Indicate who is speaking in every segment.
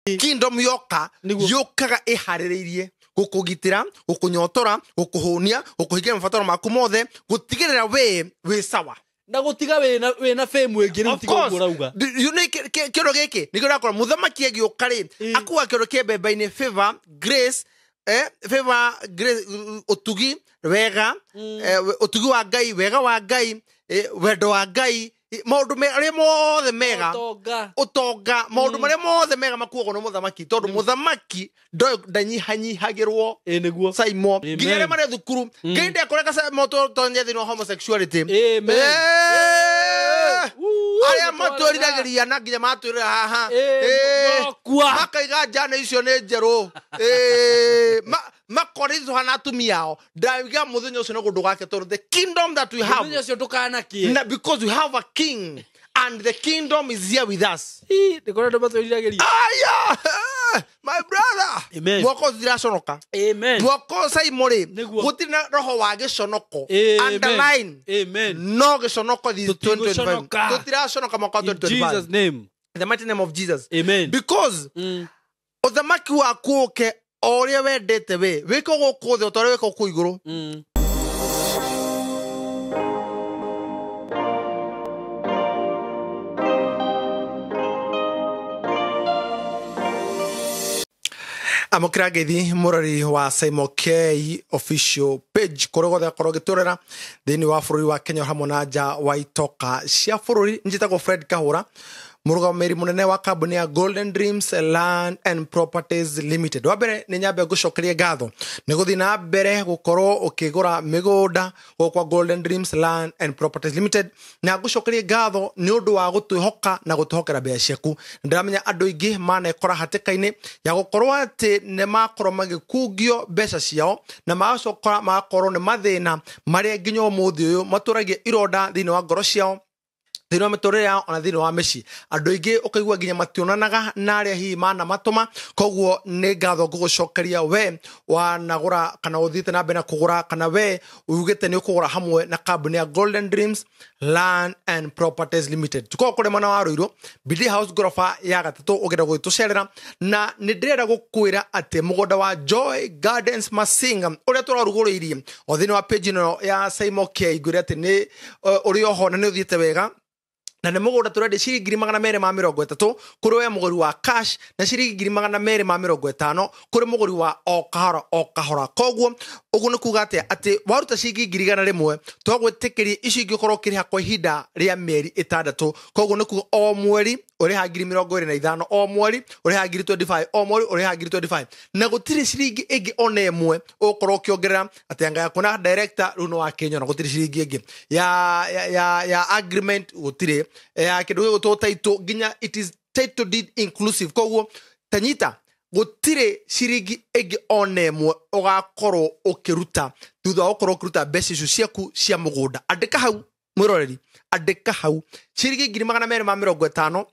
Speaker 1: Kingdom yoka
Speaker 2: Nĩguo.
Speaker 1: Yũkaga ĩharĩrĩirie gũkũgitĩra, gũkũnyotora, gũkũhũnia, gũkũhingia mabataro maku mothe, gũtigĩrĩra we wĩ sawa.
Speaker 2: Na gũtiga wĩna fame ĩngĩ rĩu
Speaker 1: Of
Speaker 2: tiga ũguo
Speaker 1: course.
Speaker 2: ũrauga.
Speaker 1: Kĩndũ gĩkĩ nĩkĩo ndakora mũthamaki agĩũka rĩ, akua kĩndũ kĩa mbembe-inĩ, favor, grace, favor, grace, ũtugi wega, ũtugi wa Ngai, wega wa Ngai, wendo wa Ngai, maũndũ marĩa mothe mega.
Speaker 2: Ũtonga.
Speaker 1: Ũtonga, maũndũ marĩa mothe mega makuagwo nĩ mũthamaki, tondũ mũthamaki ndanyihanyihagĩrwo.
Speaker 2: Ĩ nĩguo.
Speaker 1: Saimo.
Speaker 2: Amen.
Speaker 1: Nginya arĩa marĩ thukuru, Ngai ndekũreka tonye thĩinĩ wa homosexuality.
Speaker 2: Amen. Woo,
Speaker 1: Arĩa
Speaker 2: nĩtwarega.
Speaker 1: matwĩriragĩria na nginya matwĩrĩra haha.
Speaker 2: Mokua.
Speaker 1: Makaiga njana icio nĩ njerũ. Makoritho na atumia ao, ndaiga mũthenya ũcio nĩ gũndũ gake, tondũ the kingdom that we have
Speaker 2: Mũthenya ũcio ndũkanakie.
Speaker 1: na because we have a king and the kingdom is here with us.
Speaker 2: Ii, nĩ kũrĩ andũ matwĩriragĩria.
Speaker 1: Aya, my brother.
Speaker 2: Amen.
Speaker 1: Mwaka ũcio ndiraconoka.
Speaker 2: Amen.
Speaker 1: Mwaka ũcio Saimo rĩ,
Speaker 2: Nĩguo.
Speaker 1: gũtirĩ na roho wa gĩconoko.
Speaker 2: Amen.
Speaker 1: Underline.
Speaker 2: Amen.
Speaker 1: No gĩconoko this 2025.
Speaker 2: Tũtigũconoka.
Speaker 1: Tũtiraconoka mwaka wa
Speaker 2: In
Speaker 1: 2025.
Speaker 2: Jesus name.
Speaker 1: In the mighty name of Jesus.
Speaker 2: Amen.
Speaker 1: Because ũthamaki waku ũke o ũrĩa wendete we wĩke gũkũ thĩ o ta ũrĩa wĩka kũu igũrũ. Amũkĩra ngeithi mũrori wa Simon K Official page kũrĩa guothe akorwo ũgĩtũrera thĩinĩ wa bũrũri wa Kenya hamwe na nja wa itoka cia bũrũri. Njĩtagwo Fred Kahũra, mũrũgamĩrĩri mũnene wa kambuni ya Golden Dreams Land and Properties Limited. Wa mbere nĩ nyambe ngũcokerie ngatho nĩ gũthiĩ na mbere gũkorwo ũkĩgũra mĩgũnda gũkũ kwa Golden Dreams Land and Properties Limited, na ngũcokerie ngatho nĩ ũndũ wa gũtwĩhoka na gũtwĩhokera mbeca ciaku. Ndĩramenya andũ aingĩ manekora hatĩka-inĩ ya gũkorwo atĩ nĩ makorwo magĩkungio mbeca ciao na magacoka magakorwo nĩ mathĩna marĩa nginya ũmũthĩ ũyũ matũragia ironda thĩinĩ wa ngoro ciao, thĩinĩ wa mĩtũrĩre yao, ona thĩinĩ wa mĩciĩ. Andũ aingĩ ũkaigua nginya mationanaga na arĩa hihi manamatũma. Koguo nĩ ngatho ngũgũcokeria we wanagũra kana ũthiĩte na mbere na kũgũra, kana we ugĩte nĩ ũkũgũra hamwe na kambuni ya Golden Dreams Land and Properties Limited. Tũkoragwo kũrĩ mwena wa Ruiru, Bidii House, ngoroba ya gatatũ, ũngĩenda gũgĩtũcerera. Na nĩ ndĩrenda gũkwĩra atĩ mũgũnda wa Joy Gardens Masinga ũrĩa tũrarugũrĩirie o thĩinĩ wa page ĩno ya Simon K, ngwĩre atĩ nĩ ũrĩ oho na nĩ ũthiĩte wega, na nĩ mũgũnda tũrendia ciringi 230,000 kũrĩ we mũgũri wa cash, na ciringi 250,000 kũrĩ mũgũri wa o kahora o kahora. Koguo ũguo nĩ kuga atĩa? Atĩ waruta ciringi 100,000, twagwĩtĩkĩria icio ingĩ ũkorwo ũkĩrĩha kwa ihinda rĩa mĩeri 6. Koguo nĩ kuga o mweri ũrĩha 25,000, o mweri ũrĩha 25,000, o mweri ũrĩha 25,000, na gũtirĩ ciringi ĩngĩ ona ĩmwe ũgũkorwo ũkĩongerera. Atĩ anga yaku na director rĩu nĩ wakĩnyona, gũtirĩ ciringi ĩngĩ ya agreement, gũtirĩ ya kĩndũ gĩgũtwo title, nginya it is title deed inclusive. Koguo tanyita, gũtirĩ ciringi ĩngĩ ona ĩmwe ũgakorwo ũkĩruta thutha wa gũkorwo ũkĩruta mbeca icio ciaku cia mũgũnda. Andĩka hau mwĩroreri, andĩka hau ciringi 250,000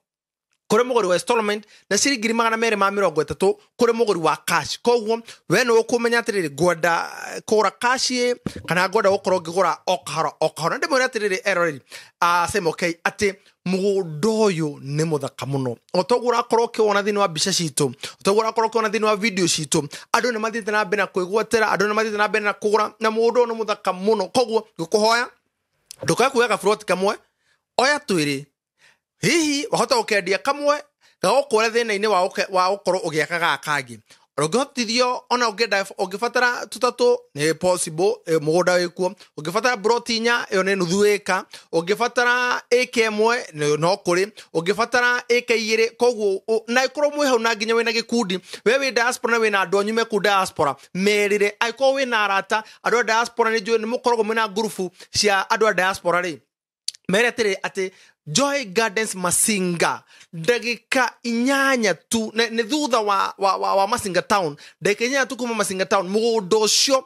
Speaker 1: kũrĩ mũgũri wa installment na ciringi 230,000 kũrĩ mũgũri wa cash. Koguo we nĩ ũkũmenya atĩrĩrĩ, ngwenda kũgũra cash ĩ kana ngwenda gũkorwo ngĩgũra o kahora o kahora. Na ndĩmwĩre atĩrĩrĩ eroreri a Simon K atĩ mũgũnda ũyũ nĩ mũthaka mũno, o toguo ũrakorwo ũkĩwona thĩinĩ wa mbica citũ, o toguo ũrakorwo ũkĩwona thĩinĩ wa video citũ. Andũ nĩ mathiĩte na mbere na kwĩgwatĩra, andũ nĩ mathiĩte na mbere na kũgũra, na mũgũnda ũyũ nĩ mũthaka mũno. Koguo ngũkũhoya ndũkae kuoya gaburoti kamwe, oya twĩrĩ, hihi wahota gũkendia kamwe gagũkũre thĩna-inĩ wa gũkorwo ũgĩaka gaka kangĩ. Ũngĩhotithio ona ũngĩenda, ũngĩbatara tũtatũ nĩ possible, mũgũnda wĩkuo. Ũngĩbatara broti 4, ĩyo nĩ nuthu ĩka. Ũngĩbatara ĩka 1, no kũrĩ. Ũngĩbatara ĩka 2. Koguo na ĩkorwo mwĩ hau na nginya wĩna gĩkundi, we wĩ diaspora na wĩna andũ anyu me kũu diaspora, merĩre. Angĩkorwo wĩna arata andũ a diaspora, nĩ njũĩ nĩ mũkoragwo mwĩna ngurubu cia andũ a diaspora rĩ, mere atĩrĩ atĩ Joy Gardens Masinga ndagĩka 8 tu nĩ thutha wa Masinga town, ndagĩka 8 tu kuma Masinga town. Mũgũnda ũcio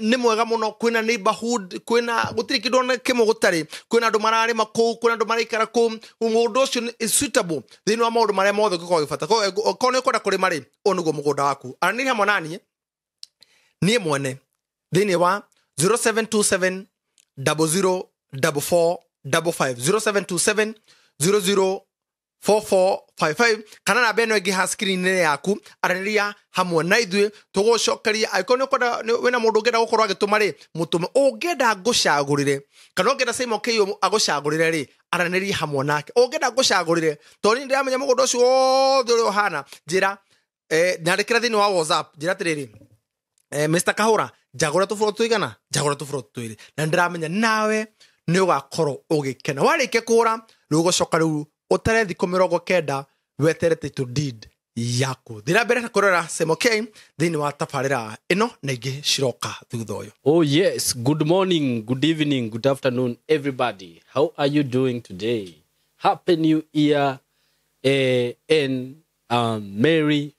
Speaker 1: nĩ mwega mũno, kwĩna neighborhood, kwĩna gũtirĩ kĩndũ ona kĩmwe gũtarĩ, kwĩna andũ mararĩma kũu, kwĩna andũ maraikara kũu. Mũgũnda ũcio nĩ is suitable thĩinĩ wa maũndũ marĩa mothe ũngĩkorwo ũgĩbata. Koguo okorwo nĩ ũkwenda kũrĩma rĩ, ũyũ nĩguo mũgũnda waku. Aranĩria hamwe na niĩ, niĩ mwene thĩinĩ wa 0727 00 44 55, 0727 00. 4455 kana namba ĩno ĩngĩ ha screen-inĩ yaku, aranĩria hamwe na ithuĩ tũgũcokeria. Angĩkorwo nĩ ũkwenda wĩna mũndũ ũngĩenda gũkorwo agĩtũma rĩ, mũtũme. Ũngĩenda ngũcagũrĩre kana ũngĩenda Simon K agũcagũrĩre rĩ, aranĩria hamwe nake. Ũngĩenda ngũcagũrĩre tondũ niĩ ndĩramenya mũgũnda ũcio wothe ũrĩa ũhana, njĩra, nyandĩkĩra thĩinĩ wa WhatsApp, njĩra atĩrĩrĩ, Mr. Kahura, njagũra tũburo tũigana, njagũra tũburo twĩrĩ, na ndĩramenya nawe nĩ ũgakorwo ũgĩkena. Warĩkia kũgũra rĩu ũgũcoka rĩu ũtare thikũ 90 wetere title deed yaku. Thiĩ na mbere na kũrora Simon K thĩinĩ wa tabarĩra ĩno na ingĩ ciroka thutha ũyũ.
Speaker 2: Oh yes, good morning, good evening, good afternoon everybody. How are you doing today? Happy New Year, and Merry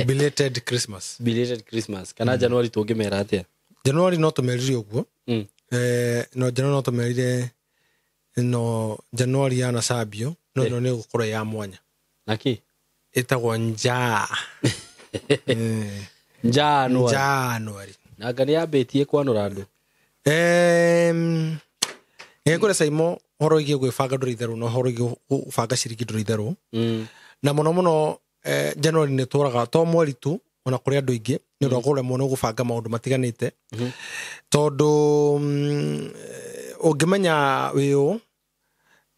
Speaker 1: belated Christmas.
Speaker 2: Belated Christmas. Kana January tũngĩmera atĩa?
Speaker 1: January no tũmerire ũguo. No January no tũmerire, no January yanacambio no no nĩ gũkorwo ya mwanya.
Speaker 2: Naki?
Speaker 1: Ĩtagwo njaa.
Speaker 2: January.
Speaker 1: January.
Speaker 2: Na nga nĩ yambĩtie kwanũra andũ.
Speaker 1: Nĩ kũrĩ Saimo ũhoro wĩgiĩ gwĩbanga ndũrĩ itherũ, na ũhoro wĩgiĩ gũbanga ciringi ndũrĩ itherũ. Na mũno mũno, January nĩ tũraga to mweri tu, ona kũrĩ andũ aingĩ nĩ ũndũ wa kũremwo nĩ gũbanga maũndũ matiganĩte, tondũ ũngĩmenya wĩ ũ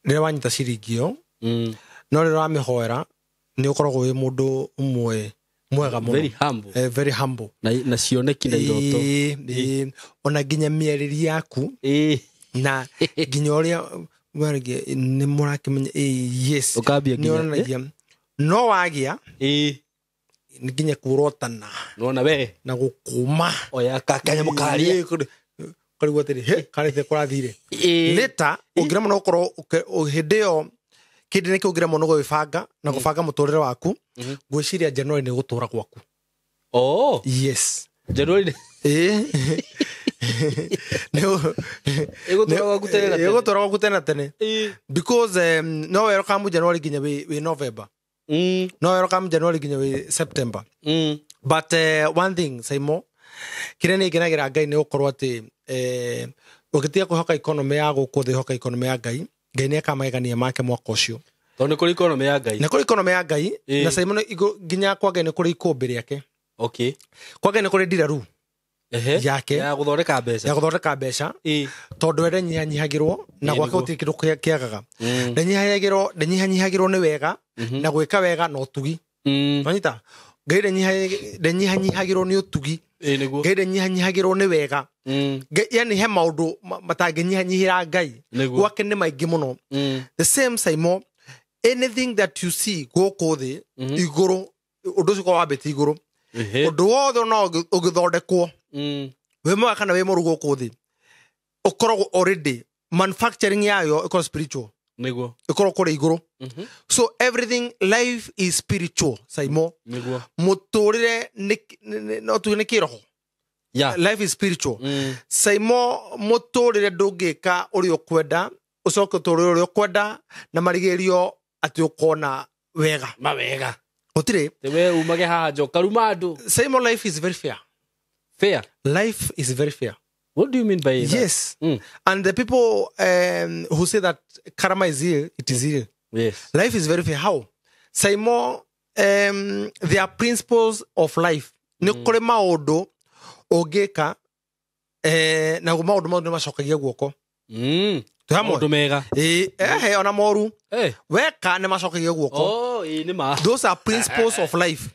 Speaker 1: rĩrĩa wanyita ciringi ĩyo, no rĩrĩa ũramĩhoera nĩ ũkoragwo wĩ mũndũ ũmwe mwega mũno.
Speaker 2: Very humble.
Speaker 1: Very humble.
Speaker 2: Na cioneki na iroto.
Speaker 1: Ĩĩ, ona nginya mĩarĩrie yaku na nginya ũrĩa waragia nĩ mũrakĩmenya, yes.
Speaker 2: Ũkambia
Speaker 1: nĩ
Speaker 2: nginya
Speaker 1: onanagia no wagĩa nĩ nginya kũrotana
Speaker 2: nona we
Speaker 1: na gũkũma
Speaker 2: oya kanyamũ karia.
Speaker 1: Karigwo atĩrĩ, he karĩte kũrathire later. Ũngĩremwo nĩ gũkorwo hĩndĩ ĩyo kĩndĩ nĩkĩ ũngĩremwo nĩ gwĩbanga na gũbanga mũtũrĩre waku, ngwĩciria January nĩ gũtũra gwaku.
Speaker 2: Oh.
Speaker 1: Yes.
Speaker 2: January.
Speaker 1: Ĩĩ.
Speaker 2: Ĩgũtũra gwaku tene na tene.
Speaker 1: Ĩgũtũra gwaku tene na tene. Because no welcome January nginya wĩ November. No welcome January nginya wĩ September. But one thing, Saimo, kĩrĩa nĩ ngenagĩra Ngai nĩ gũkorwo atĩ ũngĩtiga kwĩhoka economy ya gũkũ thĩ, hoka economy ya Ngai, Ngai nĩ akamagegania make mwaka ũcio.
Speaker 2: Tondũ nĩ kũrĩ economy ya Ngai.
Speaker 1: Nĩ kũrĩ economy ya Ngai. Na Saimo, nginya kwa Ngai nĩ kũrĩ ikũmbĩ rĩake. Kwa Ngai nĩ kũrĩ ndiraru yake
Speaker 2: ya gũthondeka mbeca.
Speaker 1: Ya gũthondeka mbeca. Tondũ we ndanyihanyihagĩrwo na gwake gũtirĩ kĩndũ kĩagaga. Ndanyihanyihagĩrwo nĩ wega na gwĩka wega na ũtugi. Wanyita? Ngai ndanyihanyihagĩrwo nĩ ũtugi.
Speaker 2: Ĩĩ, nĩguo.
Speaker 1: Ngai ndanyihanyihagĩrwo nĩ wega. Ngai, yani he maũndũ matangĩnyihanyihĩra Ngai. Gwake nĩ maingĩ mũno. The same, Saimo, anything that you see gũkũ thĩ, igũrũ ũndũ ũcio ũkoragwo wambĩte igũrũ. Ũndũ wothe no ũgĩthondekwo wĩ mwega kana wĩ mũru gũkũ thĩ, ũkoragwo already manufacturing yayo ĩkoragwo spiritual. Ĩkoragwo kũrĩa igũrũ. So everything, life is spiritual, Saimo. Mũtũrĩre no tuge nĩ kĩroho. Life is spiritual. Saimo, mũtũrĩre ndũngĩka ũrĩa ũkwenda ũcoke ũtũrĩre ũrĩa ũkwenda na marigĩrĩrio atĩ ũkona wega.
Speaker 2: Mawega.
Speaker 1: Gũtirĩ.
Speaker 2: Te we umage haha nja ũkaruma andũ.
Speaker 1: Saimo, life is very fair.
Speaker 2: Fair?
Speaker 1: Life is very fair.
Speaker 2: What do you mean by that?
Speaker 1: Yes. And the people who say that karma is real, it is real. Life is very fair. How? Saimo, there are principles of life. Nĩ kũrĩ maũndũ ũngĩka, na maũndũ mau nĩ macokagia guoko. Twĩ hamwe?
Speaker 2: Maũndũ mega.
Speaker 1: Ĩĩ, ona moru. Weka nĩ macokagia guoko.
Speaker 2: Oh, ĩĩ, nĩ ma.
Speaker 1: Those are principles of life.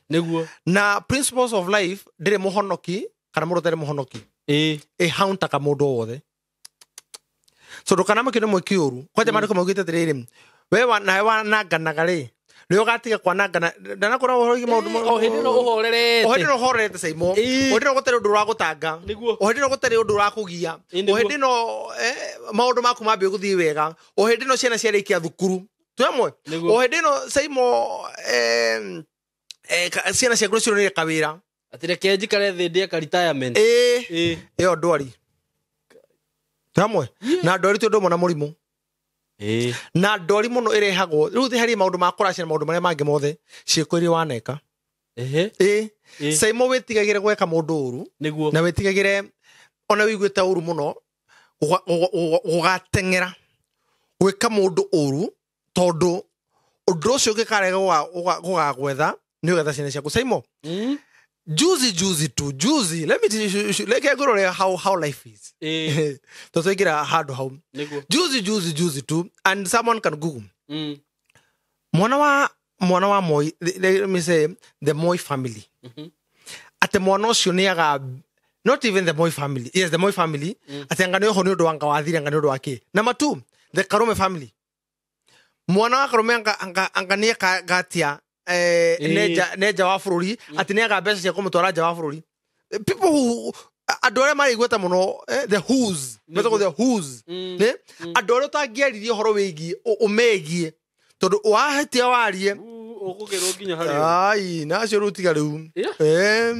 Speaker 1: Na principles of life ndĩrĩ mũhonoki kana mũndũ ũtarĩ mũhonoki. Ĩhauntaga mũndũ o wothe. So ndũkanamakio nĩ mwĩki ũru. Kwanja maandĩko maugĩte atĩrĩrĩ, we nawe wananganaga rĩ, nĩ ũgatiga kwanangana. Ndanakora ũhoro wĩgiĩ maũndũ
Speaker 2: O hĩndĩ ĩno ũhorerete.
Speaker 1: O hĩndĩ ĩno ũhorerete, Saimo. O hĩndĩ ĩno gũtarĩ ũndũ ũragũtanga. O hĩndĩ ĩno gũtarĩ ũndũ ũrakũgia. O hĩndĩ ĩno, maũndũ maku mambia gũthiĩ wega. O hĩndĩ ĩno ciana ciarĩkia thukuru. Twĩ hamwe? O hĩndĩ ĩno, Saimo, ciana ciaku nĩ cironire kawĩra.
Speaker 2: Atĩ reke njikare thĩ ndĩe ka retirement.
Speaker 1: Ĩyo ndwari. Twĩ hamwe? Na ndwari ti ũndũ ũmwe na mũrimũ. Na ndwari mũno ĩrehagwo. Rĩu thĩ harĩ maũndũ ma kũracia na maũndũ marĩa mangĩ mothe, ciĩko iria waneka. Saimo, wĩtigagĩre gweka mũndũ ũru. Na wĩtigagĩre ona wĩiguĩte ũru mũno, gũgateng'era gwĩka mũndũ ũru, tondũ Ũndũ ũcio ũngĩkarega gũgagwetha nĩ ũgetha ciana ciaku. Saimo, juzi juzi tu juzi, let me tell you, reke ngũrore how life is. Tondũ twaingĩra handũ hau.
Speaker 2: Nĩguo.
Speaker 1: Juzi juzi juzi tu, and someone can google. Mwana wa Moi, let me say the Moi family. Atĩ mwana ũcio nĩ aga, not even the Moi family, yes, the Moi family, atĩ anga nĩ oho nĩ ũndũ wa anga wathire, anga nĩ ũndũ wa kĩ. Number two, the Karume family, mwana wa Karume anga nĩ gatia nenja wa bũrũri, atĩ nĩ aga mbeca cia kũmũtwara nja wa bũrũri. People who, andũ arĩa marĩ igweta mũno, the who's, metagwo the who's, nĩ andũ arĩa ũtangĩaririe ũhoro wĩgiĩ ũmegiĩ, tondũ wahĩtia warie
Speaker 2: Ũkũgerwo nginya harĩa.
Speaker 1: Ai, nacio rĩu tiga rĩu.
Speaker 2: Aya,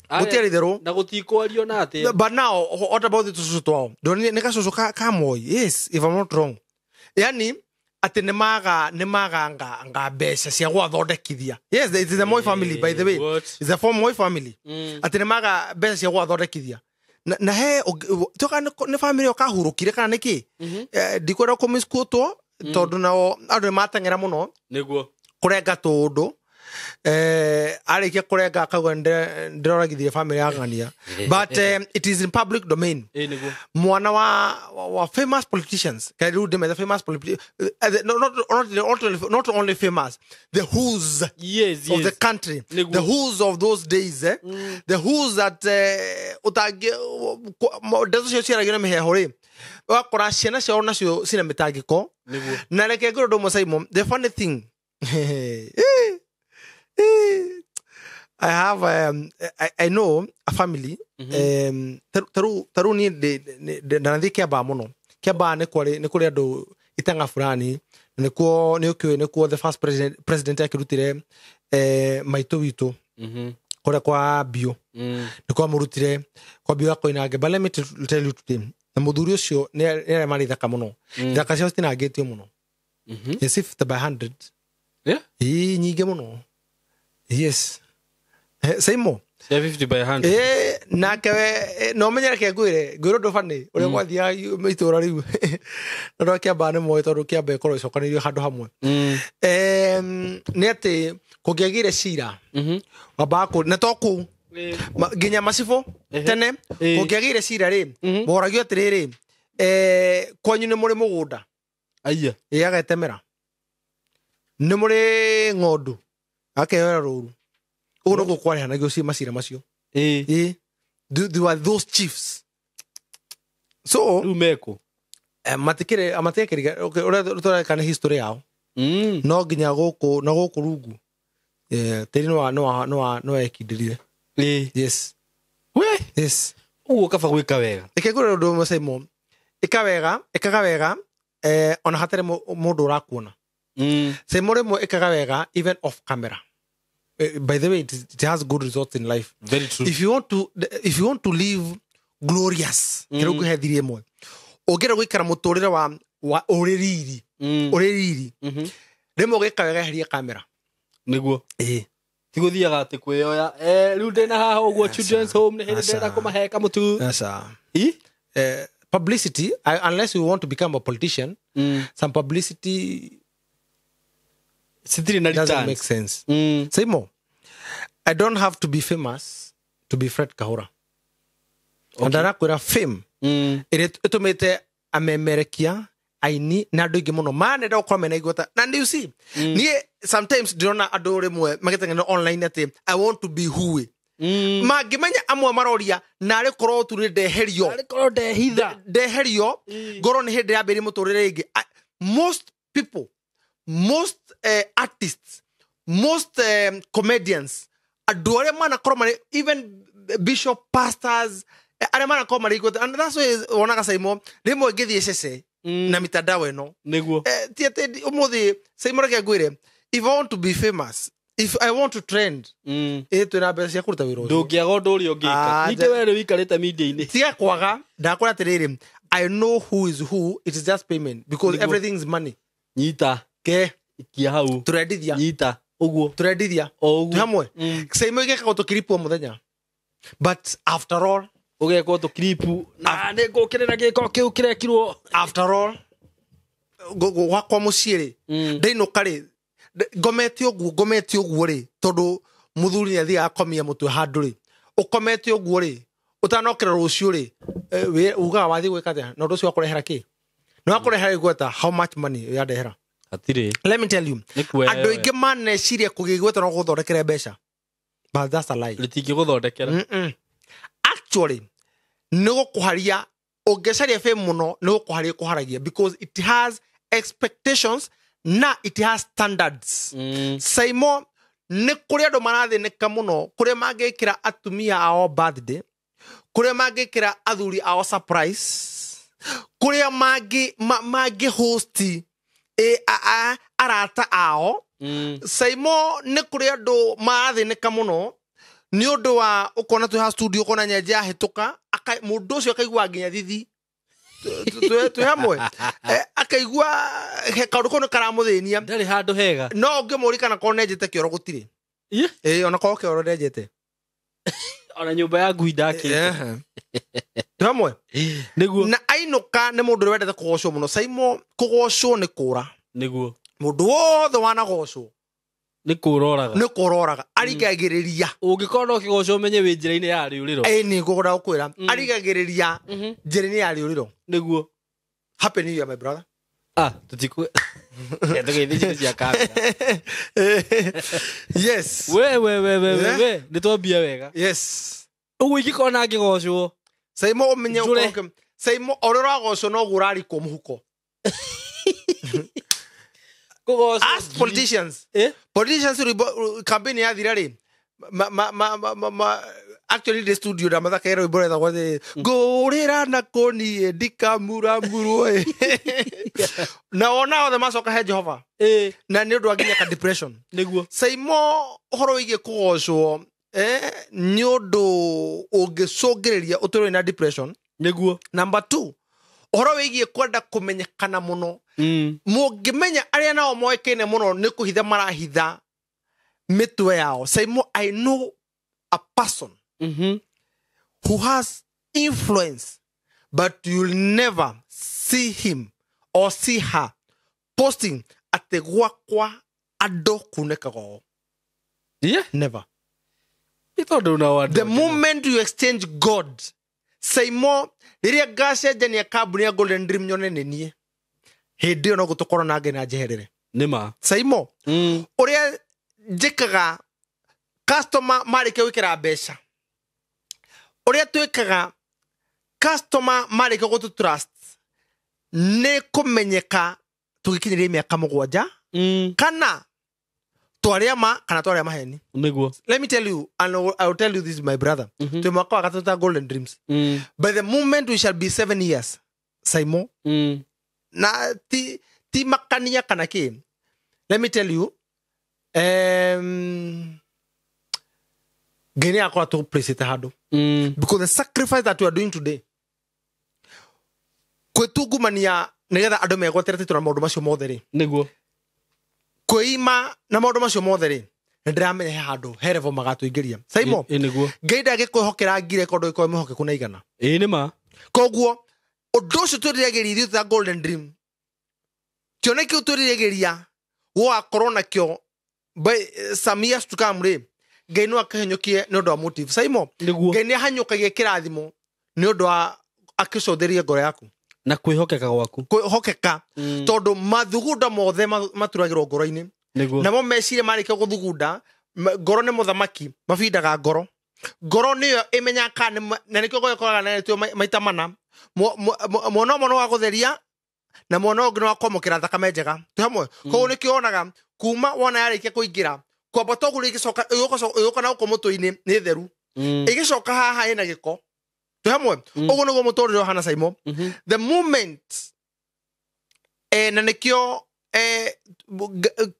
Speaker 1: Gũtiarĩ itherũ.
Speaker 2: Na gũtikwario na atĩa.
Speaker 1: But now, what about the tũcũcũ twao? Ndonire nĩ gacũcũ ka Moi, yes, if I'm not wrong, yani atĩ nĩ maga nga mbeca cia gwathondekithia. Yes, it is the Moi family, by the way.
Speaker 2: What?
Speaker 1: It's the Moi family. Atĩ nĩ maga mbeca cia gwathondekithia na he toka nĩ family ĩyo kahurũkire kana nĩkĩ. Ndikwenda kũmisquotwo tondũ nao andũ nĩ mateng'era mũno
Speaker 2: Nĩguo.
Speaker 1: Kũrenga tũndũ, arĩkia kũrenga akauga ndĩroragithirie family ya ng'ania, but it is in public domain.
Speaker 2: Ĩ nĩguo.
Speaker 1: Mwana wa famous politicians, kai rĩu ndĩmethe famous politicians, no, not only famous, the who's of the country.
Speaker 2: Nĩguo.
Speaker 1: The who's of those days, eh? The who's that ũtangĩ ndeto cio ciaragio na mĩheho rĩ, ũgakora ciana ciao nacio cina mĩtangĩko.
Speaker 2: Nĩguo.
Speaker 1: Na reke ngwĩre ũndũ ũmwe, Simon, the funny thing, I have I know a family, taru niĩ ndanathiĩ Kĩambaa mũno. Kĩambaa nĩ kũrĩ andũ itang'a fulani, na nĩkuo nĩ ũkĩũĩ nĩkuo the first president akĩrutire maitũ witũ kũrĩa kwa Biũ. Nĩkuo amũrutire kwa Biũ akoinange. But let me tell you today, na mũthuri ũcio nĩ arĩa marĩ ithaka mũno, ithaka ciao citinangĩtio mũno. Yes, 50 by 100. Ii nyingĩ mũno, yes. Saimo.
Speaker 2: Cia 50 by 100.
Speaker 1: Nake we, no menye, reke ngwĩre ũndũ bani ũrĩa gwathiaga itũra rĩu na andũ a Kĩambaa nĩ moĩ, tondũ Kĩambaa ĩkorwo ĩcokanĩirio handũ hamwe. Nĩ atĩ kũngĩagĩire cira, wambaga na to kũu, nginya macibũ tene, kũngĩagĩire cira rĩ, moragio atĩrĩrĩ, kwanyu nĩ mũrĩ mũgũnda?
Speaker 2: Aya.
Speaker 1: Ĩ, agetemera. Nĩ mũrĩ ng'ondu? Akeyoera rũru. Ũguo nĩguo kwarĩhanagio ci macira macio. Ĩ, they were those chiefs, so
Speaker 2: Rĩu mekũ?
Speaker 1: Matikĩrĩ matikĩrĩ ũrĩa tũreka nĩ history yao. No nginya gũkũ na gũkũ rungu, tĩri nĩ wekindĩrire. Yes.
Speaker 2: We.
Speaker 1: Yes.
Speaker 2: Ũguo kaba gwĩka wega.
Speaker 1: Reke ngwĩre ũndũ ũmwe, Simon, ĩka wega, ĩkaga wega, ona hatarĩ mũndũ ũrakuona. Simon, rĩmwe ĩkaga wega even off camera. By the way, it has good results in life.
Speaker 2: Very true.
Speaker 1: If you want to live glorious, kĩrĩa ngũhe thiri ĩmwe, ũngĩenda gũikara mũtũrĩre wa ũrĩ riri, ũrĩ riri, rĩmwe ũgĩka wega eheria kamera.
Speaker 2: Nĩguo.
Speaker 1: Ĩĩ.
Speaker 2: Ti gũthiaga atĩ kwĩyoya, rĩu ndĩna haha ũguo children's home, nĩ hĩndĩ
Speaker 1: Aca.
Speaker 2: ndĩrenda kũmahe kamũtu.
Speaker 1: Aca.
Speaker 2: Ĩ?
Speaker 1: Publicity, unless you want to become a politician, some publicity
Speaker 2: Citirĩ na
Speaker 1: doesn't make
Speaker 2: returns.
Speaker 1: sense. Say more, I don't have to be famous to be Fred Kahura. Okay. Ndarakwĩra fame ĩrĩa ĩtũmĩte amemerekia, aini na andũ aingĩ mũno manenda gũkorwo mena igweta, na you see, niĩ sometimes ndĩrona andũ rĩmwe magĩteng'era online atĩ "I want to be who". Mangĩmenya amwe maroria narĩ korwo tu nĩ ndeherio.
Speaker 2: Arĩ korwo ndehitha.
Speaker 1: Ndeherio, ngorwo nĩ hĩndĩ yambĩrĩrie mũtũrĩre ĩngĩ. Most people, most artists, most comedians, andũ arĩa manakorwo marĩ, even bishop, pastors, arĩa manakorwo marĩ igweta, and that's why wonaga Saimo rĩmwe ngĩthiĩ cece na mitandao ĩno.
Speaker 2: Nĩguo.
Speaker 1: Ti atĩ ũmũthĩ, Saimo, reke ngwĩre, if I want to be famous, if I want to trend, ĩ twĩna mbeca cia kũruta wĩra ũcio.
Speaker 2: Ndũngĩaga ũndũ ũrĩa ũngĩka.
Speaker 1: Ah,
Speaker 2: ningĩ we rĩu wikarĩte media-inĩ.
Speaker 1: Tiga kwaga, ndakwĩra atĩrĩrĩ, I know who is who. It is just payment, because
Speaker 2: Nĩguo.
Speaker 1: everything is money.
Speaker 2: Nyita.
Speaker 1: Ke.
Speaker 2: Ikia hau.
Speaker 1: Tũrendithia.
Speaker 2: Nyita ũguo.
Speaker 1: Tũrendithia.
Speaker 2: O ũguo.
Speaker 1: Twĩ hamwe. Saimo igekagwo tũkiripu o mũthenya, but after all,
Speaker 2: Ũgekwo tũkiripu na nĩ ngũkĩrĩra gĩko kĩu kĩrekirwo.
Speaker 1: After all, gwakwa mũciĩ rĩ, ndainũka rĩ, Ngomete ũguo, ngomete ũguo rĩ, tondũ mũthuri nĩ athiaga akomia mũtwe handũ rĩ, ũkomete ũguo rĩ, ũtanokĩra rũciũ rĩ, ugaga wathiĩ gwĩka atĩa? Na ũndũ ũcio wakũrehera kĩ? Nĩ wakũrehera igweta? How much money yandehera?
Speaker 2: Hatirĩ.
Speaker 1: Let me tell you,
Speaker 2: Nĩ kuoya.
Speaker 1: Andũ aingĩ maneciria kũgĩa igweta no gũthondekere mbeca, but that's a lie.
Speaker 2: Rĩtingĩgũthondekera.
Speaker 1: Actually, nĩ gũkũharia. Ũngĩcaria fame mũno, nĩ gũkũharia kũharagia, because it has expectations na it has standards. Saimo, nĩ kũrĩ andũ marathĩnĩka mũno, kũrĩa mangĩkĩra atumia ao birthday, kũrĩa mangĩkĩra athuri ao surprise, kũrĩa mangĩ host arata ao. Saimo, nĩ kũrĩ andũ marathĩnĩka mũno nĩ ũndũ wa ũkona twĩ ha studio, ũkona nyenje yahĩtũka, mũndũ ũcio akaigua nginya thithi. Twĩ hamwe? Akaigua kaũndũ kau nĩ karamũthĩnia.
Speaker 2: Ndarĩ handũ hega.
Speaker 1: No ũngĩmũria kana korwo nenjete kĩoro, gũtirĩ. Ĩ, ona korwo kĩoro ndenjete.
Speaker 2: Ona nyũmba ya ngui ndakĩte.
Speaker 1: Ehe. Twĩ hamwe?
Speaker 2: Nĩguo.
Speaker 1: Na ainũka, nĩ mũndũ ũrĩa wendete kũgocwo mũno. Saimo, kũgocwo nĩ kũra.
Speaker 2: Nĩguo.
Speaker 1: Mũndũ wothe wanagocwo
Speaker 2: Nĩ kũroraga.
Speaker 1: Nĩ kũroraga, arigagĩrĩria.
Speaker 2: Ũngĩkorwo no kĩgoco, ũmenye wĩ njĩra-inĩ ya rĩũrĩro.
Speaker 1: Ĩ, nĩ ngũgũra gũkwĩra, arigagĩrĩria njĩra-inĩ ya rĩũrĩro.
Speaker 2: Nĩguo.
Speaker 1: Happy New Year, my brother.
Speaker 2: Ah, tũtikũ tũgeithĩ cia kamera.
Speaker 1: Yes.
Speaker 2: We we we we we.
Speaker 1: Yeah.
Speaker 2: We nĩ twambia wega.
Speaker 1: Yes.
Speaker 2: Ũguo ingĩkorwo na ngĩgocwo,
Speaker 1: Saimo, ũmenye
Speaker 2: Njũre.
Speaker 1: Saimo, o ũrĩa ũragocwo noguo ũrarikwo mũhuko.
Speaker 2: Kũgocwo
Speaker 1: Ask politicians.
Speaker 2: Eh?
Speaker 1: Politicians, rwĩmbo campaign yathira rĩ, ma actually the studio ndamathakaire rwĩmbo rwetagwo atĩrĩ, ngũrĩra na kũniĩ ndikamuramurwo ĩ. Na wona othe macoka he Jehova. Na nĩ ũndũ wa nginya ka depression.
Speaker 2: Nĩguo.
Speaker 1: Saimo, ũhoro wĩgiĩ kũgocwo nĩ ũndũ ũngĩcũngĩrĩria ũtũũre na depression.
Speaker 2: Nĩguo.
Speaker 1: Number two, ũhoro wĩgiĩ kwenda kũmenyekana mũno. Mũngĩmenya arĩa nao moĩkaine mũno nĩ kũhitha marahitha mĩtwe yao. Saimo, I know a person who has influence, but you'll never see him or see her posting atĩ gwakwa andũ kunĩkaga ũũ. Never.
Speaker 2: Nĩ tondũ nao andũ
Speaker 1: The
Speaker 2: angĩ
Speaker 1: moment you exchange God, Saimo, rĩrĩa ngacenjania kambuni ya Golden Dream nyone nĩ niĩ, hĩndĩ ĩyo no gũtũkorwo na Ngai na njeherere.
Speaker 2: Nĩ ma.
Speaker 1: Saimo, ũrĩa njĩkaga customer marĩkia gwĩkĩra mbeca, ũrĩa twĩkaga customer marĩkia gũtũ trust, nĩ kũmenyeka tũgĩkinyĩria mĩaka 7, kana twarĩa ma kana twarĩa maheni.
Speaker 2: Nĩguo.
Speaker 1: Let me tell you, and I will tell you this, my brother, twĩ mwaka wa gatatũ ta Golden Dreams. By the moment we shall be 7 years, Saimo, na ti makania kana kĩ, let me tell you, Ngai nĩ akorwo tũpĩcĩte handũ, because the sacrifice that we are doing today, kwĩtungumania nĩgetha andũ megwatĩre titũ na maũndũ macio mothe rĩ,
Speaker 2: Nĩguo.
Speaker 1: Kwĩima na maũndũ macio mothe rĩ, nĩ ndĩramenya he handũ he level magatũingĩria, Saimo.
Speaker 2: Ĩ, nĩguo.
Speaker 1: Ngai ndangĩkwĩhokera ngire korwo ndũgĩkorwo mwĩhokeku na igana.
Speaker 2: Ĩ, nĩ ma.
Speaker 1: Koguo ũndũ ũcio twĩriragĩria ithuĩ ta Golden Dream, kĩone kĩu twĩriragĩria gũgakorwo nakĩo by some years to come rĩ, Ngai no akĩhanyũkie nĩ ũndũ wa motive, Saimo.
Speaker 2: Nĩguo.
Speaker 1: Ngai nĩ ahanyũkagia kĩrathimo nĩ ũndũ wa akĩcũthĩria ngoro yaku.
Speaker 2: Na kwĩhokeka gwaku.
Speaker 1: Kwĩhokeka, tondũ mathugunda mothe maturagĩrwo ngoro-inĩ.
Speaker 2: Nĩguo.
Speaker 1: Namo meciria marĩkia gũthugunda, ngoro nĩ mũthamaki, mabindaga ngoro. Ngoro nĩyo ĩmenyaga kana na nĩkĩo ngoro ĩkoraga na maita mana. Mwena ũmwe nĩ wa gũtheria na mwena ũngĩ nĩ wa kwamũkĩra thakame njega. Twĩ hamwe? Koguo nĩkĩo wonaga kuma wona yarĩkia kũingĩra kwambata ũguo, ĩgĩcoka ĩgũka na gũkũ mũtwe-inĩ nĩ theru, ĩgĩcoka haha ĩna gĩko. Twĩ hamwe? Ũguo nĩguo mũtũrĩre ũhana, Saimo. The moment na nĩkĩo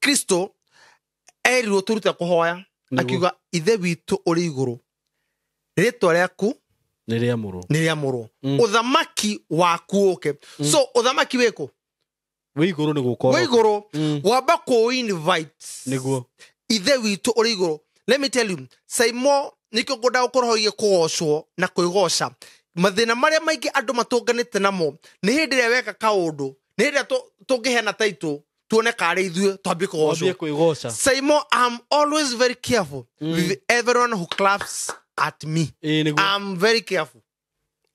Speaker 1: Kristo erirwo tũrute kũhoya.
Speaker 2: Nĩguo.
Speaker 1: Akiuga, "Ithe witũ ũrĩ igũrũ, rĩtwa rĩaku
Speaker 2: Nĩ rĩamũrwo.
Speaker 1: Nĩ rĩamũrwo, ũthamaki waku ũke." So ũthamaki wĩkũ?
Speaker 2: Wĩ igũrũ nĩ gũkorwo.
Speaker 1: Wĩ igũrũ. Wamba kũ invite
Speaker 2: Nĩguo.
Speaker 1: Ithe witũ ũrĩ igũrũ. Let me tell you, Saimo, nĩkĩo ngwendaga gũkorwo hoigie kũgocwo na kwĩgoca. Mathĩna marĩa maingĩ andũ matũnganĩte namo nĩ hĩndĩ ĩrĩa weka kaũndũ, nĩ hĩndĩ ĩrĩa tũngĩheana taitũ. Tuone karĩ ithuĩ twambie
Speaker 2: Wambie
Speaker 1: kũgocwo.
Speaker 2: kwĩgoca.
Speaker 1: Saimo, I'm always very careful with everyone who claps at me.
Speaker 2: Ĩĩ nĩguo.
Speaker 1: I'm very careful,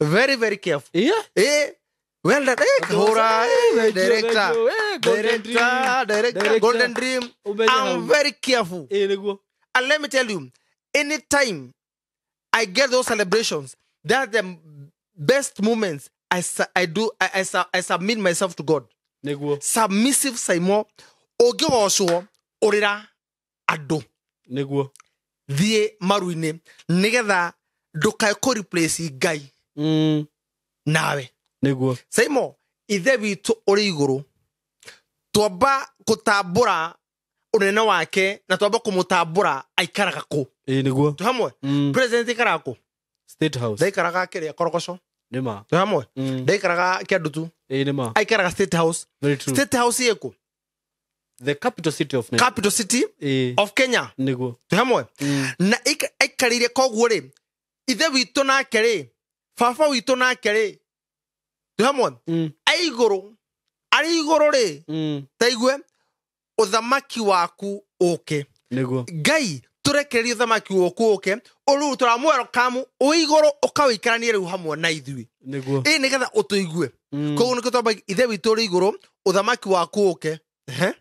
Speaker 1: very very careful.
Speaker 2: Yeah.
Speaker 1: Well done. Kahura,
Speaker 2: Thank you,
Speaker 1: director.
Speaker 2: thank you. Golden
Speaker 1: Director,
Speaker 2: Dream.
Speaker 1: director,
Speaker 2: Director.
Speaker 1: Golden Dream.
Speaker 2: Umenye
Speaker 1: I'm
Speaker 2: hau.
Speaker 1: very careful.
Speaker 2: Ĩĩ nĩguo.
Speaker 1: And let me tell you, anytime I get those celebrations, they're the best moments I, su- I do. I submit myself to God.
Speaker 2: Nĩguo.
Speaker 1: Submissive Saimo, ũngĩgocwo ũrĩra andũ.
Speaker 2: Nĩguo.
Speaker 1: Thiĩ maru-inĩ nĩgetha ndũkae kũ replace Ngai nawe.
Speaker 2: Nĩguo.
Speaker 1: Saimo, ithe witũ ũrĩ igũrũ, twamba gũtambũra ũnene wake na twamba kũmũtambũra aikaraga kũ.
Speaker 2: Ĩĩ nĩguo.
Speaker 1: Twĩ hamwe? President aikaraga kũ?
Speaker 2: State House.
Speaker 1: Ndaikaraga kĩrĩa Korogoco.
Speaker 2: Nĩ ma.
Speaker 1: Twĩ hamwe? Ndaikaraga Kĩandutu.
Speaker 2: Ĩĩ nĩ ma.
Speaker 1: Aikaraga State House.
Speaker 2: Very true.
Speaker 1: State House ĩkũ?
Speaker 2: The capital city of Nairobi.
Speaker 1: Capital city
Speaker 2: Ĩĩ
Speaker 1: of Kenya.
Speaker 2: nĩguo.
Speaker 1: Twĩ hamwe? Na aikarĩire koguo rĩ, ithe witũ nake rĩ, baba witũ nake rĩ, twĩ hamwe? Aigũrũ arĩ igũrũ rĩ, taigue ũthamaki waku ũke.
Speaker 2: Nĩguo.
Speaker 1: Ngai tũrekererie ũthamaki waku ũke, ũrĩu tũramwelcome wĩ igũrũ, ũkawĩikaranie rĩu hamwe na ithuĩ.
Speaker 2: Nĩguo.
Speaker 1: Ĩ nĩgetha ũtũigue. Koguo nĩkĩo twamba ithe witũ ũrĩ igũrũ, ũthamaki waku ũke. Ehe.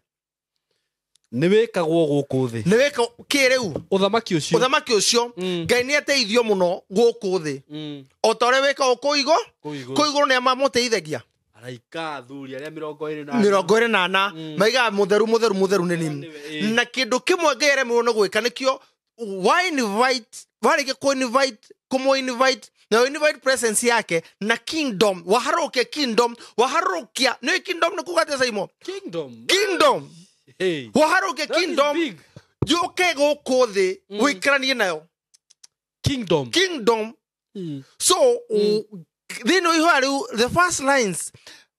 Speaker 2: Nĩ wĩkagwo gũkũ thĩ.
Speaker 1: Nĩ wĩka kĩ rĩu?
Speaker 2: Ũthamaki ũcio.
Speaker 1: Ũthamaki ũcio. Ngai nĩ ateithio mũno gũkũ thĩ o ta ũrĩa wĩkagwo kũu igũ.
Speaker 2: Kũu igũrũ.
Speaker 1: Kũu igũrũ nĩ amamũteithagia.
Speaker 2: Araika athuri arĩa 24.
Speaker 1: 24 maigaga mũtheru mũtheru mũtheru nĩ nini.
Speaker 2: Nĩwe, ĩĩ.
Speaker 1: Na kĩndũ kĩmwe Ngai aremirwo nĩ gwĩka nĩkĩo wa invite, warĩkia kũ invite, kũmũ invite na invite presence yake na kingdom, waharũkia kingdom, waharũkia nĩ kingdom nĩ kuga atĩa, Saimo?
Speaker 2: Kingdom.
Speaker 1: Kingdom.
Speaker 2: Hey.
Speaker 1: Waharũkia
Speaker 2: That is
Speaker 1: kingdom
Speaker 2: big.
Speaker 1: yũke gũkũ thĩ wĩikaranie nayo.
Speaker 2: Kingdom.
Speaker 1: Kingdom. So thĩinĩ wa ihoya rĩu, the first lines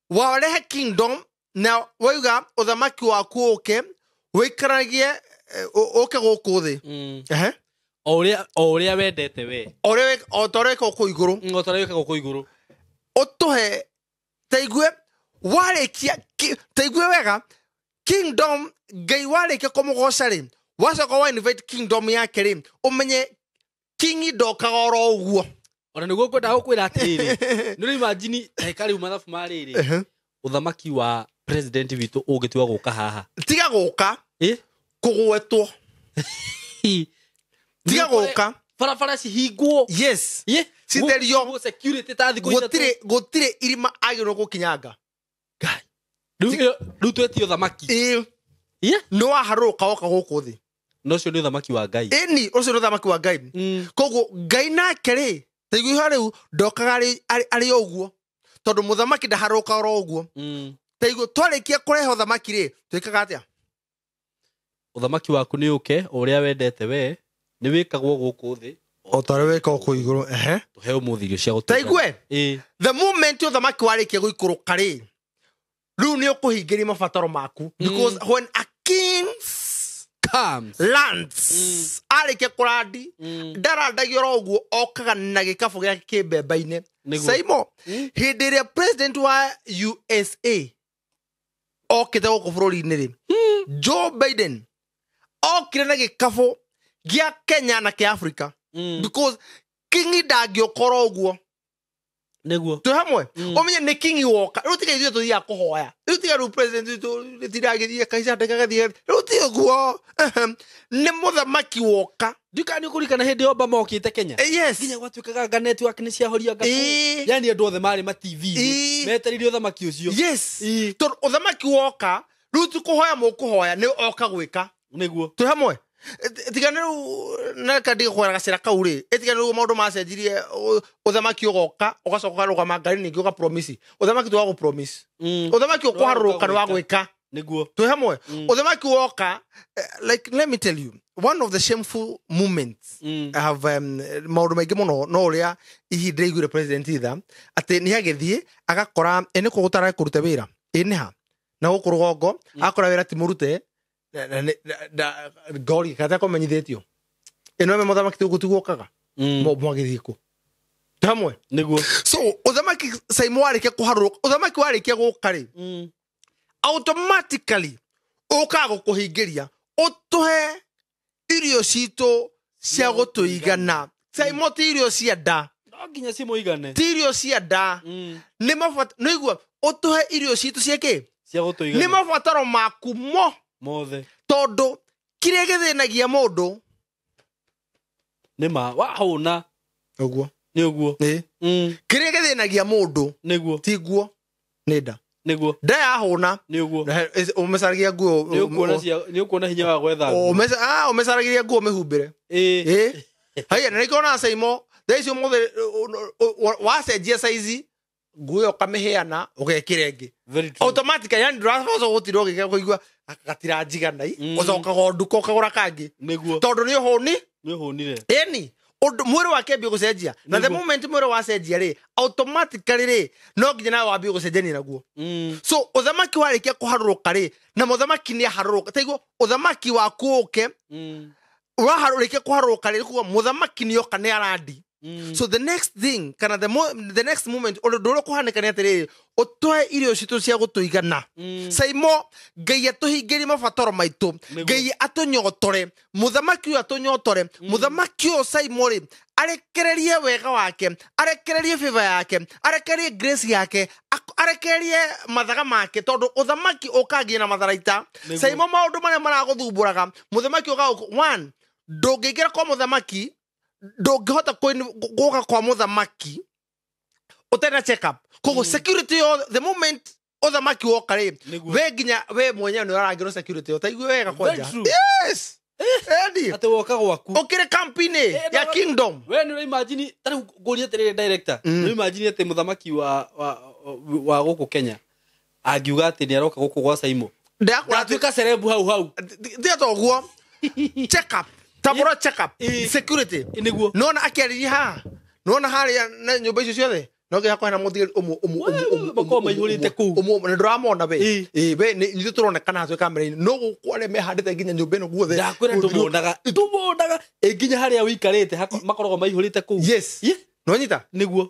Speaker 1: warehe kingdom na wauga ũthamaki waku ũke wĩikaranagie, ũke gũkũ thĩ. Ehe.
Speaker 2: O ũrĩa wendete we.
Speaker 1: O ta ũrĩa wĩkaga kũu igũrũ.
Speaker 2: O ta ũrĩa wĩkagwo kũu igũrũ.
Speaker 1: Ũtũhe taigue warĩkia taigue wega kingdom Ngai warĩkia kũmũgoca rĩ, wacoka wa invite kingdom yake rĩ, ũmenye kingi ndokaga oro ũguo.
Speaker 2: Ona nĩguo ngwendaga gũkwĩra atĩrĩrĩ, nĩ ũrĩ imagine ndagĩka rĩu mathabu ma rĩrĩ, ũthamaki wa president witũ ũngĩtua gũka haha.
Speaker 1: Tiga gũka.
Speaker 2: Ĩ?
Speaker 1: Kũgwetwo. Tiga gũka.
Speaker 2: Barabara cihingwo.
Speaker 1: Yes.
Speaker 2: Ĩ?
Speaker 1: Citherio.
Speaker 2: Gũkũ security ta thikũ ithatũ.
Speaker 1: Gũtirĩ irima agĩrĩirwo gũkinyanga.
Speaker 2: Ngai. Rĩu twetie ũthamaki.
Speaker 1: Ĩ.
Speaker 2: Ĩ?
Speaker 1: Nĩ waharũrũka woka gũkũ thĩ.
Speaker 2: Na ũcio nĩ ũthamaki wa Ngai.
Speaker 1: Ĩni ũcio nĩ ũthamaki wa Ngai. Koguo Ngai nake rĩ, taigua ihoya rĩu ndokaga arĩ o ũguo, tondũ mũthamaki ndaharũrũka oro ũguo. Taigua twarĩkia kũrehe ũthamaki rĩ, twĩkaga atĩa?
Speaker 2: Ũthamaki waku nĩ ũke o ũrĩa wendete we nĩ wĩkagwo gũkũ thĩ.
Speaker 1: O ta ũrĩa wĩkagwo kũu igũrũ. Ehe.
Speaker 2: Tũhe ũmũthĩ irio cia gũtũigana.
Speaker 1: Taigue.
Speaker 2: Ĩ.
Speaker 1: The moment ũthamaki warĩkia gũikũrũka rĩ, rĩu nĩ ũkũhingĩria mabataro maku, because when a king's
Speaker 2: Comes.
Speaker 1: lands arĩkia kũrandi, ndarandagia oro ũguo, okaga na gĩkabũ gĩake kĩmbemba-inĩ.
Speaker 2: Nĩguo.
Speaker 1: Saimo, hĩndĩ ĩrĩa president wa USA okĩte gũkũ bũrũri-inĩ rĩ, Joe Biden okire na gĩkabũ gĩa Kenya na kĩa Africa, because kingi ndangĩũka oro ũguo.
Speaker 2: Nĩguo.
Speaker 1: Twĩ hamwe? Ũmenye nĩ kingi woka rĩu, tiga ithuĩ tũthiaga kũhoya rĩu, tiga rĩu president witũ rĩtiragĩthiĩ kaica ndĩkagathiĩ rĩu, ti ũguo. Ehem. Nĩ mũthamaki woka.
Speaker 2: Ndikana nĩ ũkũririkana hĩndĩ Obama okĩte Kenya?
Speaker 1: Yes.
Speaker 2: Nginya gwatuĩkaga anga network nĩ ciahoria anga
Speaker 1: Ĩĩ.
Speaker 2: kũ. Yani andũ othe marĩ ma TV-inĩ
Speaker 1: Ĩĩ.
Speaker 2: metereire ũthamaki ũcio.
Speaker 1: Yes.
Speaker 2: Ĩĩ.
Speaker 1: Tondũ ũthamaki woka rĩu ti kũhoya mũkũhoya, nĩ oka gwĩka.
Speaker 2: Nĩguo.
Speaker 1: Twĩ hamwe? Tiga nĩ rĩu neka ndigũkwĩra gacĩra kau rĩ, ĩtiga nĩ rĩu maũndũ macenjirie, ũthamaki ũgoka ũgacoka ũkarũgama ngari ningĩ ũga promise. Ũthamaki ti wa gũ promise. Ũthamaki ũkũharũrũka nĩ wa gwĩka.
Speaker 2: Nĩguo.
Speaker 1: Twĩ hamwe? Ũthamaki woka, like let me tell you one of the shameful moments. I have maũndũ maingĩ mũno, no ũrĩa ihinda ndĩraiguire president itha atĩ nĩ agĩthiĩ agakora ĩ nĩ kũ gũtara kũruta wĩra, ĩ nĩ ha na gũkũ rũgongo agakora wĩra ti mũrute ngori kata kũmenyithĩtio ĩno ĩme mũthamaki tiguokaga mwagĩthiĩ kũ. Twĩ hamwe?
Speaker 2: Nĩguo.
Speaker 1: So ũthamaki Saimo warĩkia kũharũrũka, ũthamaki warĩkia gũka rĩ, automatically Ũkaga gũkũhingĩria ũtũhe irio citũ cia gũtũigana. Saimo ti irio cia nda.
Speaker 2: No nginya cimũigane.
Speaker 1: Ti irio cia nda. Nĩ mabataro nĩigua ũtũhe irio citũ cia kĩ?
Speaker 2: Cia gũtũigana.
Speaker 1: Nĩ mabataro maku mo
Speaker 2: mothe.
Speaker 1: Tondũ kĩrĩa gĩthĩnagia mũndũ
Speaker 2: nĩ ma wahũna.
Speaker 1: Ũguo.
Speaker 2: Nĩ ũguo.
Speaker 1: Ĩ. Kĩrĩa gĩthĩnagia mũndũ
Speaker 2: nĩguo.
Speaker 1: Ti nguo nĩ nda.
Speaker 2: Nĩguo.
Speaker 1: Nda yahũna.
Speaker 2: Nĩ ũguo.
Speaker 1: Ũmecaragia nguo.
Speaker 2: Nĩ ũkuona hinya wa gwetha nguo.
Speaker 1: Ũmecaragia nguo ũmĩhumbĩre.
Speaker 2: Ĩ.
Speaker 1: Haya na nĩkĩo Saimo thaa ici ũmũthĩ wacenjia size nguo ĩyo ũkamĩheana ũgekĩra ĩngĩ.
Speaker 2: Very true.
Speaker 1: Automatically yani ndũracoka gũtinda ũgĩka kũigua gatiranjigana ũcokaga o nduka ũkagũra kangĩ.
Speaker 2: Nĩguo.
Speaker 1: Tondũ nĩ ũhũni.
Speaker 2: Nĩ ũhũnire.
Speaker 1: Ĩni. Ũndũ mwĩrĩ wake ambie gũcenjia. Na the moment mwĩrĩ wacenjia rĩ, automatically rĩ, no nginya nawe wambie gũcenjania naguo. So ũthamaki warĩkia kũharũrũka rĩ, na mũthamaki nĩ aharũrũka. Taiguo ũthamaki waku ũke, waharũrĩkia kũharũrũka rĩ, kuga mũthamaki nĩ oka nĩ arandi. So the next thing, kana the next moment, ũndũ ũrĩa ũkũhanĩka nĩ atĩrĩrĩ, ũtũhe irio citũ cia gũtũigana. Saimo, Ngai atũhingĩrie mabataro maitũ. Ngai atũnyotore. Mũthamaki ũyũ atũnyotore. Mũthamaki ũyũ Saimo rĩ, arekererie wega wake, arekererie favor yake, arekererie grace yake, arekererie mathaga make, tondũ ũthamaki ũkangia na matharaita. Saimo maũndũ marĩa maragũthumbũraga, mũthamaki ũka one, ndũngĩingĩra kwa mũthamaki, ndũngĩhota gũka kwa mũthamaki ũtarĩ na check up. Koguo security yothe, the moment ũthamaki woka rĩ, we nginya we mwenyewe nĩ ũrarangĩrwo security ĩyo. Taigua wega kwanja. Yes. Eddie.
Speaker 2: Atĩ woka gwaku.
Speaker 1: Ũkĩrĩ kampini ya kingdom.
Speaker 2: We nĩ ũraimagine, ta rĩu ngũrie atĩrĩrĩ director, nĩ ũraimagine atĩ mũthamaki wa gũkũ Kenya angiuga atĩ nĩ aroka gũkũ gwa Saimo. Ndatuĩka celeb hau hau.
Speaker 1: Tiga ta ũguo. Check up. Tabora check up. Security.
Speaker 2: Nĩguo.
Speaker 1: Nona akĩarĩria haha. Nona harĩa na nyũmba icio ciothe. No nginya kwĩna mũthigari ũmwe ũmwe ũmwe
Speaker 2: makoragwo maihũrĩte kũu.
Speaker 1: Ũmwe nĩ ndĩramona we. Ĩ we nĩ ithuĩ tũronekana twĩ kamera-inĩ. No gũkũ arĩa mehandĩte nginya nyũmba ĩno guothe.
Speaker 2: Ndakwĩra tũmonaga. Tũmonaga ĩ nginya harĩa ũikarĩte makoragwo maihũrĩte kũu.
Speaker 1: Yes. Nĩwanyita?
Speaker 2: Nĩguo.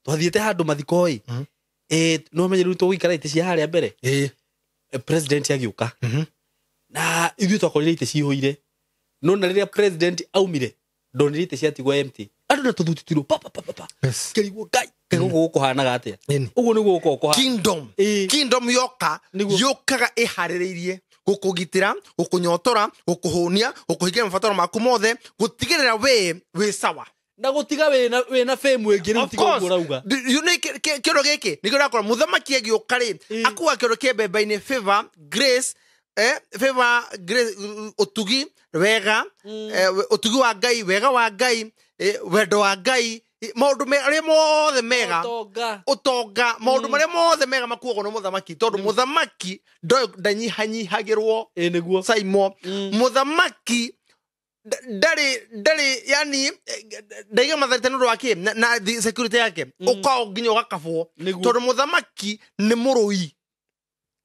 Speaker 2: Twathiĩte handũ mathiko ĩ. Ĩ no menye rĩu tũgũikara itĩ cia harĩa mbere.
Speaker 1: Ĩ.
Speaker 2: President agĩũka. Na ithuĩ twakorire itĩ cihũire. No na rĩrĩa president aumire ndonire itĩ ciatigwo empty. Andũ na tũthuti pa pa pa pa. Kĩrigwo Ngai. Kaĩ gũkũ gũkũhanaga atĩa? Ũguo nĩguo gũkoragwo kũhana.
Speaker 1: Kingdom. Kingdom yoka yũkaga ĩharĩrĩirie gũkũgitĩra, gũkũnyotora, gũkũhũnia, gũkũhingia mabataro maku mothe, gũtigĩrĩra we wĩ sawa.
Speaker 2: Na gũtiga wĩna fame ĩngĩ rĩu tiga ũguo ũrauga.
Speaker 1: Kĩũndũ gĩkĩ nĩkĩo ndakora mũthamaki agĩũka rĩ, akua kĩũndũ kĩa mbembe-inĩ favor, grace, favor, grace, ũtugi, wega, ũtugi wa Ngai, wega wa Ngai, wendo wa Ngai, maũndũ marĩa mothe mega, ũtonga, maũndũ marĩa mothe mega makuagwo nĩ mũthamaki, tondũ mũthamaki ndanyihanyihagĩrwo.
Speaker 2: Nĩguo.
Speaker 1: Saimo, mũthamaki ndarĩ yani ndaiga matharita nĩ ũndũ wa kĩ na security yake ũkao nginya ũgakabwo, tondũ mũthamaki nĩ mũrũi.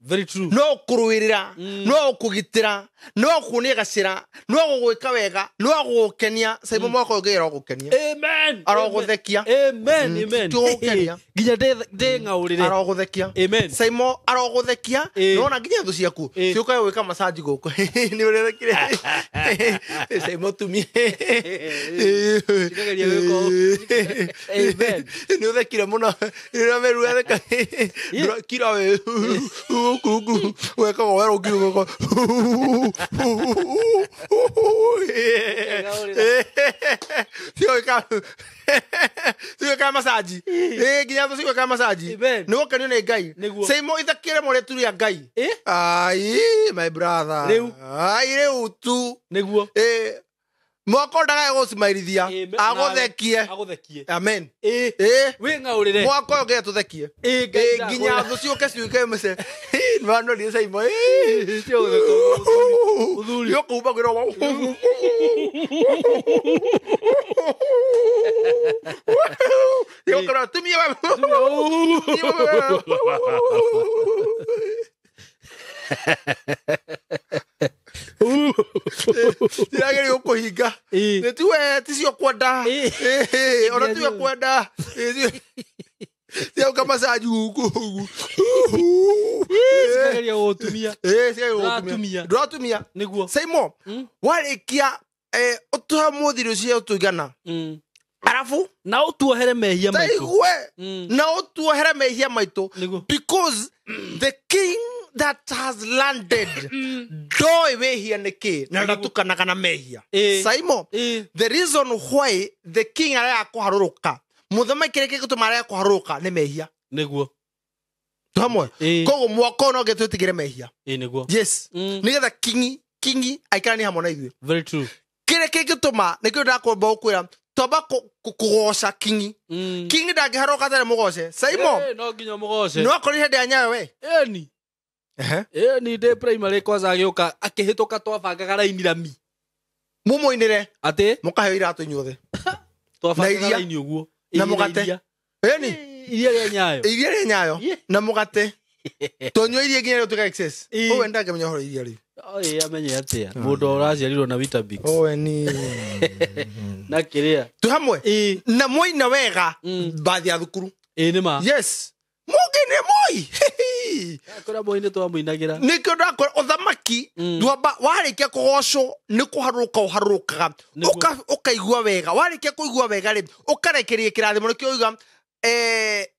Speaker 2: Very true.
Speaker 1: No kũrũĩrĩra, no kũgitĩra, no kuonia gacĩra, no gũgwĩka wega, no gũgũkenia. Saimo mwaka ũyũ Ngai arogũkenia.
Speaker 2: Amen.
Speaker 1: Arogũthekia.
Speaker 2: Amen. Amen.
Speaker 1: Tũgũkenia.
Speaker 2: Nginya ndĩ ng'aũrĩre.
Speaker 1: Arogũthekia.
Speaker 2: Amen.
Speaker 1: Saimo arogũthekia. Nona nginya thũ ciaku ciũkaga gwĩka massage gũkũ. Nĩ ũrethekire. Saimo tumie.
Speaker 2: Cikageria gwĩka ũũ. Amen.
Speaker 1: Nĩ ũthekire mũno. Rĩrĩa meru atheka. Kira we. Kuku wekaga wero kiugo cigwĩka massage nginya thũ cigwĩka massage nĩ gũkenio nĩ Ngai. Saimo ithakĩre mũrĩtu rĩa Ngai. Ai my brother. Ai rĩu tu.
Speaker 2: Nĩguo.
Speaker 1: Mwaka ndagae gũcimairithia agũthekie. Amen.
Speaker 2: Wĩ ng'aũrĩre.
Speaker 1: Mwaka ũyũ Ngai atũthekie. Nginya thũ ciũke ciũke mĩce. Nĩwanorie Saimo.
Speaker 2: Ũthuri.
Speaker 1: Yũkũhumba kwĩrwo. Yũkũrwo tumie we. Ndirageria gũkũhinga. Nĩ tiwe ticio kwenda. Ona tiwe kwenda. Tiauka massage gũkũ.
Speaker 2: Cikageria gũgũtumia.
Speaker 1: Ĩĩ, ndũratumia.
Speaker 2: Nĩguo.
Speaker 1: Saimo, warĩkia ũtũhe mũthĩ irio cia ũtũigana, arabu
Speaker 2: na ũtuohere mehia maitũ.
Speaker 1: Taigue, na ũtuohere mehia maitũ.
Speaker 2: Nĩguo.
Speaker 1: Because the king that has landed ndoĩ wĩhia nĩ kĩ na ndatukanaga na mehia. Saimo, the reason why the king arega kũharũrũka, mũthamaki kĩrĩa gĩgũtũma arega kũharũrũka nĩ mehia.
Speaker 2: Nĩguo.
Speaker 1: Hamwe. Koguo mwaka ũyũ no nginya twĩtigĩre mehia.
Speaker 2: Ĩĩ, nĩguo.
Speaker 1: Yes, nĩgetha kingi aikaranie hamwe na ithuĩ.
Speaker 2: Very true.
Speaker 1: Kĩrĩa kĩngĩtũma nĩkĩo ndakwamba gũkwĩra twamba kũgoca kingi. Kingi ndangĩharũka atarĩ mũgoce, Saimo.
Speaker 2: No nginya mũgoce.
Speaker 1: Nĩ wakorire hĩndĩ ya Nyayo we.
Speaker 2: Ĩni. Ĩni, ndĩ primary kwanza agĩũka akĩhĩtũka twabangaga raini rami.
Speaker 1: Mũmũinĩre.
Speaker 2: Atĩ
Speaker 1: mũkaheo iratũ inyuothe.
Speaker 2: Twabangaga
Speaker 1: Na iria.
Speaker 2: raini ũguo.
Speaker 1: Na
Speaker 2: Ĩĩ,
Speaker 1: mũgate.
Speaker 2: iria.
Speaker 1: Ĩni.
Speaker 2: Iria rĩa Nyayo.
Speaker 1: Iria rĩa Nyayo. Na mũgate tũnyua iria nginya rĩu tuka excess. Ũwe ndangĩmenya ũhoro iria rĩu.
Speaker 2: Ĩĩ, amenye atĩa mũndũ ũraciarirwo na Weetabix
Speaker 1: Ũwe ni
Speaker 2: na kĩrĩa.
Speaker 1: Twĩ hamwe.
Speaker 2: Ĩĩ.
Speaker 1: Na mwaina wega bathi ya thukuru.
Speaker 2: Ĩĩ, nĩ ma.
Speaker 1: Yes, mũngĩ moi.
Speaker 2: Kũrĩa moi nĩ twamũinagĩra.
Speaker 1: Nĩkĩo ndakwĩra ũthamaki ndwamba warĩkia kũgocwo nĩ kũharũrũka ũharũrũkaga.
Speaker 2: Nĩguo.
Speaker 1: Ũkaigua wega. Warĩkia kũigua wega rĩ, ũkarekeria kĩrathimo. Nĩkĩo uga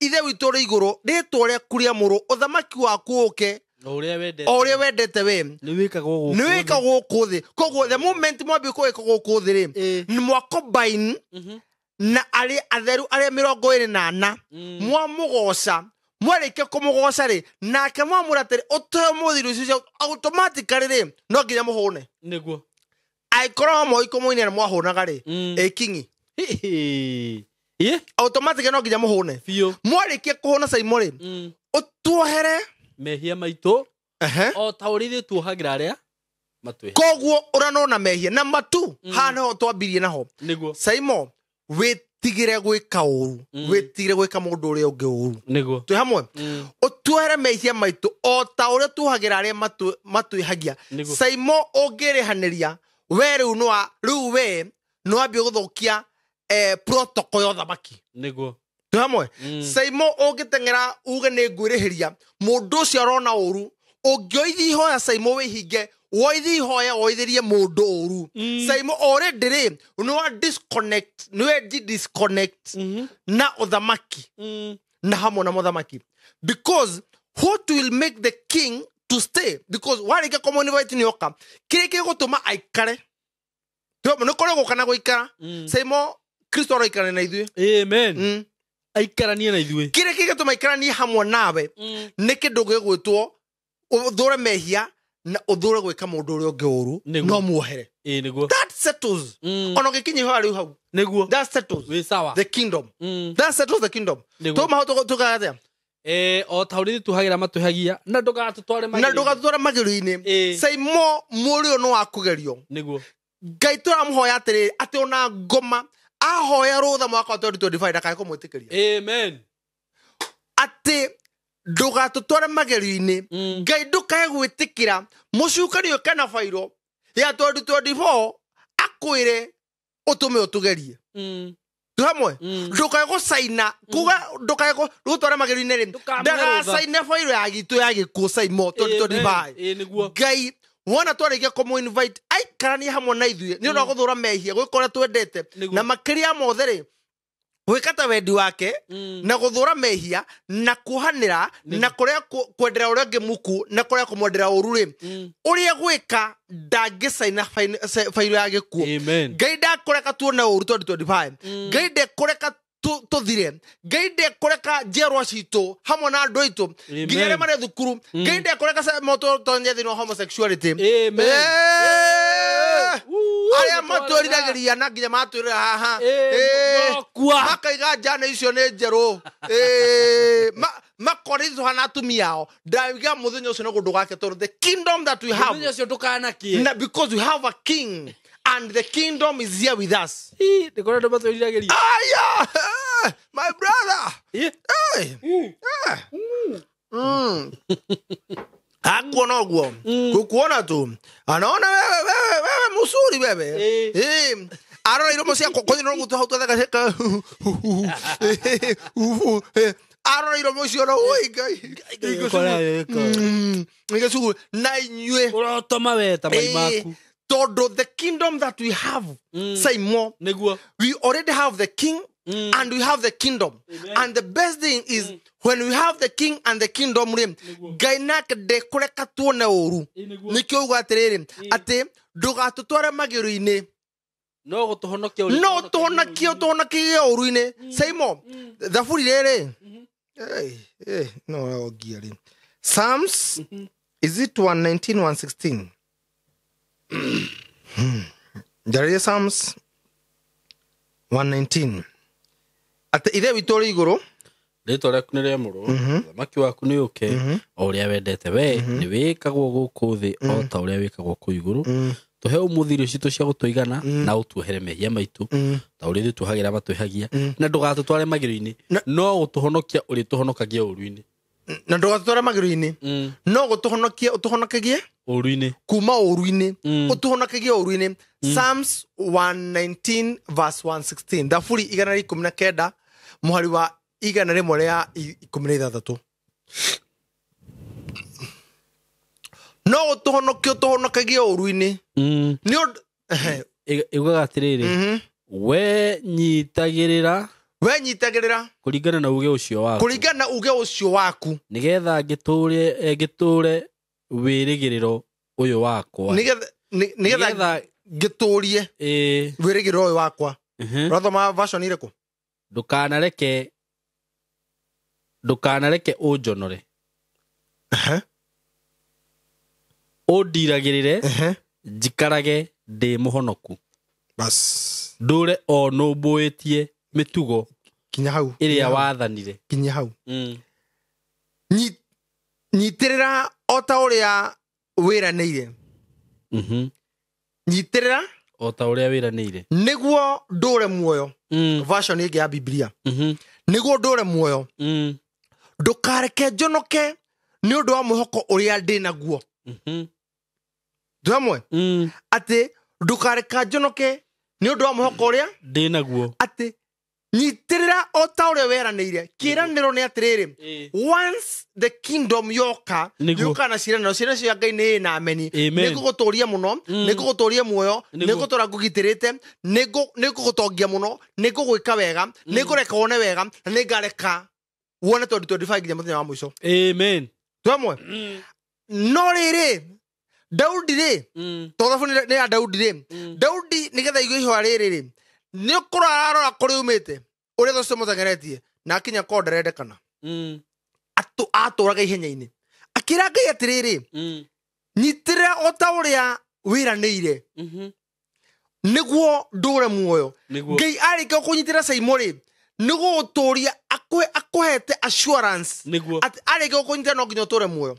Speaker 1: ithe witũ ũrĩ igũrũ, rĩtwa rĩaku rĩamũrwo, ũthamaki waku ũke,
Speaker 2: O ũrĩa wendete.
Speaker 1: O ũrĩa wendete we.
Speaker 2: Nĩ wĩkagwo gũkũ.
Speaker 1: Nĩ wĩka gũkũ thĩ. Koguo the moment mwambie kũwĩka gũkũ thĩ rĩ, nĩ mwa combine na arĩa atheru arĩa 24, mwamũgoca. Mwarĩkia kũmũgoca rĩ, nake mwamwĩra atĩrĩ, ũtũhe ũmũthĩ irio icio cia automatically rĩ, no nginya mũhũne.
Speaker 2: Nĩguo.
Speaker 1: Angĩkorwo moi kũmũinĩra mwahũnaga rĩ, ĩ kingi
Speaker 2: Ĩ.
Speaker 1: Automatically no nginya mũhũne.
Speaker 2: Biũ.
Speaker 1: Mwarĩkia kũhũna, Saimo rĩ, ũtuohere
Speaker 2: mehia maitũ o ta ũrĩa ithuĩ tuohagĩra arĩa matwĩhagia.
Speaker 1: Koguo ũranona mehia namba 2 haha nĩho twambirie naho.
Speaker 2: Nĩguo.
Speaker 1: Saimo, wĩtigĩre gwĩka ũru, wĩtigĩre gwĩka mũndũ ũrĩa ũngĩ ũru.
Speaker 2: Nĩguo.
Speaker 1: Twĩ hamwe. Ũtuohere mehia maitũ o ta ũrĩa tuohagĩra arĩa matwĩhagia.
Speaker 2: Nĩguo.
Speaker 1: Saimo, ũngĩrĩhanĩria we rĩu nĩwa rĩu we nĩwambia gũthũkia protocol ya ũthamaki.
Speaker 2: Nĩguo.
Speaker 1: Twĩ hamwe. Saimo, ũngĩteng'era uge nĩ ngwĩrĩhĩria mũndũ ũcio arona ũru, ũngĩoithi ihoya, Saimo, wĩhinge woithi ihoya woithĩrie mũndũ ũru, Saimo, already rĩ nĩwa disconnect, nĩwe disconnect na ũthamaki na hamwe na mũthamaki, because what will make the king to stay? Because warĩkia kũmũinvite nĩoka, kĩrĩa gĩgũtũma aikare nĩ kũrĩ gũka na gũikara. Saimo, Kristo aroikara na ithuĩ.
Speaker 2: Amen. Aikaranie na ithuĩ.
Speaker 1: Kĩrĩa kĩgĩtũma aikaranie hamwe nawe nĩ kĩndũ gĩgwĩtwo ũthũre mehia na ũthũre gwĩka mũndũ ũrĩa ũngĩ ũru.
Speaker 2: Nĩguo.
Speaker 1: No muohere.
Speaker 2: Ĩĩ, nĩguo.
Speaker 1: That settles. Ona ũngĩkinya ihoya rĩu hau,
Speaker 2: Nĩguo.
Speaker 1: that settles
Speaker 2: Wĩ sawa.
Speaker 1: the kingdom. That settles the kingdom.
Speaker 2: Nĩguo.
Speaker 1: Tũma hau tugaga atĩa?
Speaker 2: O ta ũrĩa ithuĩ tuohagĩra matwĩhagia, na ndũgatũtware
Speaker 1: Na
Speaker 2: magerio-inĩ.
Speaker 1: ndũgatũtware magerio-inĩ. Saimo, mũrĩ ũyũ nĩ wa kũgerio.
Speaker 2: Nĩguo.
Speaker 1: Ngai tũramũhoya atĩrĩrĩ, atĩ ona ngoma ahoya rũtha mwaka wa 2025 ndakae kũmwĩtĩkĩria.
Speaker 2: Amen.
Speaker 1: Atĩ ndũgatũtware magerio-inĩ. Ngai ndũkae gwĩtĩkĩra mũcukani ũyũ kana bairo ya 2024 akwĩre ũtũme ũtũgerie. Twĩ hamwe. Ndũkae gũcaina kuga ndũkae gũtwara magerio-inĩ rĩ,
Speaker 2: Ndũkamũhe rũtha.
Speaker 1: ndagacaine bairo ya gitũ ya gĩkuũ, Saimo, 2025.
Speaker 2: Ĩĩ, nĩguo.
Speaker 1: Ngai wona twarĩkia kũmũ-invite aikaranie hamwe na ithuĩ nĩ ũndũ wa gũthũra mehia, gwĩka ũrĩa twendete,
Speaker 2: Nĩguo.
Speaker 1: na makĩria mothe rĩ, gwĩka ta wendi wake, na gũthũra mehia na kuohanĩra na kũrĩa kwendera ũrĩa ũngĩ muku na kũrĩa kũmwendera ũru rĩ, ũrĩa gwĩka ndangĩcaina bairo ya gĩkuũ.
Speaker 2: Amen.
Speaker 1: Ngai ndakũreka tuone ũru 2025. Ngai ndekũreka tũthire. Ngai ndekũreka njiarwa citũ hamwe na andũ aitũ
Speaker 2: Amen.
Speaker 1: nginya arĩa marĩ thukuru. Ngai ndekũreka tonye thĩinĩ wa homosexuality.
Speaker 2: Amen. Woo,
Speaker 1: Arĩa
Speaker 2: nĩtwarega.
Speaker 1: matwĩriragĩria na nginya matwĩrĩra haha.
Speaker 2: Mokua.
Speaker 1: Makaiga njana icio nĩ njerũ, makoritwo hana atumia ao. Ndaiga mũthenya ũcio nĩguo ndũgake, tondũ the kingdom that we have,
Speaker 2: Mũthenya ũcio ndũkanakie.
Speaker 1: na because we have a king and the kingdom is here with us.
Speaker 2: Ĩ, nĩ kũrĩ andũ matwĩriragĩria.
Speaker 1: Aya, my brother.
Speaker 2: Ĩ.
Speaker 1: Hey. Hakuona ũguo kukuona tu anaona wewe, wewe, wewe musuri wewe. Arora iromo ciakwa kwanza no gutu hau twetheka. Arora iromo icio na oi Ngai. Ngai na inyuĩ
Speaker 2: Ũrotoma we ta mai maku.
Speaker 1: Todo the kingdom that we have, say more.
Speaker 2: Nĩguo.
Speaker 1: We already have the king and we have the kingdom.
Speaker 2: Amen.
Speaker 1: And the best thing is when we have the king and the kingdom rĩ, Ngai nake ndekũreka tuone ũru. Nĩkĩo uga atĩrĩrĩ, atĩ ndũgatũtware magĩrũ-inĩ,
Speaker 2: No gũtũhonokia
Speaker 1: no tũhonokie ũtũhonokie ũru-inĩ. Say more. Thaburi rĩrĩ. Hey, no ngia rĩ. Psalms, is it 119, 116? Njarĩrie Psalms 119. Atĩ ithe witũ ũrĩ igũrũ,
Speaker 2: Rĩtwa rĩaku nĩ rĩamũrwo, ũthamaki waku nĩ ũke, o ũrĩa wendete we nĩ wĩkagwo gũkũ thĩ o ta ũrĩa wĩkagwo kũu igũrũ. Tũhe ũmũthĩ irio citũ cia gũtũigana na ũtuohere mehia maitũ ta ũrĩa ithuĩ tuohagĩra matwĩhagia, na ndũgatũtware magĩrũ-inĩ, no gũtũhonokia ũrĩtũhonokagia ũru-inĩ.
Speaker 1: Na ndũgatũtware magĩrũ-inĩ, no gũtũhonokia ũtũhonokagie
Speaker 2: Ũru-inĩ.
Speaker 1: kuma ũru-inĩ, ũtũhonokagie ũru-inĩ. Psalms 119 verse 116. Thaburi 119 mũhari wa 116. No ũtũhonokie ũtũhonokagie ũru-inĩ. Nĩ ũndũ
Speaker 2: Ĩugaga atĩrĩrĩ, we nyitagĩrĩra,
Speaker 1: we nyitagĩrĩra
Speaker 2: kũringana na uge ũcio waku,
Speaker 1: kũringana na uge ũcio waku,
Speaker 2: nĩgetha ngĩtũre wĩrĩgĩrĩro ũyũ wakwa,
Speaker 1: nĩgetha ngĩtũrie wĩrĩgĩrĩro ũyũ wakwa. Ũrathoma version ĩrĩkũ?
Speaker 2: Ndũkanareke ũnjonore, ũndiragĩrĩre, njikarage ndĩ mũhonoku,
Speaker 1: bas
Speaker 2: ndũre o nũmbũĩtie mĩtugo
Speaker 1: kinya hau
Speaker 2: ĩrĩa wathanire.
Speaker 1: Kinya hau. Nyitĩrĩra o ta ũrĩa wĩranĩire. Nyitĩrĩra
Speaker 2: o ta ũrĩa wĩranĩire,
Speaker 1: nĩguo ndũre muoyo. Version ĩngĩ ya Biblia, nĩguo ndũre muoyo, ndũkareke njonoke nĩ ũndũ wa mwĩhoko ũrĩa ndĩ naguo. Ndũramwe atĩ ndũkareka njonoke nĩ ũndũ wa mwĩhoko ũrĩa
Speaker 2: ndĩ naguo,
Speaker 1: atĩ nyitĩrĩra o ta ũrĩa weranĩire. Kĩĩranĩro nĩ atĩrĩrĩ, once the kingdom yoka, yũka na ciĩranĩro, ciĩranĩro cia Ngai nĩ na ameni. Nĩ ngũgũtũria mũno, nĩ ngũgũtũria muoyo, nĩ ngũtũra ngũgitĩrĩte, nĩ ngũgũtongia mũno, nĩ ngũgwĩka wega, nĩ ngũreka wone wega, na nĩ ngareka wone 2025 nginya mũthenya wa mũico.
Speaker 2: Amen.
Speaker 1: Twamwe. No rĩrĩ, Daudi rĩ, tondũ thaburi nĩ ya Daudi rĩ, Daudi nĩgetha igue ihũa rĩrĩ rĩ, nĩ ũkũrora ararora kũrĩa umĩte, ũrĩa thũ cimũteng'eretie, na akinya korwo ndarendekana. Atũraga ihenya-inĩ. Akĩra Ngai atĩrĩrĩ, nyitĩrĩra o ta ũrĩa wĩranĩire, nĩguo ndũre muoyo. Ngai arĩkia kũnyitĩrĩra Saimo rĩ, nĩguo gũtũria akũhete assurance atĩ arĩkia gũkũnyitĩrĩra no nginya ũtũre muoyo.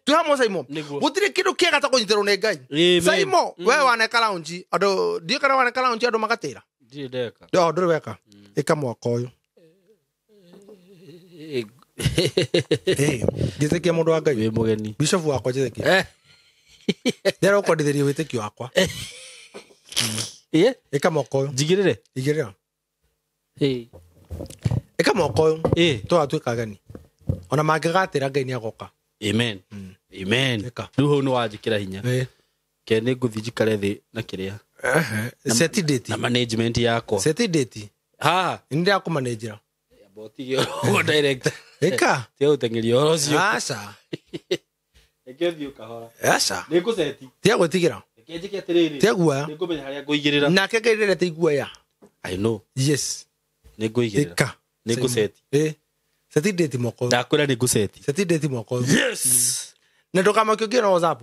Speaker 1: Twĩ hamwe Saimo? Gũtirĩ kĩndũ kĩega ta kũnyitĩrwo nĩ Ngai. Saimo, we waneka lounge, andũ ndiũĩ kana waneka lounge andũ magatĩra.
Speaker 2: Ndirĩ ndeka.
Speaker 1: No, ndũrĩ weka. Ĩka mwaka ũyũ. Njĩtĩkia mũndũ wa Ngai.
Speaker 2: Wĩ mũgeni.
Speaker 1: Bishop wakwa njĩtĩkia. Ndĩrenda gũkwendithĩria wĩtĩkio wakwa. Ĩka mwaka ũyũ.
Speaker 2: Njigĩrĩre.
Speaker 1: Igĩrĩra. Ĩka mwaka ũyũ. Tũgatuĩka ageni. Ona mangĩgatĩra Ngai nĩagoka.
Speaker 2: Amen. Amen. Rĩu hau nĩ wanjĩkĩra hinya. Ke nĩ ngũthiĩ njikare thĩ na kĩrĩa.
Speaker 1: Seti date.
Speaker 2: Na management yakwa.
Speaker 1: Seti date.
Speaker 2: Ha.
Speaker 1: Nĩ ndĩrakũmanĩnjĩra.
Speaker 2: Botige ũguo direct.
Speaker 1: Ĩka.
Speaker 2: Tiga gũteng'eria ũhoro ũcio.
Speaker 1: Aca.
Speaker 2: Reke thiĩ ũkahora.
Speaker 1: Aca.
Speaker 2: Nĩ ngũceti.
Speaker 1: Tiga gwĩtigĩra.
Speaker 2: Reke njĩke atĩrĩrĩ.
Speaker 1: Tiga guoya.
Speaker 2: Nĩ ngũmenya harĩa ngũigĩrĩra.
Speaker 1: Nake Ngai nderete iguoya.
Speaker 2: I know.
Speaker 1: Yes.
Speaker 2: Nĩ ngũigĩrĩra.
Speaker 1: Ĩka.
Speaker 2: Nĩ ngũceti.
Speaker 1: Seti date mwaka ũyũ.
Speaker 2: Ndakwĩra nĩ ngũceti.
Speaker 1: Seti date mwaka ũyũ.
Speaker 2: Yes.
Speaker 1: Na ndũkamake ũngĩ na WhatsApp.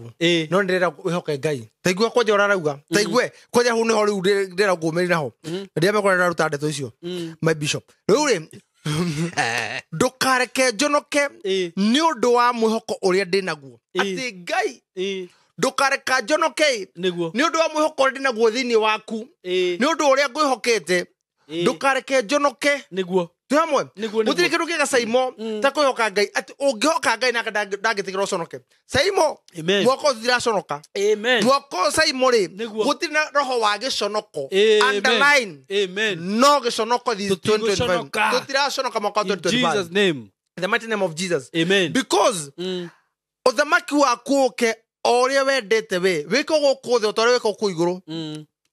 Speaker 1: No ndĩrenda wĩhoke Ngai. Ta igua kwanja ũrĩa arauga. Ta igue kwanja hau nĩho rĩu ndĩrenda ngũmĩrĩra naho. Na ndiramenya ndaruta ndeto icio. My bishop. Rĩu rĩ, ndũkareke njonoke nĩ ũndũ wa mwĩhoko ũrĩa ndĩ naguo. Atĩ Ngai, ndũkareka njonoke
Speaker 2: Nĩguo.
Speaker 1: nĩ ũndũ wa mwĩhoko ũrĩa ndĩ naguo thĩinĩ waku. Nĩ ũndũ ũrĩa ngwĩhokete. Ndũkareke njonoke.
Speaker 2: Nĩguo.
Speaker 1: Twĩ hamwe?
Speaker 2: Nĩguo, nĩguo.
Speaker 1: Gũtirĩ kĩndũ kĩega Saimo ta kwĩhoka Ngai atĩ ũngĩhoka Ngai nake ndangĩtĩkĩra ũconoke. Saimo,
Speaker 2: Amen.
Speaker 1: mwaka ũyũ tũtiraconoka.
Speaker 2: Amen.
Speaker 1: Mwaka ũyũ Saimo rĩ,
Speaker 2: Nĩguo.
Speaker 1: gũtirĩ na roho wa gĩconoko.
Speaker 2: Amen.
Speaker 1: Underline.
Speaker 2: Amen.
Speaker 1: No gĩconoko this 2025.
Speaker 2: Tũtigũconoka.
Speaker 1: Tũtiraconoka mwaka wa
Speaker 2: In
Speaker 1: 2025.
Speaker 2: Jesus name.
Speaker 1: In the mighty name of Jesus.
Speaker 2: Amen.
Speaker 1: Because uthamaki waku ũke o ũrĩa wendete we wĩke gũkũ thĩ o ta ũrĩa wĩka kũu igũrũ.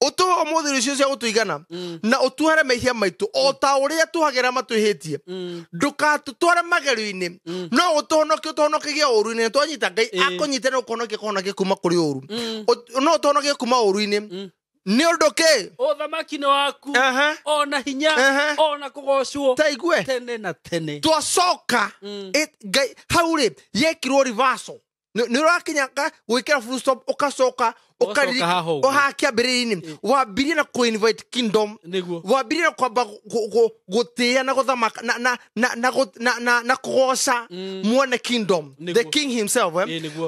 Speaker 1: Ũtũhe ũmũthĩ irio icio cia gũtũigana na ũtuohere mehia maitũ o ta ũrĩa tuhagĩra matwĩhĩtie. Ndũgatũtware magerio-inĩ no ũtũhonokie ũtũhonokagie ũũru-inĩ. Twanyita Ngai akũnyite na ũkũhonokie kũhonokie kuma kũrĩ ũũru. No ũtũhonokie kuma ũũru-inĩ. Nĩ ũndũ kĩ?
Speaker 2: Ũthamaki nĩ waku ona hinya ona kũgocwo
Speaker 1: ta igue
Speaker 2: tene na tene.
Speaker 1: Twacoka Ngai hau rĩ yekirwo reversal. Nĩ ũrakinya gwĩkĩra full stop ũgacoka ũhaha kĩambĩrĩria-inĩ. Wambirie na kũ-invite kingdom. Wambirie na kwamba gũtĩĩa na gũthamaka na kũgoca mwene kingdom, the king himself.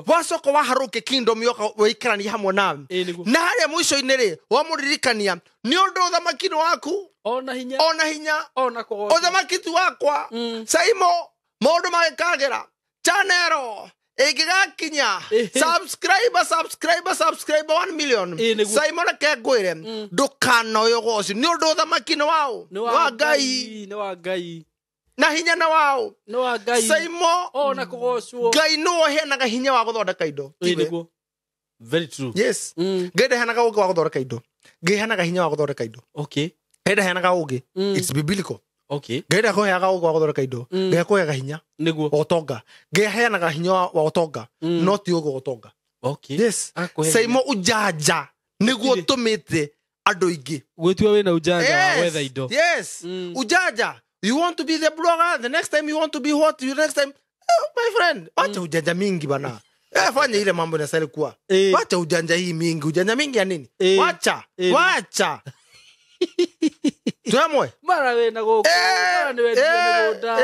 Speaker 1: Wacoka waharũke kingdom yoka waikarania hamwe nawe. Na harĩa mũico-inĩ rĩ wamũririkania nĩ ũndũ ũthamaki nĩ waku
Speaker 2: ona hinya
Speaker 1: ona hinya
Speaker 2: ona kũgocwo.
Speaker 1: Ũthamaki ti wakwa. Saimo maũndũ magĩkagĩra channel ĩngĩgakinya subscriber subscriber subscriber 1 million. Simon reke ngwĩre ndũkanoe ũgoci nĩ ũndũ ũthamaki nĩ waũ?
Speaker 2: Nĩ
Speaker 1: wa Ngai.
Speaker 2: Nĩ wa Ngai.
Speaker 1: Na hinya na waũ?
Speaker 2: Nĩ wa Ngai.
Speaker 1: Saimo
Speaker 2: ona kũgocwo.
Speaker 1: Ngai nĩwe ũheanaga hinya wa gũthondeka indo.
Speaker 2: Very true.
Speaker 1: Yes. Ngai ndaheanaga ũũgĩ wa gũthondeka indo. Ngai aheanaga hinya wa gũthondeka indo.
Speaker 2: Okay.
Speaker 1: Ngai ndaheanaga ũũgĩ. It's biblical.
Speaker 2: Okay.
Speaker 1: Ngai ndakũheaga ũũgĩ wa gũthondeka indo. Ngai akũheaga hinya
Speaker 2: nĩguo
Speaker 1: wa ũtonga. Ngai aheanaga hinya wa ũtonga no ti ũũgĩ wa ũtonga.
Speaker 2: Okay.
Speaker 1: Yes. Saimo ujanja nĩguo ũtũmĩte andũ aingĩ
Speaker 2: gwĩtua wĩna ujanja wa gwetha indo.
Speaker 1: Yes. Ujanja. You want to be the blogger, the next time you want to be what? You next time, oh, my friend, wacha ujanja mingi bana. Fanya ile mambo inastahili kuwa. Wacha ujanja hii mingi, ujanja mingi ya nini? Wacha. Wacha. Tuamwe.
Speaker 2: Mara we na gũkũ, mara nĩ wendia mĩgũnda,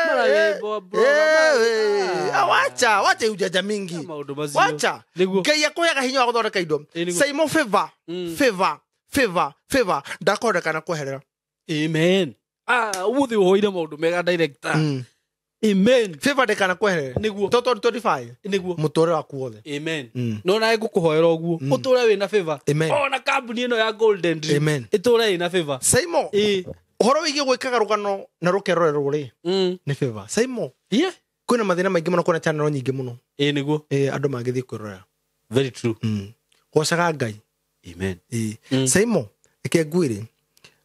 Speaker 2: mara wĩ blogger.
Speaker 1: Wacha, wacha ujanja mingi. Wacha. Ngai akũheaga hinya wa gũthondeka indo. Saimo favor, favor, favor, favor. Ndakonekana kweherera.
Speaker 2: Amen. Ũmũthĩ ũhoire maũndũ mega director. Amen.
Speaker 1: Favor ndekana kweherera.
Speaker 2: Nĩguo.
Speaker 1: Total 25.
Speaker 2: Nĩguo.
Speaker 1: Mũtũrĩre waku wothe.
Speaker 2: Amen. No nawe ngũkũhoera ũguo ũtũre wĩna favor. Ona kambuni ĩno ya Golden Dream ĩtũre ĩna favor.
Speaker 1: Saimo. Ũhoro wĩgiĩ gwĩkaga rũgano na rũkerorerwo rĩ nĩ favor. Saimo.
Speaker 2: Yeah.
Speaker 1: Kwĩna mathĩna maingĩ mũno, kwĩna channel nyingĩ mũno.
Speaker 2: Nĩguo.
Speaker 1: Andũ mangĩthiĩ kwĩrorera.
Speaker 2: Very true.
Speaker 1: Gocaga Ngai.
Speaker 2: Amen.
Speaker 1: Saimo, reke ngwĩre.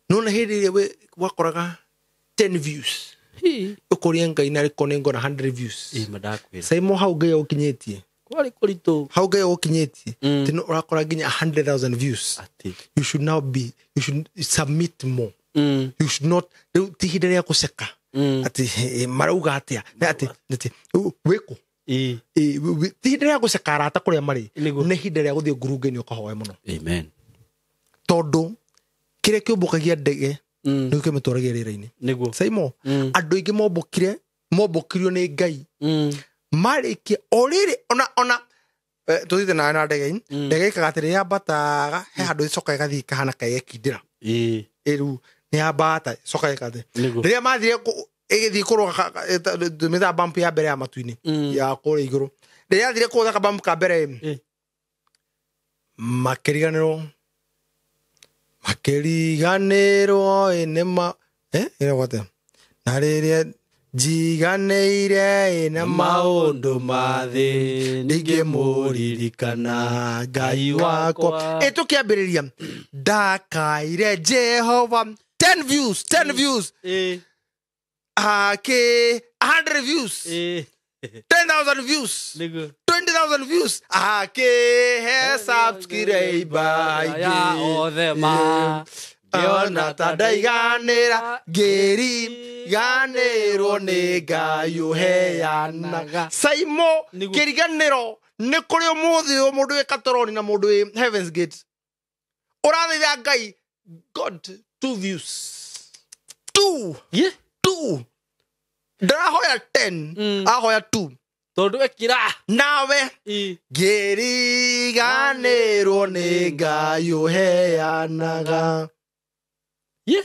Speaker 1: Nona hĩndĩ ĩrĩa wakoraga 10 views. Ũkũria Ngai na rĩko nĩ ngona 100 views. Saimo hau Ngai agũkinyĩtie.
Speaker 2: Kwarĩ kũritũ.
Speaker 1: Hau Ngai agũkinyĩtie. Tino ũrakora nginya 100,000 views. You should now be, you should submit more. You should not, rĩu ti ihinda rĩa gũceka. Atĩ marauga atĩa. Atĩ wĩkũ. Ti ihinda rĩa gũceka arata kũrĩa marĩ. Nĩ ihinda rĩa gũthiĩ ngurunga-inĩ ũkahoe mũno.
Speaker 2: Amen.
Speaker 1: Tondũ kĩrĩa kĩũmbũkagia ndege nĩkĩo kĩmĩtwaragia rĩera-inĩ.
Speaker 2: Nĩguo.
Speaker 1: Saimo, andũ aingĩ mombũkirio nĩ Ngai. Marĩkia o rĩrĩ ona tũthiĩte nawe na ndege ndege ĩkaga atĩrĩ yambataga he handũ ĩcokaga ĩgathiĩ ĩkahana ka ĩgekindĩra. Rĩu nĩ yambata ĩcokaga ĩkathiĩ. Rĩrĩa mathire ĩgĩthiĩ kũrũga tũmĩtaga bump ya mbere ya matu-inĩ ya kũrĩa igũrũ. Rĩrĩa yathire kũrũga ka bump ka mbere makĩriganĩrwo ĩ nĩ ĩragwo atĩa? Na rĩrĩa njiganĩire ĩ na
Speaker 2: maũndũ ma thĩ
Speaker 1: ndingĩmũririkana Ngai wakwa. Ĩ tũkĩambĩrĩria ndakaire Jehova 10 views 10 views 100 views 10,000 views 20,000 views akĩhe subscriber
Speaker 2: ya othe ma
Speaker 1: ona ta ndaiganĩra ngĩriganĩrwo nĩ Ngai ũheanaga. Saimo kĩriganĩro nĩ kũrĩ ũmũthĩ ũyũ mũndũ wĩ Katoroni na mũndũ wĩ Heaven's Gate ũrathaitha Ngai God 2 views 2
Speaker 2: yeah
Speaker 1: 2 ndarahoya 10 ahoya 2
Speaker 2: tondũ ekira
Speaker 1: nawe ngĩriganĩrwo nĩ Ngai ũheanaga.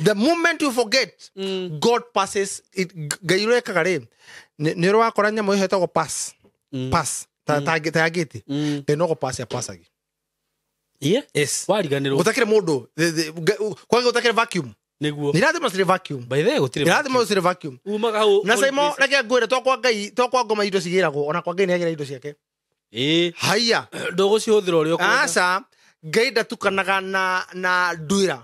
Speaker 1: The moment you forget, God passes it. Ngai ũrekaga rĩ nĩ ũrakora nyamũ ĩyo ĩtagwo pass pass ta ya gĩti Ngai no gũpass apasagi.
Speaker 2: Yeah.
Speaker 1: Yes.
Speaker 2: Wariganĩrwo
Speaker 1: gũtakĩrĩ mũndũ kwage gũtakĩrĩ vacuum.
Speaker 2: Nĩguo.
Speaker 1: Irathimo cirĩ vacuum.
Speaker 2: By the way, gũtirĩ
Speaker 1: Irathimo cirĩ vacuum.
Speaker 2: Umaga hau.
Speaker 1: Na Simon, reke ngwĩre, to kwa Ngai, to kwa ngoma indo cigĩragwo, ona kwa Ngai nĩagĩra indo ciake.
Speaker 2: Ĩĩ.
Speaker 1: Haiya.
Speaker 2: Ndũgũcihũthĩra ũrĩa ũkwenda.
Speaker 1: Aca, Ngai ndatukanaga na nduĩra.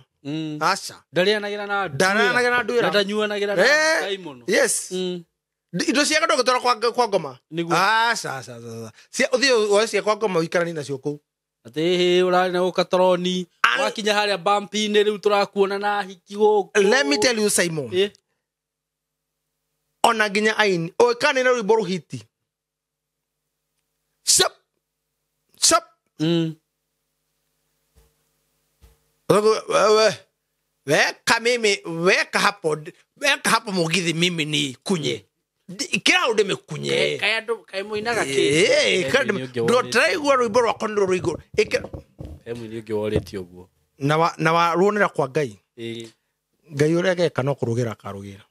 Speaker 1: Aca.
Speaker 2: Ndarĩanagĩra na nduĩra.
Speaker 1: Ndarĩanagĩra na nduĩra.
Speaker 2: Na ndanyuanagĩra na Simon.
Speaker 1: Yes. Indo ciake ndũngĩtwara kwa ngoma.
Speaker 2: Nĩguo.
Speaker 1: Aca, aca, aca. Cia ũthiĩ woe cia kwa ngoma ũikaranie nacio kũu.
Speaker 2: Atĩ hĩ ũrarĩ na gũka toroni. Wakinya harĩa bump-inĩ rĩu tũrakuona na hiki gũkũ.
Speaker 1: Let me tell you, Simon. Ona nginya aini. Ũĩkane na rwĩmbo rũhiti. Shap. Shap. Weka mimi, weka hapo, weka hapo mugithi mimi ni kunye. Kira undu mekunye.
Speaker 2: Kaya andu kai muinaga ki.
Speaker 1: Ndũraigua rwĩmbo rwakwa nĩ rũigũ.
Speaker 2: He mũini ũngĩ worĩtie ũguo.
Speaker 1: Na wa ruonera kwa Ngai. Ngai ũrĩa ageka no kũrũgĩra akarũgĩra.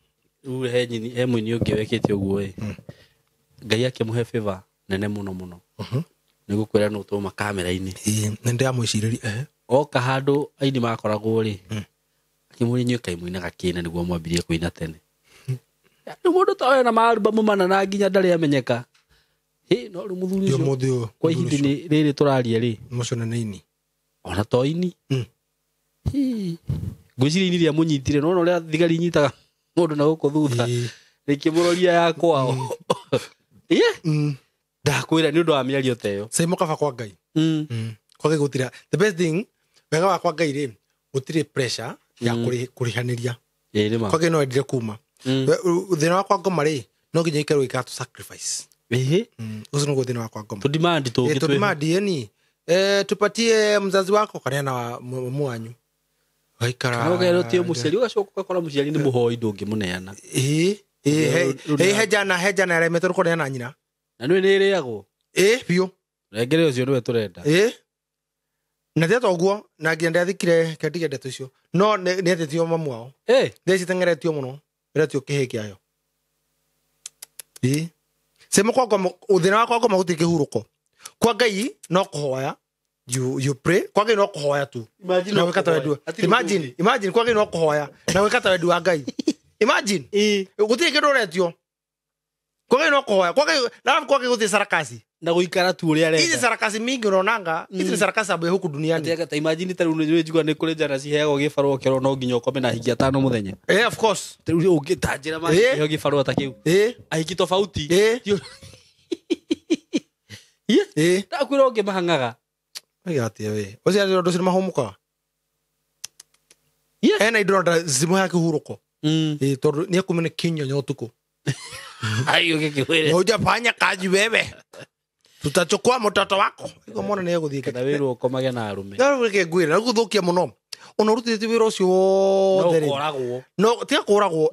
Speaker 2: Rĩu he mũini ũngĩ wekĩte ũguo ĩ. Ngai akĩmũhe favor nene mũno mũno. Nĩ gũkwĩra nũ tũma kamera-inĩ.
Speaker 1: Nĩ ndĩramwĩcirĩria.
Speaker 2: Oka handũ aini makoragwo rĩ. Akĩmũria inyuĩ kaĩ mũinaga kĩ na nĩguo mwambirie kũina tene. Rĩu mũndũ ta ũyũ na maarubamu mana na nginya ndarĩ amenyeka. Hĩ, no rĩu mũthuri ũcio kwa ihinda rĩrĩ tũraria rĩ.
Speaker 1: Mũcio nĩ ini.
Speaker 2: Ona to ini. Ngwĩciria ini rĩa mũnyitire, no ũrĩa thigari inyitaga mũndũ na gũkũ thutha. Rĩkĩmũroria ya kwao. Ndakwĩra nĩ ũndũ wa mĩario ta ĩyo.
Speaker 1: Simon kaba kwa Ngai. Kwa Ngai gũtirĩ. The best thing, wega wa kwa Ngai rĩ, gũtirĩ pressure ya kũrĩhanĩria. Kwa Ngai no endire kuma. Thĩna wa kwa ngoma rĩ, no nginya ikerwo ika to sacrifice. Ũcio nĩguo thĩna wa kwa ngoma.
Speaker 2: Tũdemand tũngĩ.
Speaker 1: Tũdemand yani. Tupatie mzazi wako kana na mwanyu. Waikara.
Speaker 2: Kana ũkerwo ti mũciari, ũgacoka ũgakora mũciari nĩ mũhoi ndũngĩmũneana.
Speaker 1: Hejana aremetwo kũneana nyina.
Speaker 2: Na nĩwe nĩ ĩrĩagwo.
Speaker 1: Biũ.
Speaker 2: Rengere ũcio nĩwe tũrenda.
Speaker 1: Na ti toguo na nginya ndathikire kendige ndeto icio. No nĩ etĩtio mamu wao. Theci tengeretio mũno. Ĩretio kĩhĩ kĩayo. Sema kwa ngoma, thĩna wa kwa ngoma gũtirĩ kĩhurũko. Kwa Ngai no kũhoya. You pray. Kwa Ngai no kũhoya tu.
Speaker 2: Imagine
Speaker 1: na gwĩka ta wendi. Imagine kwa Ngai no kũhoya na gwĩka ta wendi wa Ngai. Imagine. Gũtirĩ kĩndũ ũretio. Kwa Ngai no kũhoya. Kwa Ngai na kwa Ngai gũtirĩ sarakasi.
Speaker 2: Na gũikara tu ũrĩa arenda.
Speaker 1: Hizi sarakasi mingi unaonanga, hizi ni sarakasi ambayo huku duniani.
Speaker 2: Ati imagine ta rĩu nĩ njigua nĩ kũrĩ njana ciheagwo gĩbarũa ũkerwo no nginya ũkome na ahiki atano mũthenya.
Speaker 1: Of course.
Speaker 2: Rĩu ũngĩtanjĩra mangĩheo gĩbarũa ta kĩu. Ahiki tofauti. Ndakwĩra ũngĩ mahang'aga.
Speaker 1: Atia we. Ũcio andũ ũcio nĩ mahũmũkaga. Ena indo nda zimũheaga kĩhurũko. Tondũ nĩ ekuma nĩ kĩnyonyo ũtukũ.
Speaker 2: Ayo gĩkĩwĩre.
Speaker 1: Hujafanya kazi wewe. Tutachukua mtoto wako. Iko mwana nĩ egũthiĩ
Speaker 2: kana wĩrwo ũkomage na arũme.
Speaker 1: No reke ngwĩre, na gũthũkia mũno. Ona ũrutĩte wĩra ũcio wothe rĩ.
Speaker 2: No kũragwo.
Speaker 1: No tiga kũragwo,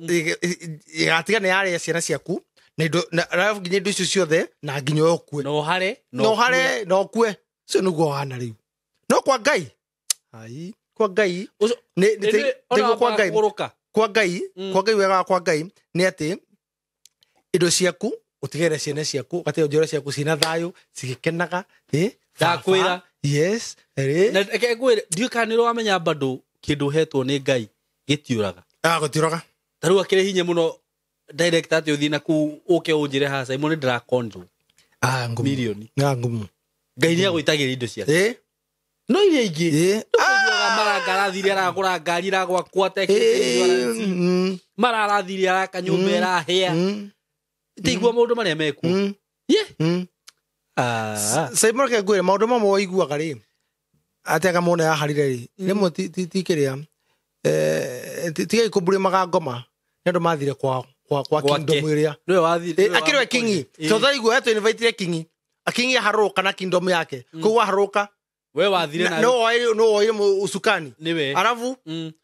Speaker 1: ĩgatiga nĩ yarĩa ciana ciaku na indo na nginya indo icio ciothe na nginya ũkue.
Speaker 2: No hare,
Speaker 1: no hare, no ũkue. Ũcio nĩguo wana rĩu. No kwa Ngai. Ai, kwa Ngai. Nĩ kwa Ngai. Kwa Ngai, kwa Ngai wega kwa Ngai nĩ atĩ indo ciaku utigere ciana ciaku ũgatĩra njoro ciaku cina thayũ cigĩkenaga.
Speaker 2: Ndakwĩra.
Speaker 1: Yes.
Speaker 2: Na reke ngwĩre, ndiũĩ kana nĩ ũramenya bado kĩndũ ũhetwo nĩ Ngai gĩtiũraga.
Speaker 1: Gũtiũraga.
Speaker 2: Ta rĩu akĩrĩ hinya mũno director atĩ ũthiĩ na kũu ũke ũnjĩre haha Simon nĩ ndĩrakonjwo.
Speaker 1: Ngumu.
Speaker 2: Mirioni.
Speaker 1: Ngumu.
Speaker 2: Ngai nĩ agũitagĩria indo ciake. No iria ingĩ. Maranga arathire aragũra ngari iragwakwo atekĩte. Mara arathire araka nyũmba ĩrahĩa. Tigua maũndũ marĩa mekuo.
Speaker 1: Simon ke ngwĩre maũndũ mamwe waiguaga rĩ atĩ anga mona yaharire rĩ rĩmwe ti kĩrĩa tigai kũmburia magangoma nĩ andũ mathire kwa kingdom ĩrĩa
Speaker 2: nĩwe wathire
Speaker 1: akĩrĩ kingi tondũ aigua etũ invite kingi akingi aharũka na kingdom yake koguo aharũka
Speaker 2: we wathire na
Speaker 1: no woire usukani
Speaker 2: niwe
Speaker 1: arafu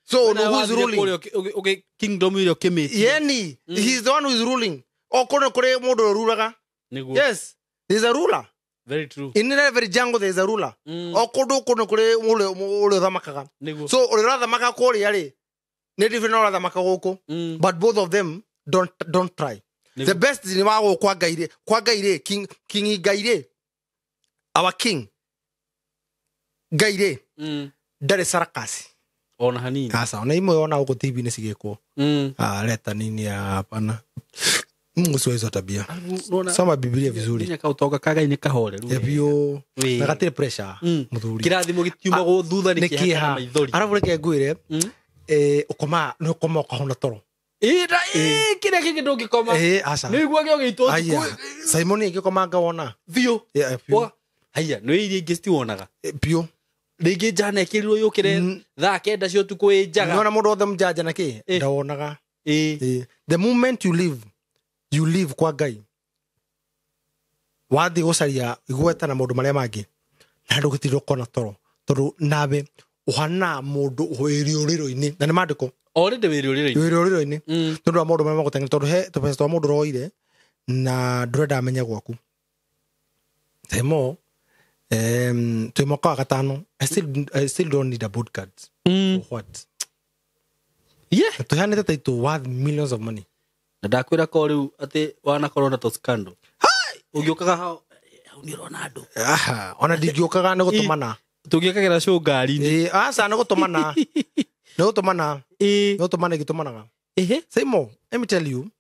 Speaker 1: so no who is ruling
Speaker 2: okay kingdom ĩrĩa ũkĩmĩtie
Speaker 1: yeni he is the one who is ruling okorwo kũrĩ mũndũ ũruraga. Yes, there is a ruler.
Speaker 2: Very true.
Speaker 1: In every jungle there is a ruler. O kũndũ kũndũ kũrĩ ũrĩa ũthamakaga. So ũrĩa ũrathamaka kũrĩa rĩ nĩ different na ũrathamaka gũkũ. But both of them don't try. The best ni wa gũkũ kwa Ngai rĩ, kwa Ngai rĩ, king Ngai rĩ, our king Ngai rĩ, ndarĩ sarakasi.
Speaker 2: Ona hanini.
Speaker 1: Aca ona imwe ona gũkũ TV-inĩ cigĩkwo. Leta nini ya hapana. Mungu sio hizo tabia. Soma Biblia vizuri.
Speaker 2: Nginya kautonga ka Ngai nĩ kahoreru.
Speaker 1: Biũ. Na gatirĩ pressure mũthuri.
Speaker 2: Kĩrathimo gĩtiumagwo thutha nĩ kĩeha kana maithori.
Speaker 1: Arabu reke ngwĩre ũkoma nĩ ũkoma ũkahona toro.
Speaker 2: Kĩrĩa kĩngĩ ndũngĩkoma.
Speaker 1: Aca.
Speaker 2: Nĩ ũiguage ũgĩitwo
Speaker 1: ũtukũ. Simon ĩngĩkoma ngawona.
Speaker 2: Biũ. Haiya nĩ iria ingĩ citiwonaga.
Speaker 1: Biũ. Rĩngĩ
Speaker 2: njana ĩkĩrirwo yũkĩre thaa 9 cia ũtukũ ĩ njaga.
Speaker 1: Nĩwona mũndũ wothe mũjanja na kĩ ndawonaga. The moment you leave, you leave kwa Ngai. Wathiĩ gũcaria igweta na maũndũ marĩa mangĩ na ndũgĩtirwo kona toro tondũ nawe ũhana mũndũ wĩrĩũrĩro-inĩ na nĩ maandĩko
Speaker 2: already wĩrĩũrĩro-inĩ
Speaker 1: wĩrĩũrĩro-inĩ tondũ wa maũndũ marĩa magũteng'era tondũ he tũbeca twa mũndũ ũroire na ndũrenda amenye gwaku. Temo twĩ mwaka wa gatano. I still don't need a bodyguard. For what?
Speaker 2: Yeah.
Speaker 1: Tũheanĩte title worth millions of money.
Speaker 2: Na ndakwĩra ko rĩu atĩ wanakorwo na scandal. Ũngĩũkaga hau nĩ ũrona andũ.
Speaker 1: Aha, ona ndingĩũkaga nĩ gũtũmana.
Speaker 2: Tũngĩũkagĩra show ngari-inĩ.
Speaker 1: Aca nĩ gũtũmana. Nĩ gũtũmana. Nĩ gũtũmana igĩtũmanaga. Simo, let me tell you,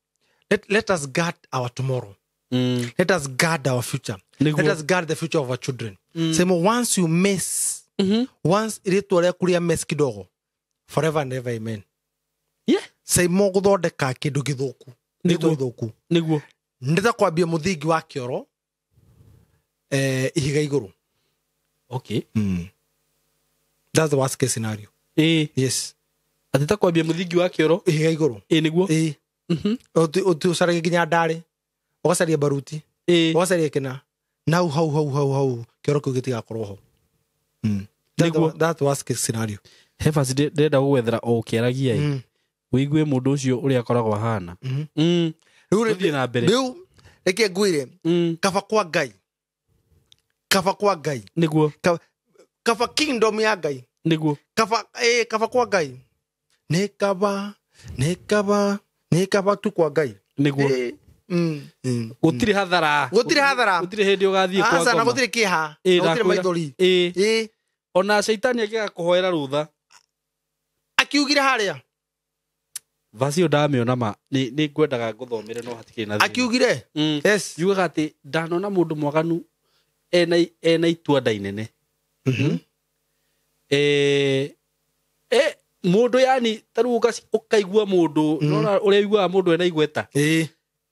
Speaker 1: let us guard our tomorrow. Let us guard our future. Let us guard the future of our children. Simo, once you mess, once rĩtwa rĩaku rĩa mess kidogo, forever and ever, amen.
Speaker 2: Yeah.
Speaker 1: Simo gũthondeka kĩndũ gĩthũku. Nĩguo gĩthũku.
Speaker 2: Nĩguo.
Speaker 1: Ndĩta kwambia mũthingi wa kĩoro ihiga igũrũ.
Speaker 2: Okay.
Speaker 1: That's the worst case scenario. Yes.
Speaker 2: Atĩ ta kwambia mũthingi wa kĩoro
Speaker 1: ihiga igũrũ.
Speaker 2: Nĩguo.
Speaker 1: Ũcaragia nginya ndarĩ, ũgacaria baruti, ũgacaria kĩna. Na hau hau hau hau hau kĩoro kĩu gĩtigakorwo ho. That's the worst case scenario.
Speaker 2: Hebas ndĩrenda gũgwethera o ũkĩaragia ũigue mũndũ ũcio ũrĩa akoragwo ahana. Rĩu na mbere.
Speaker 1: Rĩu reke ngwĩre kaba kwa Ngai. Kaba kwa Ngai.
Speaker 2: Nĩguo.
Speaker 1: Kaba kingdom ya Ngai.
Speaker 2: Nĩguo.
Speaker 1: Kaba kaba kwa Ngai. Nĩ kaba, nĩ kaba, nĩ kaba tu kwa Ngai.
Speaker 2: Nĩguo. Gũtirĩ hathara.
Speaker 1: Gũtirĩ hathara.
Speaker 2: Gũtirĩ hĩndĩ ũgathiĩ kwa
Speaker 1: ngoma. Aca na gũtirĩ kĩeha. Gũtirĩ maithori.
Speaker 2: Ona caitani akĩgakũhoera rũtha.
Speaker 1: Akiugire harĩa.
Speaker 2: Vaci ĩyo ndamĩona ma nĩ ngwendaga ngũthomere no hatikĩrĩ na thĩna.
Speaker 1: Akiugire. Yes.
Speaker 2: Yugaga atĩ ndanona mũndũ mwaganu ena itua nda inene. Mũndũ yani ta rĩu ũkaigua mũndũ nona ũrĩa ũiguaga mũndũ ena igweta.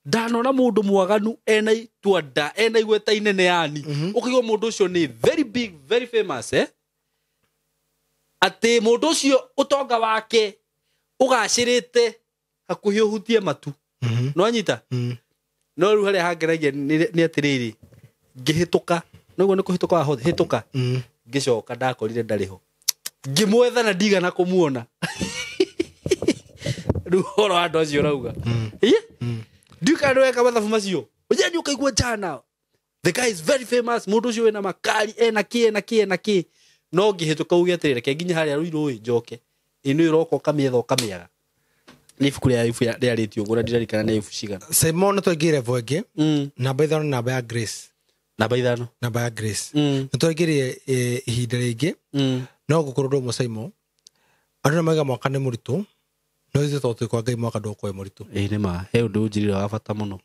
Speaker 2: Ndanona mũndũ mwaganu ena itua nda ena igweta inene yani. Ũkaigua mũndũ ũcio nĩ very big very famous Atĩ mũndũ ũcio ũtonga wake ũgacĩrĩte hakuhĩ ũhutie matu. No anyita? No rĩu harĩa hangeragia nĩ atĩrĩrĩ ngĩhĩtũka noguo nĩ kũhĩtũka wahĩtũka ngĩcoka ndakorire ndarĩ ho ngĩmwetha na ndigana kũmuona. Rĩu ũhoro wa andũ acio ũrauga ndiũĩ kana nĩweka mathabu macio yani ũkaigua njana the guy is very famous mũndũ ũcio wĩna makari ena kĩ ena kĩ ena kĩ no ngĩhĩtũka uge atĩrĩrĩ reke nginya harĩa rũirũ njoke ĩno ĩroka ũkamĩetha ũkamĩaga. Nĩ ibuku rĩa ibu rĩarĩtio ũguo na ndirarikana nĩ ibu cigana.
Speaker 1: Simon twaingĩre level ĩngĩ. Namba 5 nĩ namba ya Grace.
Speaker 2: Namba 5.
Speaker 1: Namba ya Grace. Nĩ twaingĩrire ihinda rĩngĩ. No gũkorwo ũndũ ũmwe Simon. Andũ nĩmauga mwaka nĩ mũritũ. No ithuĩ tondũ twĩ kwa Ngai mwaka ndũgũkorwo wĩ mũritũ.
Speaker 2: Ĩĩ nĩ ma he ũndũ ũnjĩrire wa bata mũno.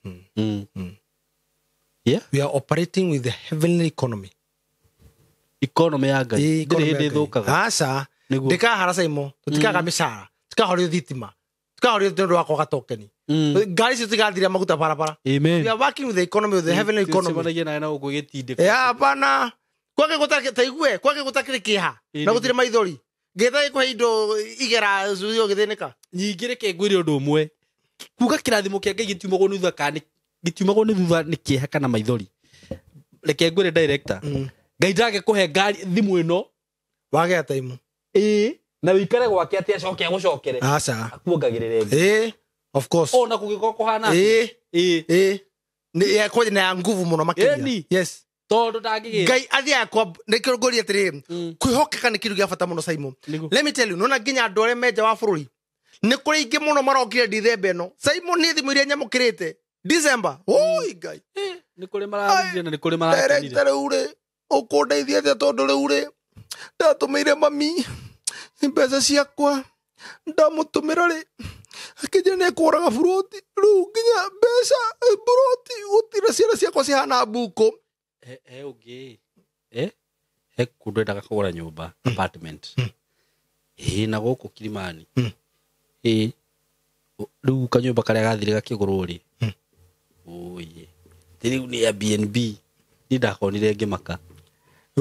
Speaker 2: Yeah.
Speaker 1: We are operating with the heavenly economy.
Speaker 2: Economy ya Ngai. Ndĩrĩ hĩndĩ ĩthũkaga.
Speaker 1: Aca. Ndĩkahara Simon. Tũtikaga mĩcara. Tũkahorio thitima. Tũkahorio nĩ ũndũ wa kwaga tokeni. Ngari icio tigathira maguta barabara.
Speaker 2: Amen.
Speaker 1: We are working with the economy, with the heavenly economy.
Speaker 2: Tũcemanagia nawe na gũkũ gĩtindĩko.
Speaker 1: Hapana. Kwake gũtakĩ taigue, kwake gũtakĩrĩ kĩeha. Na gũtirĩ maithori. Ngĩtha gĩkũhe indo igera curio gĩthĩnĩka.
Speaker 2: Nyingĩ reke ngwĩre ũndũ ũmwe. Kuga kĩrathimo kĩa Ngai gĩtiumagwo nĩ thutha kana gĩtiumagwo nĩ thutha nĩ kĩeha kana maithori. Reke ngwĩre director. Ngai ndangĩkũhe ngari thimũ ĩno.
Speaker 1: Wagĩa time.
Speaker 2: Na wĩikare gwake atĩ acoke agũcokere.
Speaker 1: Aca.
Speaker 2: Akuongagĩrĩre ĩngĩ.
Speaker 1: Of course.
Speaker 2: Ona kũngĩkorwo kũhana.
Speaker 1: Nĩ ya kwanja na ya nguvu mũno makĩria. Yes.
Speaker 2: Tondũ ndangĩgĩra.
Speaker 1: Ngai athiaga kwa nĩkĩo ngũria atĩrĩrĩ kwĩhokeka nĩ kĩndũ gĩa bata mũno Simon. Let me tell you nona nginya andũ arĩa me nja wa bũrũri nĩ kũrĩ aingĩ mũno marokire Dithemba ĩno. Simon nĩ thimũ iria nyamũkĩrĩte December. Oi Ngai.
Speaker 2: Nĩ kũrĩ mararire na nĩ kũrĩ marakenire.
Speaker 1: Director rĩu rĩ ũkũndeithia atĩa tondũ rĩu rĩ ndatũmĩire mami Mbeca ciakwa ndamũtũmĩra rĩ akĩnjĩra nĩ ekũgũraga buroti rĩu nginya mbeca buroti gũtirĩ ciana ciakwa cihana mbuku.
Speaker 2: He ũngĩ he kũndũ endaga kũgũra nyũmba apartment na gũkũ Kilimani rĩu kanyũmba karĩa gathire gakĩgũrwo rĩ oye rĩu nĩ Airbnb ni ndakonire ngĩmaka.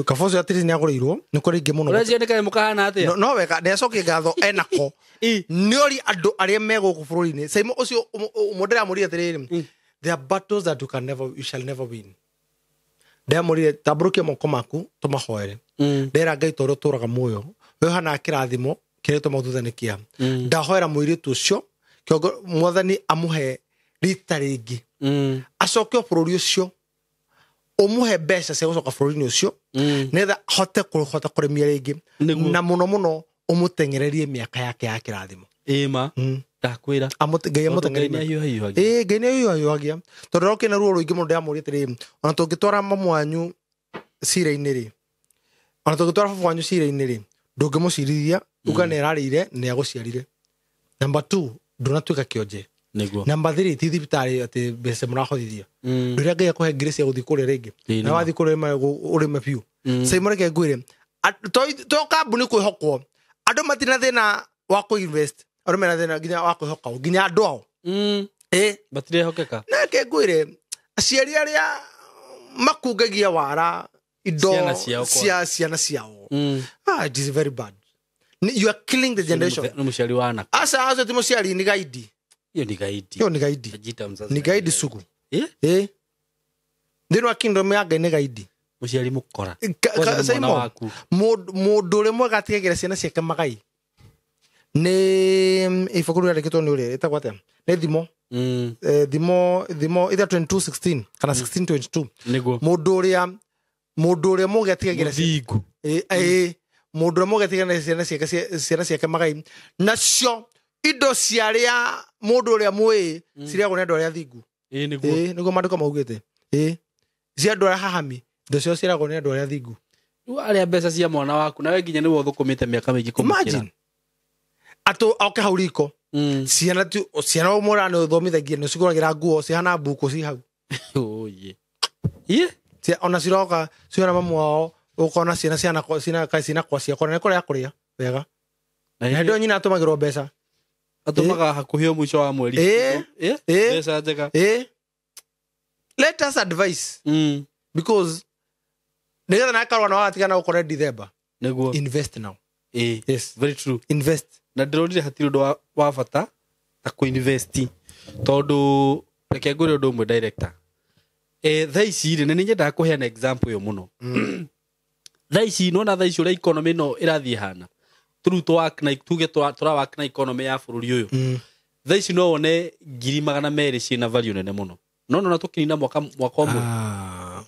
Speaker 1: Kaboco atĩrĩ nĩ agũrĩirwo nĩ kũrĩ ingĩ mũno.
Speaker 2: Ũreciria nĩ kanyamũ kahana atĩa?
Speaker 1: No wega nĩ acokie ngatho enako. Nĩ ori andũ arĩa me gũkũ bũrũri-inĩ. Saimo ũcio ũmwe ndĩramũrire atĩrĩrĩ, there are battles that you shall never win. Ndĩramũrire tambũrũkia moko maku tũmahoere. Ndera Ngai ta ũrĩa ũtũũraga muoyo we ũhana kĩrathimo kĩrĩa tũma thutha nĩ kĩa. Ndahoera mũirĩtu ũcio kĩongo mwathani amũhe rita rĩngĩ acoke bũrũri ũcio umuhe mbeca cia gũcoka bũrũri-inĩ ũcio nĩgetha hote kũhota kũrĩmia rĩngĩ na mũno mũno ũmũteng'ererie mĩaka yake ya kĩrathimo.
Speaker 2: Ĩma ndakwĩra
Speaker 1: Ngai amũteng'ererie. Ĩĩ Ngai nĩahiũhahiũhagia tondũ rokĩ na ruo rũingĩ mũno ndĩramũria atĩrĩrĩ ona tũngĩtwara mamu wanyu cira-inĩ rĩ ona tũngĩtwara baba wanyu cira-inĩ rĩ ndũngĩmũcirithia uga nĩ ararĩire nĩ agũciarire. Number 2 ndũnatuĩka kĩonje. Number 3 ti thibitarĩ atĩ mbeca mũrahothithia. Rĩrĩa Ngai akũhe ngiri cia gũthiĩ kũrĩa rĩngĩ na wathiĩ kũrĩa ũrĩme biũ. Saimo reke ngwĩre to kambuni kwĩhokwo andũ matirĩ na thĩna wa kũ-invest andũ mena thĩna nginya wa kwĩhoka nginya andũ ao.
Speaker 2: Matirehokeka.
Speaker 1: Na reke ngwĩre aciari arĩa makungagia wara indo cia ciana ciao. It is very bad. You are killing the generation.
Speaker 2: Nĩ mũciari wa anake.
Speaker 1: Aca acio ti mũciari ni gaidi.
Speaker 2: Hiyo ni gaidi.
Speaker 1: Hiyo ni gaidi. Ni gaidi sugu. Thĩinĩ wa kingdom ya Ngai nĩ gaidi.
Speaker 2: Mũciari mũkora.
Speaker 1: Saimo mũndũ ũrĩa mwega atigagĩra ciana ciake magai nĩ ibuku rĩrĩa rĩandĩkĩtwo nĩ ũrĩa ĩtagwo atĩa? Nĩ Thimo. Thimo either 22:16 kana 16:22.
Speaker 2: Nĩguo.
Speaker 1: Mũndũ ũrĩa mũgĩ atigagĩra mũndũ ũrĩa mũgĩ atigagĩra ciana ciake magai nacio indo cia arĩa mũndũ ũrĩa mũĩ cirĩagwo nĩ andũ arĩa athingu. Nĩguo maandĩko maugĩte. Cia andũ arĩa hahami indo ciao cirĩagwo nĩ andũ arĩa athingu.
Speaker 2: Rĩu arĩa mbeca cia mwana waku nawe nginya nĩwe ũthũkũmĩte mĩaka mĩingĩ kũmũkĩra.
Speaker 1: Imagine atũ oke hau riko ciana ũmũra nĩ ũthomithagia nĩ ũcigũragĩra nguo cihana mbuku ci hau. Ona ciroka ciona mamu wao ũkona ciana cina kwa ciakwa na nĩ kũrĩa kũrĩa wega. Na hĩndĩ ĩyo nyina atũmagĩrwo mbeca.
Speaker 2: Atũmaga hakuhĩ o mũico wa mweri. Mbeca njega.
Speaker 1: Let us advise. Because nĩgetha nakarũa na wagatigana gũkore December.
Speaker 2: Nĩguo.
Speaker 1: Invest now.
Speaker 2: Yes. Very true.
Speaker 1: Invest.
Speaker 2: Na ndĩronire hatirĩ ũndũ wa bata ta kũ-invest tondũ reke ngwĩre ũndũ ũmwe director. Thaa ici rĩ, na nĩ nyendaga kũheana example ĩyo mũno. Thaa ici nĩwona thaa ici ũrĩa economy ĩno ĩrathiĩ hana. Tũrĩu tuge tũrawak na economy ya bũrũri ũyũ. Thaa ici no wone 200,000 ciĩna value nene mũno. No nona tũkĩnina mwaka ũmwe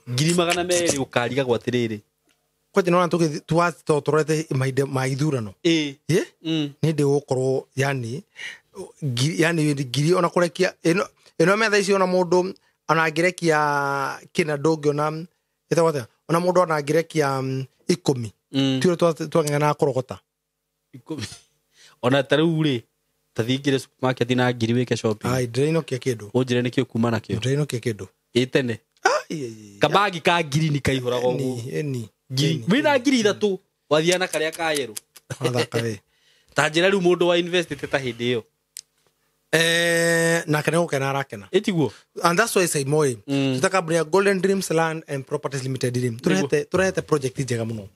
Speaker 2: 200,000 ũkarigagwo atĩrĩrĩ.
Speaker 1: Kwanja nĩwona tũrorete mahinda ma ithurano. Nĩ ndĩ gũkorwo yani ngiri ona kũrekia ĩno me thaa ici ona mũndũ ona angĩrekia kĩna ndũngĩona ĩtagwo atĩa ona mũndũ ona angĩrekia 10 ti ũrĩa twang'ang'anaga kũrogota.
Speaker 2: Ona ta rĩu rĩ ta thiĩ ngĩre supermarket na 1,000 wĩke shopping.
Speaker 1: Ai ndĩrainũkia kĩndũ.
Speaker 2: Ũnjĩre nĩkĩ ũkuma nakĩo.
Speaker 1: Ndĩrainũkia kĩndũ.
Speaker 2: Ĩ tene. Kabagi ka 1,000 nĩ kaihũraga ũguo.
Speaker 1: Ĩni.
Speaker 2: Wĩna 3,000 wathiaga na karĩa ka yerũ. Ta njĩra rĩu mũndũ wa investĩte ta hĩndĩ ĩyo.
Speaker 1: Nake nĩ gũkena arakena.
Speaker 2: Ĩtiguo.
Speaker 1: And that's why Saimo tuta kambuni ya Golden Dreams Land and Properties Limited rĩ tũrehete project njega mũno.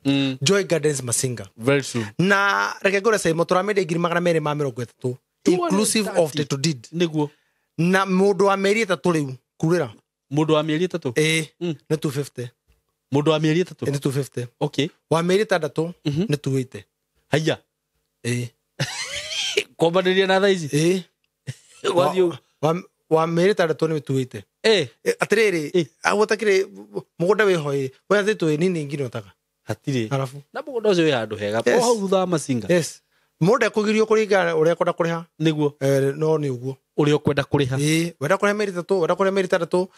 Speaker 1: Joy Gardens Masinga.
Speaker 2: Very true.
Speaker 1: Na reke ngwĩre Saimo tũramĩendia 230,000 inclusive of title deed.
Speaker 2: Nĩguo.
Speaker 1: Na mũndũ wa mĩeri 3 rĩu kurĩra.
Speaker 2: Mũndũ wa mĩeri 3?
Speaker 1: Nĩ 250.
Speaker 2: Mũndũ wa mĩeri 3?
Speaker 1: Nĩ 250.
Speaker 2: Okay.
Speaker 1: Wa mĩeri 6 nĩ 280.
Speaker 2: Haiya. Kwambanĩria na thaa ici?
Speaker 1: Wa mĩeri 6 nĩ 280. Atĩrĩrĩ agũtakĩrĩ mũgũnda wĩho ĩ we atĩ nini nginotaga.
Speaker 2: Hatirĩ.
Speaker 1: Arabu.
Speaker 2: Na mũgũnda ũcio wĩ handũ hega. O hau thutha wa Masinga.
Speaker 1: Yes. Mũndũ ekũgirio kũringana ũrĩa ekwenda kũrĩha.
Speaker 2: Nĩguo.
Speaker 1: No nĩ ũguo.
Speaker 2: Ũrĩa ũkwenda kũrĩha.
Speaker 1: Wenda kũrĩha mĩeri 3, wenda kũrĩha mĩeri 6,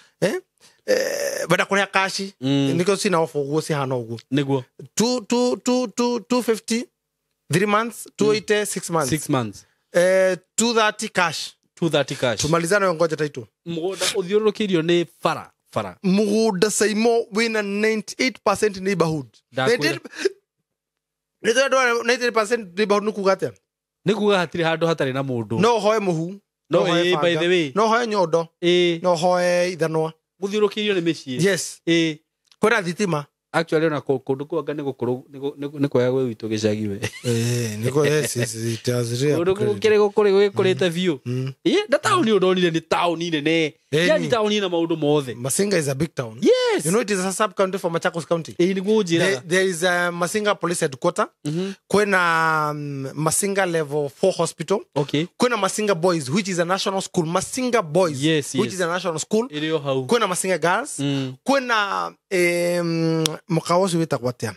Speaker 1: wenda kũrĩha kashi. Nĩkĩo cina off ũguo cihana ũguo.
Speaker 2: Nĩguo.
Speaker 1: 250 3 months, 280 6 months.
Speaker 2: 6 months.
Speaker 1: 230 cash.
Speaker 2: 230 cash.
Speaker 1: Tumalizane ngoja title.
Speaker 2: Mugunda uthiũrũrũkĩirio nĩ bara bara.
Speaker 1: Mugunda Saimo wina 98% neighborhood. 98% neighborhood nĩ kuga atĩa?
Speaker 2: Nĩ kuga hatirĩ handũ hatarĩ na mũndũ.
Speaker 1: No hoe mũhu.
Speaker 2: No hoe, by the way.
Speaker 1: No hoe nyondo. No hoe ithanwa.
Speaker 2: Gũthiũrũrũkĩirio nĩ mĩciĩ.
Speaker 1: Yes. Kwĩna thitima.
Speaker 2: Actually ona kũndũ kũu anga nĩ gũkũrũ nĩ kwega gwĩ gwitũ gĩcagi we.
Speaker 1: Nĩko yes it has real.
Speaker 2: Kũndũ kũu kĩrĩ gũkũrĩ gwĩkũrĩte biũ. Na taũni ũndonire nĩ taũni nene. Yani taũni na maũndũ mothe.
Speaker 1: Masinga is a big town.
Speaker 2: Yes.
Speaker 1: You know it is a sub county for Machakos County.
Speaker 2: Nĩguo njĩraga.
Speaker 1: There is a Masinga police headquarter. Kwĩna Masinga level 4 hospital.
Speaker 2: Okay.
Speaker 1: Kwĩna Masinga Boys, which is a national school. Masinga Boys,
Speaker 2: yes,
Speaker 1: which is a national school.
Speaker 2: Ĩrĩ o hau.
Speaker 1: Kwĩna Masinga Girls. Kwĩna mukawa ũcio wĩtagwo atĩa?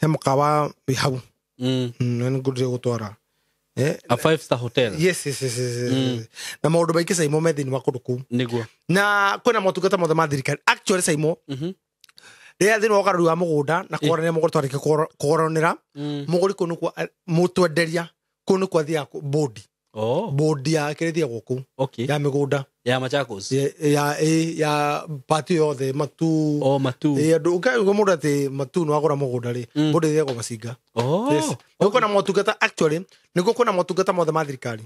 Speaker 1: He mukawa wĩ hau. Nĩ ngũrire gũtwara.
Speaker 2: A 5-star hotel.
Speaker 1: Yes. Na maũndũ maingĩ Saimo me thĩinĩ wa kũndũ kũu.
Speaker 2: Nĩguo.
Speaker 1: Na kwĩna motungata mothe ma thirikari. Actually Saimo, rĩrĩa thĩinĩ wa ũgarũri wa mũgũnda na kũgũranĩra mũgũnda twarĩkia kũgũranĩra, mũgũri kũu nĩkuo mũtwenderia kũu nĩkuo athiaga bodi. Bodi yake ĩthiagwo kũu.
Speaker 2: Okay.
Speaker 1: Ya mĩgũnda.
Speaker 2: Ya Machakos.
Speaker 1: Ya pati yothe Matu.
Speaker 2: Matu.
Speaker 1: Andũ ũkaigua mũndũ atĩ Matu nĩ wagũra mũgũnda rĩ, bodi ĩthiagwo Masinga. Yes. Nĩguo kwĩna motungata actually, nĩguo kwĩna motungata mothe ma thirikari.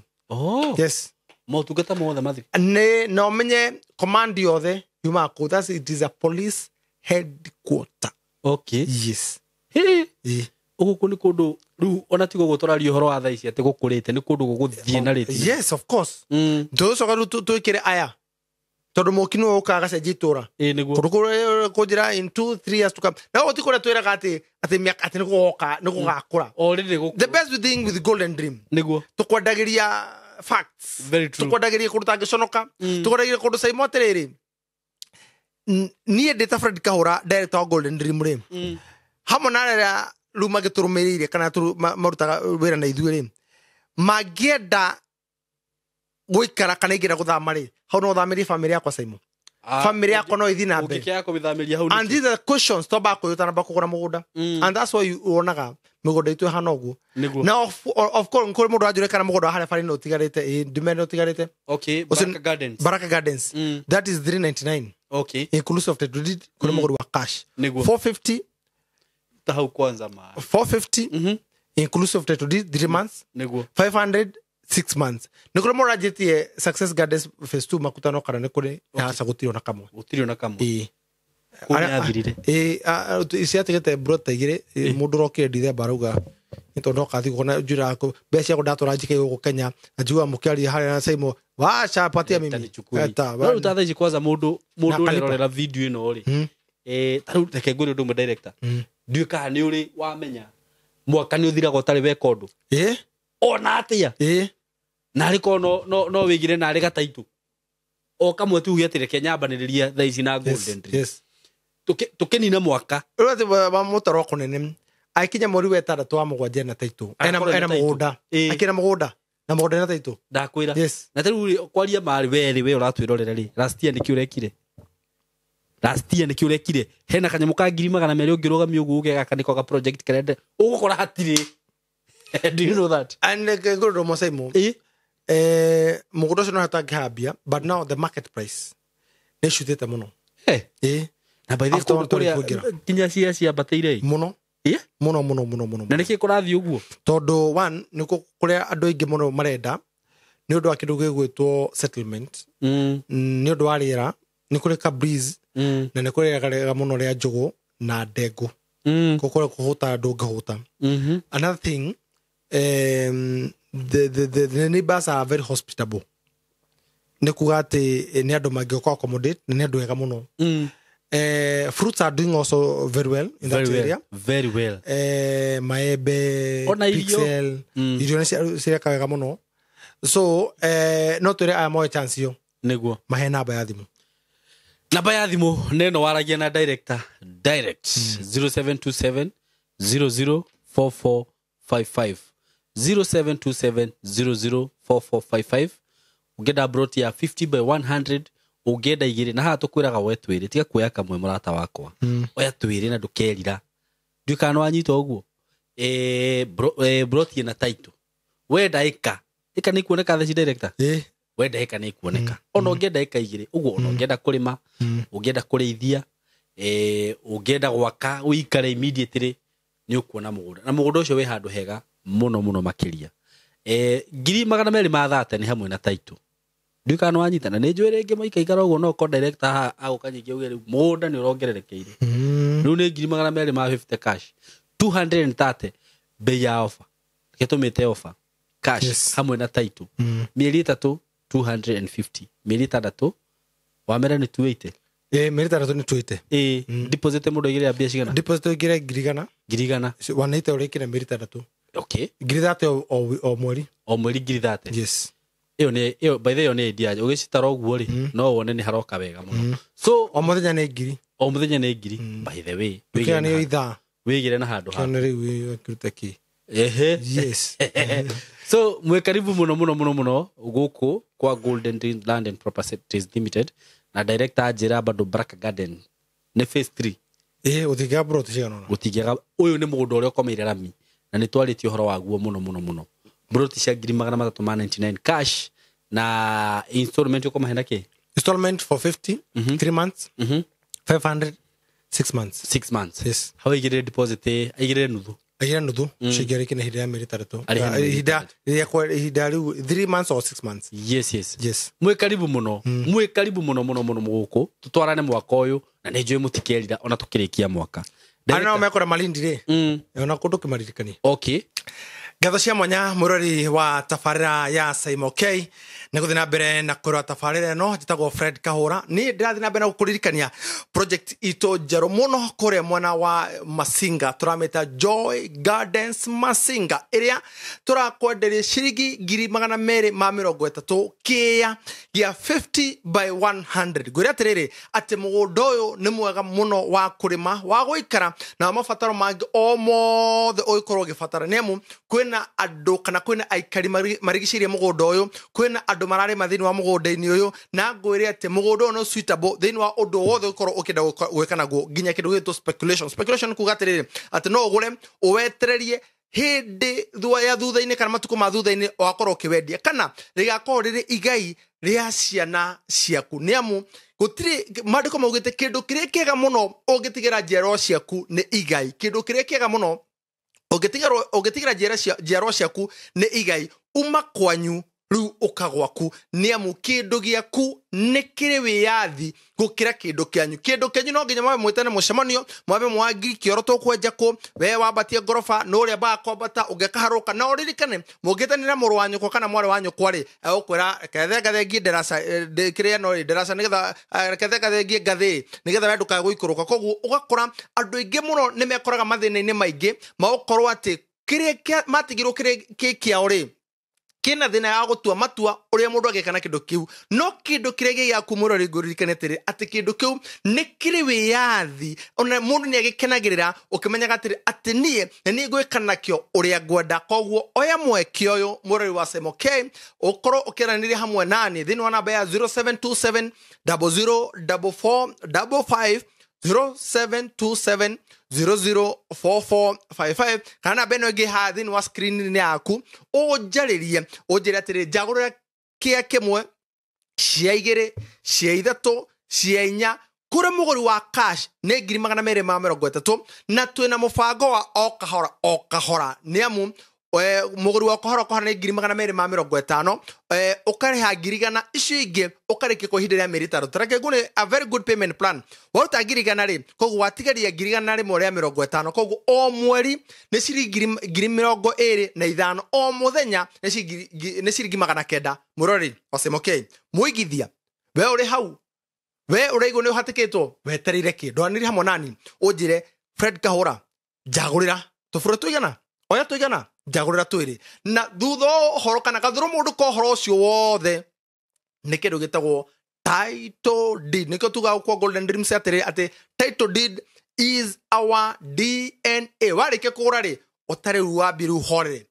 Speaker 1: Yes.
Speaker 2: Motungata mothe ma thirikari.
Speaker 1: Nĩ na ũmenye command yothe yumaga kũu. That's it is a police headquarter.
Speaker 2: Okay.
Speaker 1: Yes.
Speaker 2: Hey. Gũkũ nĩ kũndũ rĩu ona tigo gũtũraria ũhoro wa thaa ici atĩ gũkũrĩte nĩ kũndũ gũgũthiĩ na rĩti.
Speaker 1: Yes, of course. Tũgũcoka rĩu twĩkĩre aya tondũ mũki nĩwe ũkaga agacenjia itũra.
Speaker 2: Nĩguo.
Speaker 1: Kũndũ kũnjĩra in 2 3 years to come. Na gũtirĩ kũrĩa twĩraga atĩ mĩaka atĩ nĩgũgoka nĩgũgakũra.
Speaker 2: O rĩrĩ gũkũ.
Speaker 1: The best thing with Golden Dream.
Speaker 2: Nĩguo.
Speaker 1: Tũkwendagĩria facts.
Speaker 2: Very true.
Speaker 1: Tũkwendagĩria kũndũ tangĩconoka. Tũkwendagĩria kũndũ Saimo atĩrĩrĩ. Niĩ ndĩ ta Fred Kahũra director wa Golden Dream rĩ. Hamwe na arĩa rĩu magĩtũrũmĩrĩire kana marutaga wĩra na ithuĩ rĩ, mangĩenda gũikara kana ingĩenda gũthama rĩ, hau no thamĩrie famĩlĩ yakwa Saimo. Famĩlĩ yakwa no ĩthiĩ na mbere.
Speaker 2: Ũngĩkĩaga kũmĩthamĩria hau.
Speaker 1: And these are questions twambaga kũyũ ũtanamba kũgũra mũgũnda. And that's why wonaga mĩgũnda itũ ĩhana ũguo. Na of course kũrĩ mũndũ anjũria kana mũgũnda wa harĩa bara-inĩ ũtigarĩte, ndimene ũtigarĩte.
Speaker 2: Okay, Baraka Gardens.
Speaker 1: Baraka Gardens. That is 399.
Speaker 2: Okay.
Speaker 1: Inclusive of title deed, kũrĩ mũgũri wa cash. 450
Speaker 2: hau kwanza ma
Speaker 1: 450 inclusive of title deed 3 months.
Speaker 2: Nĩguo.
Speaker 1: 500 6 months. Nĩ kũrĩ mũndũ anjĩtie Success Gardens phase 2 makutano kana nĩ kũrĩ aca gũtirĩ ona kamwe.
Speaker 2: Gũtirĩ ona kamwe. Kũrĩa
Speaker 1: ciatigĩte brota igĩrĩ mũndũ ũrokire Dithemba arauga nĩ tondũ ndoka kuona njĩra mbeca ciakwa ndatwara njike gũkũ Kenya na njiguaga mũkĩaria harĩa na Saimo waca patia mimi.
Speaker 2: No rĩu ta thaa ici kwanza mũndũ ũrerorera video ĩno rĩ, ta rĩu reke ngwĩre ũndũ ũmwe director. Ndiũĩ kana nĩ ũrĩ wamenya mwaka nĩ ũthiraga ũtarĩ weka ũndũ. Ona atĩa. Narĩ korwo no wĩigire narĩ gataitũ o kamwe tuge atĩ reke nyambanĩrĩria thaa ici na Golden Dream.
Speaker 1: Yes.
Speaker 2: Tũkĩnina mwaka.
Speaker 1: Rĩu atĩ wa mũtaro kũnene akinya mweri wa ĩtandatũ wa mũgwanja ena taitũ. Ena mũgũnda. Akĩna mũgũnda. Na mũgũnda ena taitũ.
Speaker 2: Ndakwĩra.
Speaker 1: Yes.
Speaker 2: Na tarĩu kwaria marĩ werĩ we ũratwĩrorera rĩ, last year nĩkĩ ũrekire? Last year nĩkĩ ũrekire? Hena kanyamũ ka 200,000 ũngĩrũgamia ũguo ũge gaka nĩko ga project karenda ũgũkora hatirĩ. Do you know that?
Speaker 1: And ngũrwo Saimo. Mũgũnda ũcio no hatangĩhambia, but now the market price nĩ ĩcutĩte mũno.
Speaker 2: Na by the way kũrĩa nginya cia ciambatĩire
Speaker 1: mũno. Mũno mũno mũno mũno.
Speaker 2: Na nĩkĩ kũrathiĩ ũguo?
Speaker 1: Tondũ one nĩkuo kũrĩa andũ aingĩ mũno marenda nĩ ũndũ wa kĩndũ gĩgwĩtwo settlement. Nĩ ũndũ wa rĩera, nĩ kũrĩ ka breeze, na nĩ kũrĩ rĩera rĩega mũno rĩa njũgũ na ndengũ. Kũrĩa kũhũta ndũngĩhũta. Another thing, the neighbors are very hospitable. Nĩ kuga atĩ nĩ andũ mangĩũka accommodate na nĩ andũ ega mũno. Fruits are doing also very well in that area.
Speaker 2: Very well.
Speaker 1: Maembe, pixel, irio nĩ cireka wega mũno. So, no twĩre aya moe chance ĩyo.
Speaker 2: Nĩguo.
Speaker 1: Mahe namba ya thimũ.
Speaker 2: Namba ya thimũ neno waragia na director direct 0727 004455 0727 004455 ũngĩenda broti ya 50 by 100 ũngĩenda igĩrĩ na haha tũkwĩraga woe twĩrĩ tiga kuoya kamwe mũrata wakwa oya twĩrĩ na ndũkerira ndiũĩ kana nĩwanyita ũguo Broti na title. Wenda ĩka nĩ kuoneka theci director. Wenda ĩka nĩ kuoneka. Ona ũngĩenda ĩka igĩrĩ ũguo, ona ũngĩenda kũrĩma, ũngĩenda kũrĩithia, ũngĩenda gwaka ũikare immediately nĩ ũkuona mũgũnda. Na mũgũnda ũcio wĩ handũ hega mũno mũno makĩria. 230,000 nĩ hamwe na title. Ndiũĩ kana nĩwanyita, na nĩ njũĩ rĩngĩ maikaikara ũguo no ũkorwo director haha agũka nyingĩ auge rĩu mũgũnda nĩ ũrongererekeire. Rĩu nĩ 250,000 cash. 230 bei ya offer. Reke tũmĩte offer. Cash.
Speaker 1: Yes.
Speaker 2: Hamwe na title. Mĩeri 3 250. Mĩeri 6 wamera nĩ 280.
Speaker 1: Mĩeri 6 nĩ 280.
Speaker 2: Deposit mũndũ aigĩrĩra mbia cigana?
Speaker 1: Deposit ũigĩre 100,000.
Speaker 2: 100,000.
Speaker 1: 180 ũrĩkĩre mĩeri 6.
Speaker 2: Okay.
Speaker 1: 30,000 o mweri.
Speaker 2: O mweri 30,000.
Speaker 1: Yes.
Speaker 2: Ĩyo nĩ ĩyo by the way nĩ idea. Ũgĩcitara ũguo rĩ, no wone nĩ haroka wega mũno. So
Speaker 1: o mũthenya nĩ 1,000.
Speaker 2: O mũthenya nĩ 1,000. By the way,
Speaker 1: wĩigĩre nĩ ithaa.
Speaker 2: Wĩigĩre na handũ haku.
Speaker 1: Kĩone rĩu wĩkĩrute kĩ.
Speaker 2: Ehe.
Speaker 1: Yes.
Speaker 2: So mwe karibu muno muno muno muno gũkũ kwa Golden Dreams Land and Properties Limited na director anjĩra bado Baraka Garden nĩ phase 3.
Speaker 1: Ũtingĩaga plot cigana ũna.
Speaker 2: Gũtingĩaga, ũyũ nĩ mũgũnda ũrĩa ũkomeire rami na nĩ twarĩtie ũhoro waguo mũno mũno mũno. Plot cia 399 cash na installment ũkũmahe na kĩ?
Speaker 1: Installment 450, 3 months, 500, 6 months.
Speaker 2: 6 months.
Speaker 1: Yes.
Speaker 2: Hau aigĩrĩre deposit, aigĩrĩre nuthu.
Speaker 1: Aigĩrĩre nuthu, cingĩarĩkie na ihinda rĩa mĩeri 6.
Speaker 2: Arĩhe na mĩeri
Speaker 1: Ihinda rĩa rĩu 3 months or 6 months.
Speaker 2: Yes, yes.
Speaker 1: Yes.
Speaker 2: Mwĩ karibu mũno. Mwĩ karibu mũno mũno mũno gũkũ. Tũtwarane mwaka ũyũ na nĩ njũĩ mũtikerira ona tũkĩrĩkia mwaka.
Speaker 1: Arĩa nao mekũra Malindi rĩ. Ona kũndũ kĩmaririkanie.
Speaker 2: Okay.
Speaker 1: Ngatho cia mwanya mũrori wa tabarĩra ya Saimo K nĩ gũthiĩ na mbere na kũrora tabarĩra ĩno. Njĩtagwo Fred Kahũra. Niĩ ndĩrathiĩ na mbere na gũkũririkania project itũ njerũ mũno kũrĩa mwena wa Masinga, tũramĩta Joy Gardens Masinga, ĩrĩa tũrakwenderia ciringi 230,000 kĩa gĩa 50 by 100. Ngwĩre atĩrĩrĩ atĩ mũgũnda ũyũ nĩ mwega mũno wa kũrĩma, wa gũikara na mabataro mangĩ o mothe ũngĩkorwo ũgĩbatara, nĩ amu kwĩna andũ kana kwĩna aikari marigicĩirie mũgũnda ũyũ, kwĩna andũ mararĩma thĩinĩ wa mũgũnda-inĩ ũyũ, na ngwĩre atĩ mũgũnda ũyũ nĩ suitable thĩinĩ wa ũndũ wothe ũngĩkorwo ũkĩenda gwĩka naguo, nginya kĩndũ gĩgwĩtwo speculation. Speculation kuga atĩrĩrĩ atĩ no ũgũre ũwetererie hĩndĩ ya thutha-inĩ kana matukũ ma thutha-inĩ wakorwo ũkĩwendia, kana rĩgakorwo rĩrĩ igai rĩa ciana ciaku, nĩ amu gũtirĩ maandĩko maugĩte kĩndũ kĩrĩa kĩega mũno ũngĩtigĩra njiarwa ciaku nĩ igai. Kĩndũ kĩrĩa kĩega mũno ũngĩtigĩra njiarwa ciaku nĩ igai, uma kwanyu rĩu ũka gwaku, nĩ amu kĩndũ gĩaku nĩ kĩrĩ wĩyathi gũkĩra kĩndũ kĩanyu. Kĩndũ kĩanyu no nginya mwambe mwĩtane mũcemanio, mwambe mwangi kĩoro tũkwenja kũ, we wambatie ngoroba nũ ũrĩa ambaga kwambata ũngĩkaharũka. Na ũririkane mũngĩtanĩra mũrũ wa nyũkwa kana mwarĩ wa nyũkwa rĩ, egũkwĩra reke thengathengie ndaraca, kĩrĩa no rĩ ndaraca, nĩgetha reke thengathengie ngathĩ nĩgetha we ndũkae gũikũrũka. Koguo ũgakora andũ aingĩ mũno nĩ mekoraga mathĩna-inĩ maingĩ ma gũkorwo atĩ kĩrĩa matigirwo kĩrĩ kĩ kĩao rĩ kĩna thĩna ya gũtua matua ũrĩa mũndũ angĩka na kĩndũ kĩu. No kĩndũ kĩrĩa gĩ gĩaku mũrori ngũririkane atĩrĩ atĩ kĩndũ kĩu nĩ kĩrĩ wĩyathi, ona mũndũ nĩ agĩkenagĩrĩra ũkĩmenyaga atĩrĩ atĩ niĩ nĩ niĩ ngwĩka nakĩo ũrĩa ngwenda. Koguo oya mweke ũyũ mũrori wa Saimo K ũkorwo ũkĩaranĩria hamwe nani thĩinĩ wa namba ya 0727 0044 55 0727 004455 kana namba ĩno ĩngĩ haha thĩinĩ wa screen-inĩ yaku, ũnjarĩrie ũnjĩre atĩrĩ njagũrĩra kĩa kĩmwe, cia igĩrĩ, cia ithatũ, cia inya, kũrĩ mũgũri wa cash nĩ 230,000, na twĩna mũbango wa o kahora o kahora, nĩ amu mũgũri wa kahora kahora nĩ 250,000, ũkarĩha 100,000, icio ingĩ ũkarĩkia kwa ihinda rĩa mĩeri 6. Reke ngũne a very good payment plan. Waruta 100,000 rĩ, koguo watigaria 150,000, koguo o mweri nĩ ciringi 25,000, o mũthenya nĩ ciringi 900. Mũrori wa Saimo K, mũigithia we ũrĩ hau, we ũraigua nĩ ũhatĩkĩtwo, wetereire kĩ? Ndwanĩrie hamwe nani ũnjĩre Fred Kahũra njagũrĩra tũbũrũ tũigana, oya tũigana, njagũrĩra twĩrĩ. Na thutha wa ũhoro kana gathũrũ mũndũ ka ũhoro ũcio wothe nĩ kĩndũ gĩtagwo title deed. Nĩkĩo tugaga kwa Golden Dreams atĩrĩ atĩ title deed is our DNA. Warĩkia kũgũra rĩ, ũtarĩ rĩu wambie rĩu ũhorere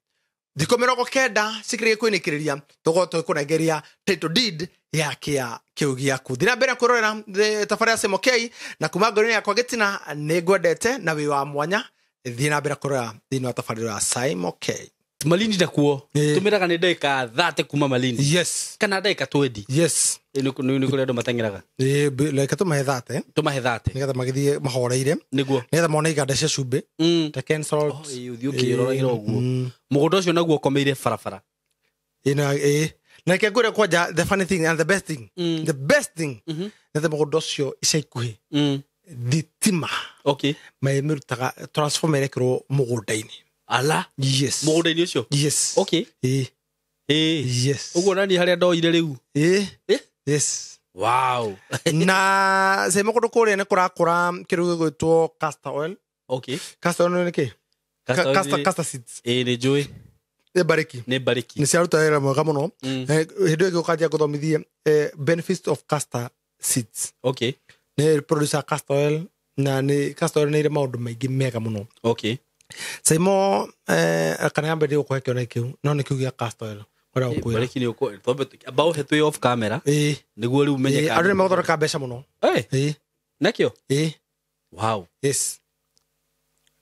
Speaker 1: thikũ 90 cikĩrĩkia kwĩnĩkĩrĩria, tũgũkorwo tũgĩkũnengeria title deed ya kĩa kĩu gĩaku. Thiĩ na mbere kwĩrorera tabarĩra ya Saimo K, na kuma ngoro-inĩ yakwa gĩtina nĩ ngwendete na wĩ wa mwanya. Thiĩ na mbere kũrora thĩinĩ wa tabarĩra ya Simon K.
Speaker 2: Malindi nakuo
Speaker 1: Ĩĩ.
Speaker 2: tumiraga nĩ ndagĩka 30 kuma Malindi
Speaker 1: Yes.
Speaker 2: kana ndagĩka 20.
Speaker 1: Yes.
Speaker 2: Ĩ, nĩ kũrĩ andũ mateng'eraga.
Speaker 1: Ĩĩ, reke tũmahe 30
Speaker 2: Tũmahe 30.
Speaker 1: nĩgetha magĩthiĩ mahoreire,
Speaker 2: Nĩguo.
Speaker 1: nĩgetha mone iganda cia cumbĩ ta Ken Salt.
Speaker 2: Oh, ĩĩ, ũthiĩ ũkĩroragĩra ũguo.
Speaker 1: Mm.
Speaker 2: Mũgũnda ũcio naguo ũkomeire barabara.
Speaker 1: Ĩĩ, na ĩĩ. Na reke ngwĩre kwanja the funny thing and the best thing, the best thing, nĩ atĩ mũgũnda ũcio ica ikuhĩ thitima
Speaker 2: Okay.
Speaker 1: mĩrutaga transformer ĩrekĩrwo mũgũnda-inĩ.
Speaker 2: Ala.
Speaker 1: Yes.
Speaker 2: Mũgũnda-inĩ ũcio.
Speaker 1: Yes.
Speaker 2: Okay.
Speaker 1: Ĩĩ.
Speaker 2: Ĩĩ.
Speaker 1: Yes.
Speaker 2: Ũguo nani harĩa ndoire rĩu.
Speaker 1: Ĩĩ.
Speaker 2: Ĩ?
Speaker 1: Yes.
Speaker 2: Wow.
Speaker 1: Na sema kũndũ kũrĩa nĩ kũrakũra kĩndũ gĩgwĩtwo castor oil.
Speaker 2: Okay.
Speaker 1: Castor oil nĩ kĩ?
Speaker 2: Castor oil
Speaker 1: Castor seeds.
Speaker 2: Ĩĩ, nĩ njũĩ.
Speaker 1: Nĩ mbarĩki.
Speaker 2: Nĩ mbarĩki.
Speaker 1: Nĩ ciaruta wĩra mwega mũno. Hĩndĩ ĩyo ĩngĩ ũkanjia gũthomithie benefits of castor seeds.
Speaker 2: Okay.
Speaker 1: Nĩ producer castor oil, na nĩ castor oil nĩ ĩrĩ maũndũ maingĩ mega mũno.
Speaker 2: Okay.
Speaker 1: Saimo kana yambe ndigũkũhe kĩoneki kĩu, no nĩ kĩu gĩa castor oil kwenda gũkwĩra.
Speaker 2: Mbarĩki nĩ ũkũ twambe ambao he twĩ off camera.
Speaker 1: Ĩĩ.
Speaker 2: Nĩguo rĩu menye
Speaker 1: Ĩĩ,
Speaker 2: kana.
Speaker 1: andũ nĩ megũthondeka mbeca mũno.
Speaker 2: Ĩ,
Speaker 1: Ĩĩ.
Speaker 2: nakĩo?
Speaker 1: Ĩĩ.
Speaker 2: Wow.
Speaker 1: Yes.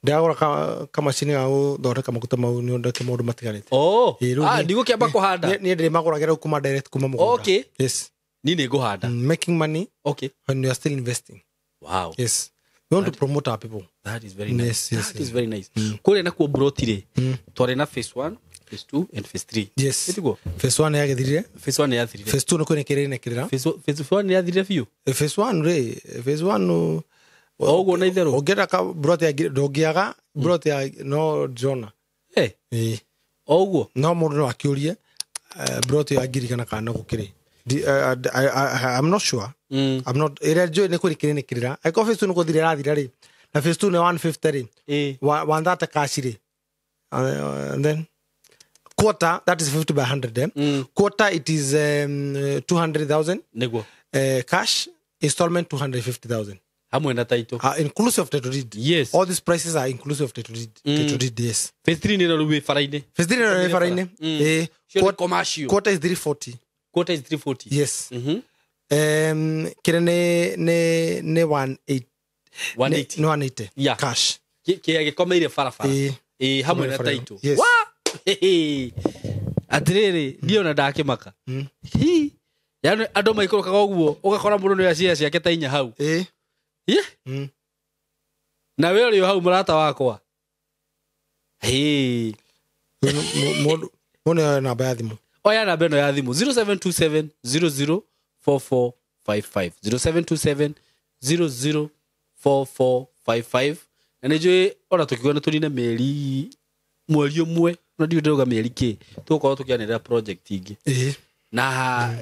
Speaker 1: Ndĩragũra kamacini ga gũthondeka maguta mau nĩ ũndũ maũndũ matiganĩte.
Speaker 2: Oh.
Speaker 1: Ĩĩ, rĩu
Speaker 2: Ah, ndigũkĩamba kũhanda.
Speaker 1: Niĩ ndĩrĩmagũragĩra rĩu kuma direct kuma mũgũnda.
Speaker 2: Okay.
Speaker 1: Yes.
Speaker 2: Niĩ nĩ ngũhanda.
Speaker 1: Making money
Speaker 2: Okay.
Speaker 1: when you are still investing.
Speaker 2: Wow.
Speaker 1: Yes. We want to promote our people.
Speaker 2: That is very nice.
Speaker 1: Yes, yes,
Speaker 2: That is very nice. Kũrĩa nakuo broti rĩ, twarĩ na phase 1, phase 2 and phase 3.
Speaker 1: Yes.
Speaker 2: Ĩtiguo?
Speaker 1: Phase 1 yagĩthirire.
Speaker 2: Phase 1 nĩ yathirire.
Speaker 1: Phase 2 nĩ kwĩnĩkĩrĩra inĩkĩrĩra.
Speaker 2: Phase 1 nĩ yathirire biũ.
Speaker 1: Phase 1 rĩ, phase 1
Speaker 2: O ũguo na itherũ.
Speaker 1: ũngĩenda ka broti ya ndũngĩaga broti ya no ndĩrona.
Speaker 2: Eh,
Speaker 1: Ĩĩ.
Speaker 2: o ũguo.
Speaker 1: No mũndũ no akĩũrie broti ya ngiri kana kana gũkĩrĩ. I'm not sure. I'm not ĩrĩa njũĩ nĩ kwĩrĩkĩrĩra inĩkĩrĩra. Angĩkorwo phase 2 nĩ gũthira ĩrathira rĩ, na phase 2 nĩ 150 rĩ,
Speaker 2: Ĩĩ.
Speaker 1: 130 cash rĩ. And then quarter, that is 50 by 100. Eh? Quarter it is 200,000
Speaker 2: Nĩguo.
Speaker 1: Cash, installment 250,000.
Speaker 2: Hamwe na title.
Speaker 1: Inclusive of title deed.
Speaker 2: Yes.
Speaker 1: All these prices are inclusive of title deed. Title deed, yes.
Speaker 2: Phase 3 nĩ rĩu wĩ bara-inĩ.
Speaker 1: Phase 3 nĩ bara-inĩ.
Speaker 2: Cio nĩ commercial.
Speaker 1: Quarter is 340.
Speaker 2: Quarter is 340.
Speaker 1: Yes. Kĩrĩa nĩ 180.
Speaker 2: 180.
Speaker 1: Nĩ 180.
Speaker 2: Yeah.
Speaker 1: Cash.
Speaker 2: Kĩrĩa gĩkomeire barabara.
Speaker 1: Ĩĩ.
Speaker 2: Ĩĩ, hamwe na
Speaker 1: Barabara.
Speaker 2: title.
Speaker 1: Yes.
Speaker 2: Wa! Atĩrĩrĩ, niĩ ona ndakĩmaka. Hi. Yaani andũ maikũrũkaga ũguo, ũgakora mũndũ nĩ oya ciake ta inya hau.
Speaker 1: Ĩĩ.
Speaker 2: Ye? Na we ũrĩ o hau mũrata wakwa. Hĩ.
Speaker 1: Mũndũ nĩ namba ya thimũ.
Speaker 2: Oya namba ĩno ya thimũ 0727 004455 0727 004455. Na nĩ njũĩ ona tũkiuga nĩ tũnine mĩeri mweri ũmwe, na ndiũĩ ndĩrauga mĩeri kĩ, tũgũkorwo tũkĩanĩrĩra project ingĩ.
Speaker 1: Ĩĩ.
Speaker 2: Na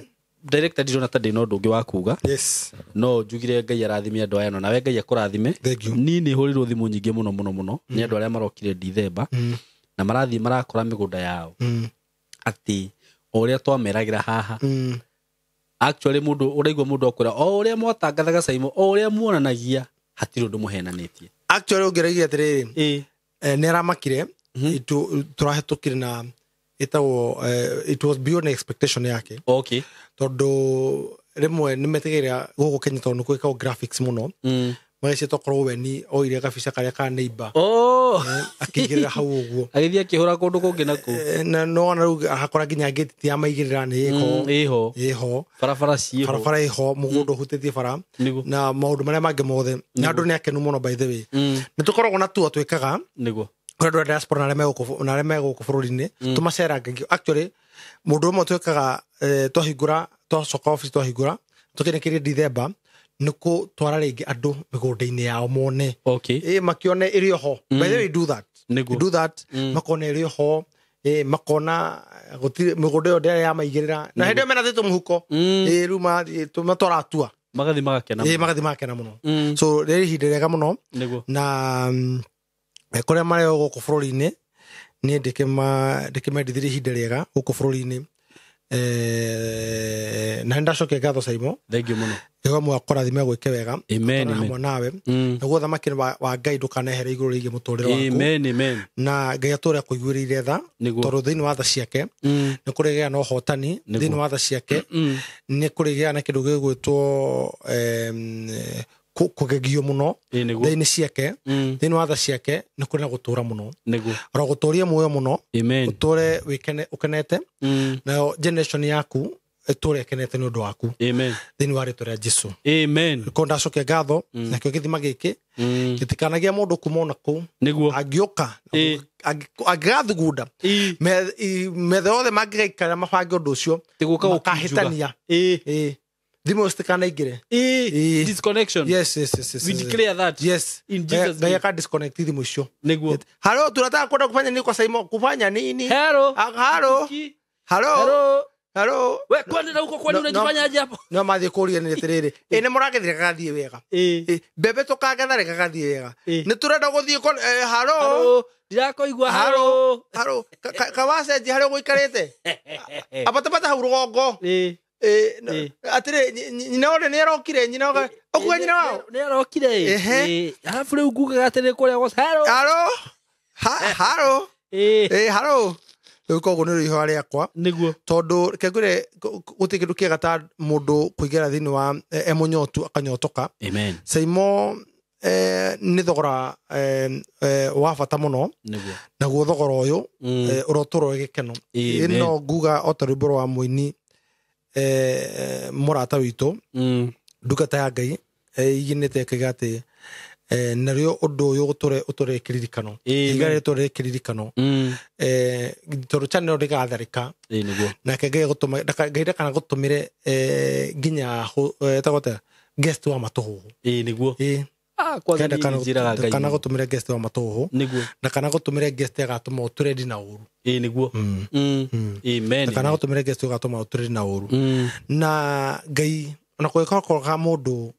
Speaker 2: director ndirona ta ndĩna ũndũ ũngĩ wa kuga.
Speaker 1: Yes.
Speaker 2: No njugire Ngai arathime andũ aya no nawe Ngai akũrathime.
Speaker 1: Thank you.
Speaker 2: Niĩ nĩ hũrĩirwo thimũ nyingĩ mũno mũno mũno nĩ andũ arĩa marokire Dithemba na marathiĩ marakora mĩgũnda yao atĩ o ũrĩa twameragĩra haha. Actually mũndũ ũraigua mũndũ akwĩra o ũrĩa mwatangathaga Saimo, o ũrĩa muonanagia hatirĩ ũndũ mũhenanĩtie.
Speaker 1: Actually ũngĩraigire atĩrĩrĩ,
Speaker 2: Ĩĩ.
Speaker 1: nĩ aramakire tũrahetũkire na ĩtagwo it was beyond expectation yake.
Speaker 2: Okay.
Speaker 1: Tondũ rĩmwe nĩ metigĩra gũkũ Kenya tondũ nĩ gwĩkagwo graphics mũno. Magacia tokorwo we ni oire gabica karĩa ka neighbor.
Speaker 2: Oh.
Speaker 1: Akĩigĩrĩra hau ũguo.
Speaker 2: Agĩthiĩ akĩhũra kũndũ kũngĩ na kũu.
Speaker 1: Na no ona rĩu akora nginya gate ti ya maigĩrĩra nĩ ĩho.
Speaker 2: Ĩho.
Speaker 1: Ĩho.
Speaker 2: Barabara ciĩho.
Speaker 1: Barabara ĩho, mũgũnda ũhutĩtie bara.
Speaker 2: Nĩguo.
Speaker 1: Na maũndũ marĩa mangĩ mothe. Na andũ nĩ akenu mũno by the way. Nĩ tũkoragwo na tour twĩkaga.
Speaker 2: Nĩguo.
Speaker 1: Kũrĩ andũ a diaspora na arĩa me gũkũ bũrũri-inĩ tũmacerangagia. Actually mũndũ ũmwe twĩkaga twahingũra twacoka office twahingũra tũkĩnĩkĩria Dithemba nĩ gũtwara rĩngĩ andũ mĩgũnda-inĩ yao mone.
Speaker 2: Okay.
Speaker 1: Ĩĩ, makĩone ĩrĩ oho. By the way, do that.
Speaker 2: Nĩguo.
Speaker 1: Do that. Makona ĩrĩ oho. Ĩĩ, makona gũtirĩ mĩgũnda ĩyo ndĩarĩ yamaigĩrĩra. Na hĩndĩ ĩyo mena thĩtũ mũhuko. Ĩĩ, rĩu mathiĩ tũmatwara atua.
Speaker 2: Magathiĩ magakena.
Speaker 1: Ĩĩ, magathiĩ magakena mũno. So rĩrĩ ihinda rĩega mũno.
Speaker 2: Nĩguo.
Speaker 1: Na kũrĩa marĩ gũkũ bũrũri-inĩ niĩ ndĩkĩmendithirie ihinda rĩega gũkũ bũrũri-inĩ. Na nĩndacokia ngatho Saimo.
Speaker 2: Thank you mũno.
Speaker 1: Ngai wa akũrathime gwĩke wega.
Speaker 2: Amen, amen.
Speaker 1: Hamwe nawe. Naguo thamaki wa Ngai ndũkanehere igũrũ rĩgiĩ mũtũrĩre waku.
Speaker 2: Amen, amen.
Speaker 1: Na Ngai atũre akũiguĩrĩire tha. Tondũ thĩinĩ wa tha ciake nĩ kũrĩgĩa na ũhotani. Thĩinĩ wa tha ciake nĩ kũrĩgĩa na kĩndũ gĩgwĩtwo Kũgegio mũno thĩinĩ ciake thĩinĩ wa tha ciake nĩ kũrĩ na gũtũra mũno oro gũtũria muoyo mũno ũtũre wĩkene ũkenete nayo generation yaku ĩtũre ĩkenete nĩ ũndũ waku thĩinĩ wa rĩtwa rĩa Jesu.
Speaker 2: Amen.
Speaker 1: Ko ndacokia ngatho nakĩo gĩthima gĩkĩ gĩtikanagia mũndũ kuma ona kũu angĩũka angĩgathugunda metha yothe mangĩgaikara mabange ũndũ ũcio makahĩtania thimũ citikanaingĩre.
Speaker 2: Disconnection.
Speaker 1: Yes, yes, yes, yes.
Speaker 2: We declare that.
Speaker 1: Yes.
Speaker 2: In Jesus
Speaker 1: name. Ngai disconnect thimũ icio.
Speaker 2: Nĩguo.
Speaker 1: Halo, tunataka kwenda kufanya nini kwa Saimo? Kufanya nini?
Speaker 2: Hello.
Speaker 1: Halo. Halo. Halo.
Speaker 2: We kwani na huko kwani unajifanyaje hapo?
Speaker 1: No mathiĩ kũria nĩ atĩrĩrĩ. Ĩ nĩ mũragethire gagathiĩ wega. Mbembe tũkagetha rĩ gagathiĩ wega. Nĩ tũrenda gũthiĩ halo.
Speaker 2: Ndirakoigua halo.
Speaker 1: Halo. Kawacenjia harĩa ũgũikarĩte. Abatabata hau rũgongo. Atĩrĩ nyina ũrĩa nĩ arokire nyina ũkuga nyina wao
Speaker 2: nĩ arokire. Arabu rĩu ngugaga atĩrĩ kũrĩa gwa halo.
Speaker 1: Halo. Halo. Halo. Rĩu koguo nĩ rĩihoya rĩakwa
Speaker 2: nĩguo
Speaker 1: tondũ reke ngwĩre gũtirĩ kĩndũ kĩega ta mũndũ kũingĩra thĩinĩ wa e mũnyotu akanyotoka.
Speaker 2: Amen.
Speaker 1: Saimo nĩ thogora wa bata mũno naguo thogora ũyũ ũrotũrwo gĩkeno ĩno nguga o ta rwĩmbo rwa mũini mũrata witũ ndungata ya Ngai iginĩte ĩkauga atĩ narĩo ũndũ ũyũ ũtũre kĩririkano iga rĩtũre kĩririkano tondũ channel ndĩgatharĩka nake Ngai Ngai ndakana gũtũmĩre nginya etagwo atĩa guest wa matũhũhũ.
Speaker 2: Nĩguo.
Speaker 1: Ndakana gũtũmĩre guest wa matũhũhũ ndakana gũtũmĩre guest agatũma ũtũrendi na ũru.
Speaker 2: Nĩguo. Amen.
Speaker 1: Ndakana gũtũmĩre guest agatũma ũtũrendi na ũru na Ngai ona kũgĩkorwo mũndũ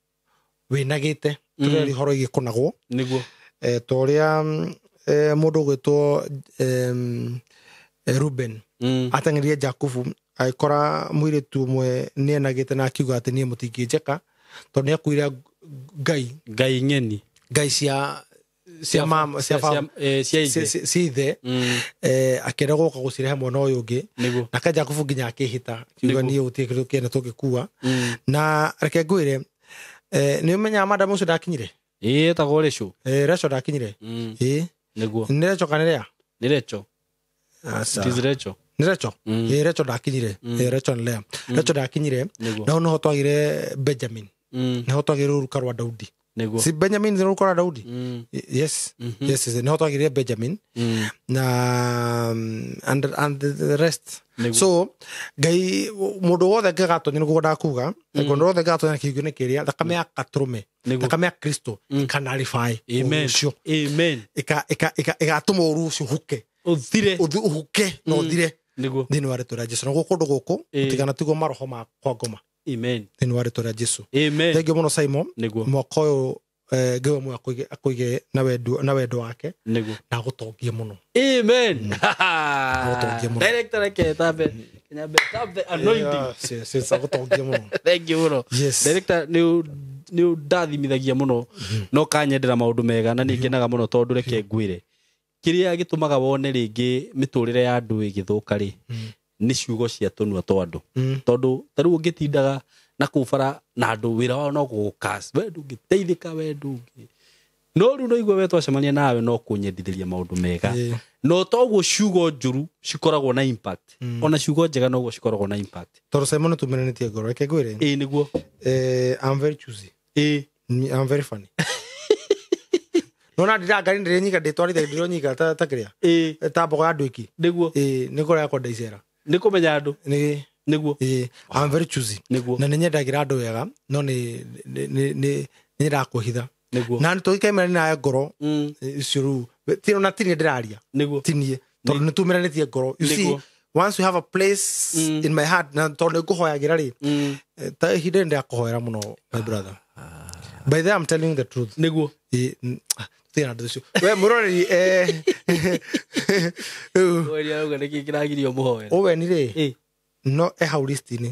Speaker 1: wĩnagĩte tũrĩa ihoro igĩkũnagwo
Speaker 2: nĩguo
Speaker 1: ta ũrĩa mũndũ ũgwĩtwo Ruben ateng'erire Jakubu agĩkora mũirĩtu ũmwe nĩenagĩte na akiuga atĩ niĩ mũtingĩnjeka tondũ nĩakuire ngai
Speaker 2: ng'eni
Speaker 1: ngai cia mama cia ithe akĩenda gũka gũcirehe mwena ũyũ ũngĩ nake Jakubu nginya akĩhĩta akiuga niĩ gũtirĩ kĩndũ kĩene tũngĩkua na reke ngwĩre nĩ ũmenyaga madam ũcio ndakinyire
Speaker 2: etagwo Recho.
Speaker 1: Recho ndakinyire.
Speaker 2: Nĩguo.
Speaker 1: Nĩ Recho kana nĩ Lea?
Speaker 2: Nĩ Recho. It is Recho.
Speaker 1: Nĩ Recho. Recho ndakinyire. Recho nĩ Lea. Recho ndakinyire na hau nĩho twagire Benjamin. Nĩho twagire rũruka rwa Daudi.
Speaker 2: Nĩguo.
Speaker 1: Si Benjamin nĩ rũruka rwa Daudi? Yes. Yes, nĩho twagire Benjamin na and the rest. So Ngai mũndũ wothe angĩgatonya nĩguo ndakuga mũndũ wothe angĩgatonya kĩhingo-inĩ kĩrĩa thakame ya gatũrũme thakame ya Kristo ĩkanarify ũcio.
Speaker 2: Amen.
Speaker 1: Ĩgatũma ũru ũcio ũhuke
Speaker 2: ũthire
Speaker 1: ũhuke na ũthire
Speaker 2: nĩguo
Speaker 1: thĩinĩ wa rĩtwa rĩa Jesu. Naguo kũndũ gũkũ gũtikanatigwo maroho ma kwa ngoma.
Speaker 2: Amen.
Speaker 1: Thĩinĩ wa rĩtwa rĩa Jesu.
Speaker 2: Amen.
Speaker 1: Thank you mũno Simon.
Speaker 2: Nĩguo.
Speaker 1: Mwaka ũyũ Ngai we muoyo akũige na wendo wake
Speaker 2: nĩguo
Speaker 1: na agũtongie mũno.
Speaker 2: Amen.
Speaker 1: Agũtongie mũno.
Speaker 2: Director reke tambe nyambe tap the anointing.
Speaker 1: Yes, yes, agũtongie mũno.
Speaker 2: Thank you mũno.
Speaker 1: Yes.
Speaker 2: Director nĩ ndathimithagia mũno no kanyendera maũndũ mega na nĩ ngenaga mũno tondũ reke ngwĩre kĩrĩa gĩtũmaga wone rĩngĩ mĩtũrĩre ya andũ ĩgĩthũka rĩ nĩ ciugo cia tũnua twa andũ tondũ ta rĩu ũngĩtindaga na kũu bara na andũ wĩra wao no gũgũcast we ndũngĩteithĩka we ndũngĩ no rĩu no igua we twacemania nawe no kũnyendithĩria maũndũ mega no toguo ciugo njũru cikoragwo na impact ona ciugo njega noguo cikoragwo na impact
Speaker 1: tondũ Simon nĩtũmeranĩtie ngoro reke ngwĩre
Speaker 2: nĩguo
Speaker 1: I'm very choosy. I'm very funny. Nona ndira ngari ndĩrĩ ndĩtwarite ndĩronyika ta kĩrĩa ta mbogo ya ndwĩki
Speaker 2: nĩguo
Speaker 1: nĩ ngoro yakwa ndaicera
Speaker 2: nĩ kũmenya andũ nĩguo
Speaker 1: I'm very choosy
Speaker 2: nĩguo
Speaker 1: na nĩnyendagĩra andũ wega no nĩ nyendaga kwĩhitha
Speaker 2: nĩguo
Speaker 1: na tũgĩkaimĩra nayo ngoro icio rĩu ona tinie ndĩraria
Speaker 2: nĩguo
Speaker 1: tinie tondũ nĩtumĩranĩtie ngoro. You see, once you have a place in my heart na tondũ nĩngũhoyagĩra rĩ ta ihinda rĩ ndĩrakũhoera mũno my brother. By the way, I'm telling you the truth.
Speaker 2: Nĩguo
Speaker 1: tigana na ũndũ ũcio we mũroreri Owen rĩ no e hau list-inĩ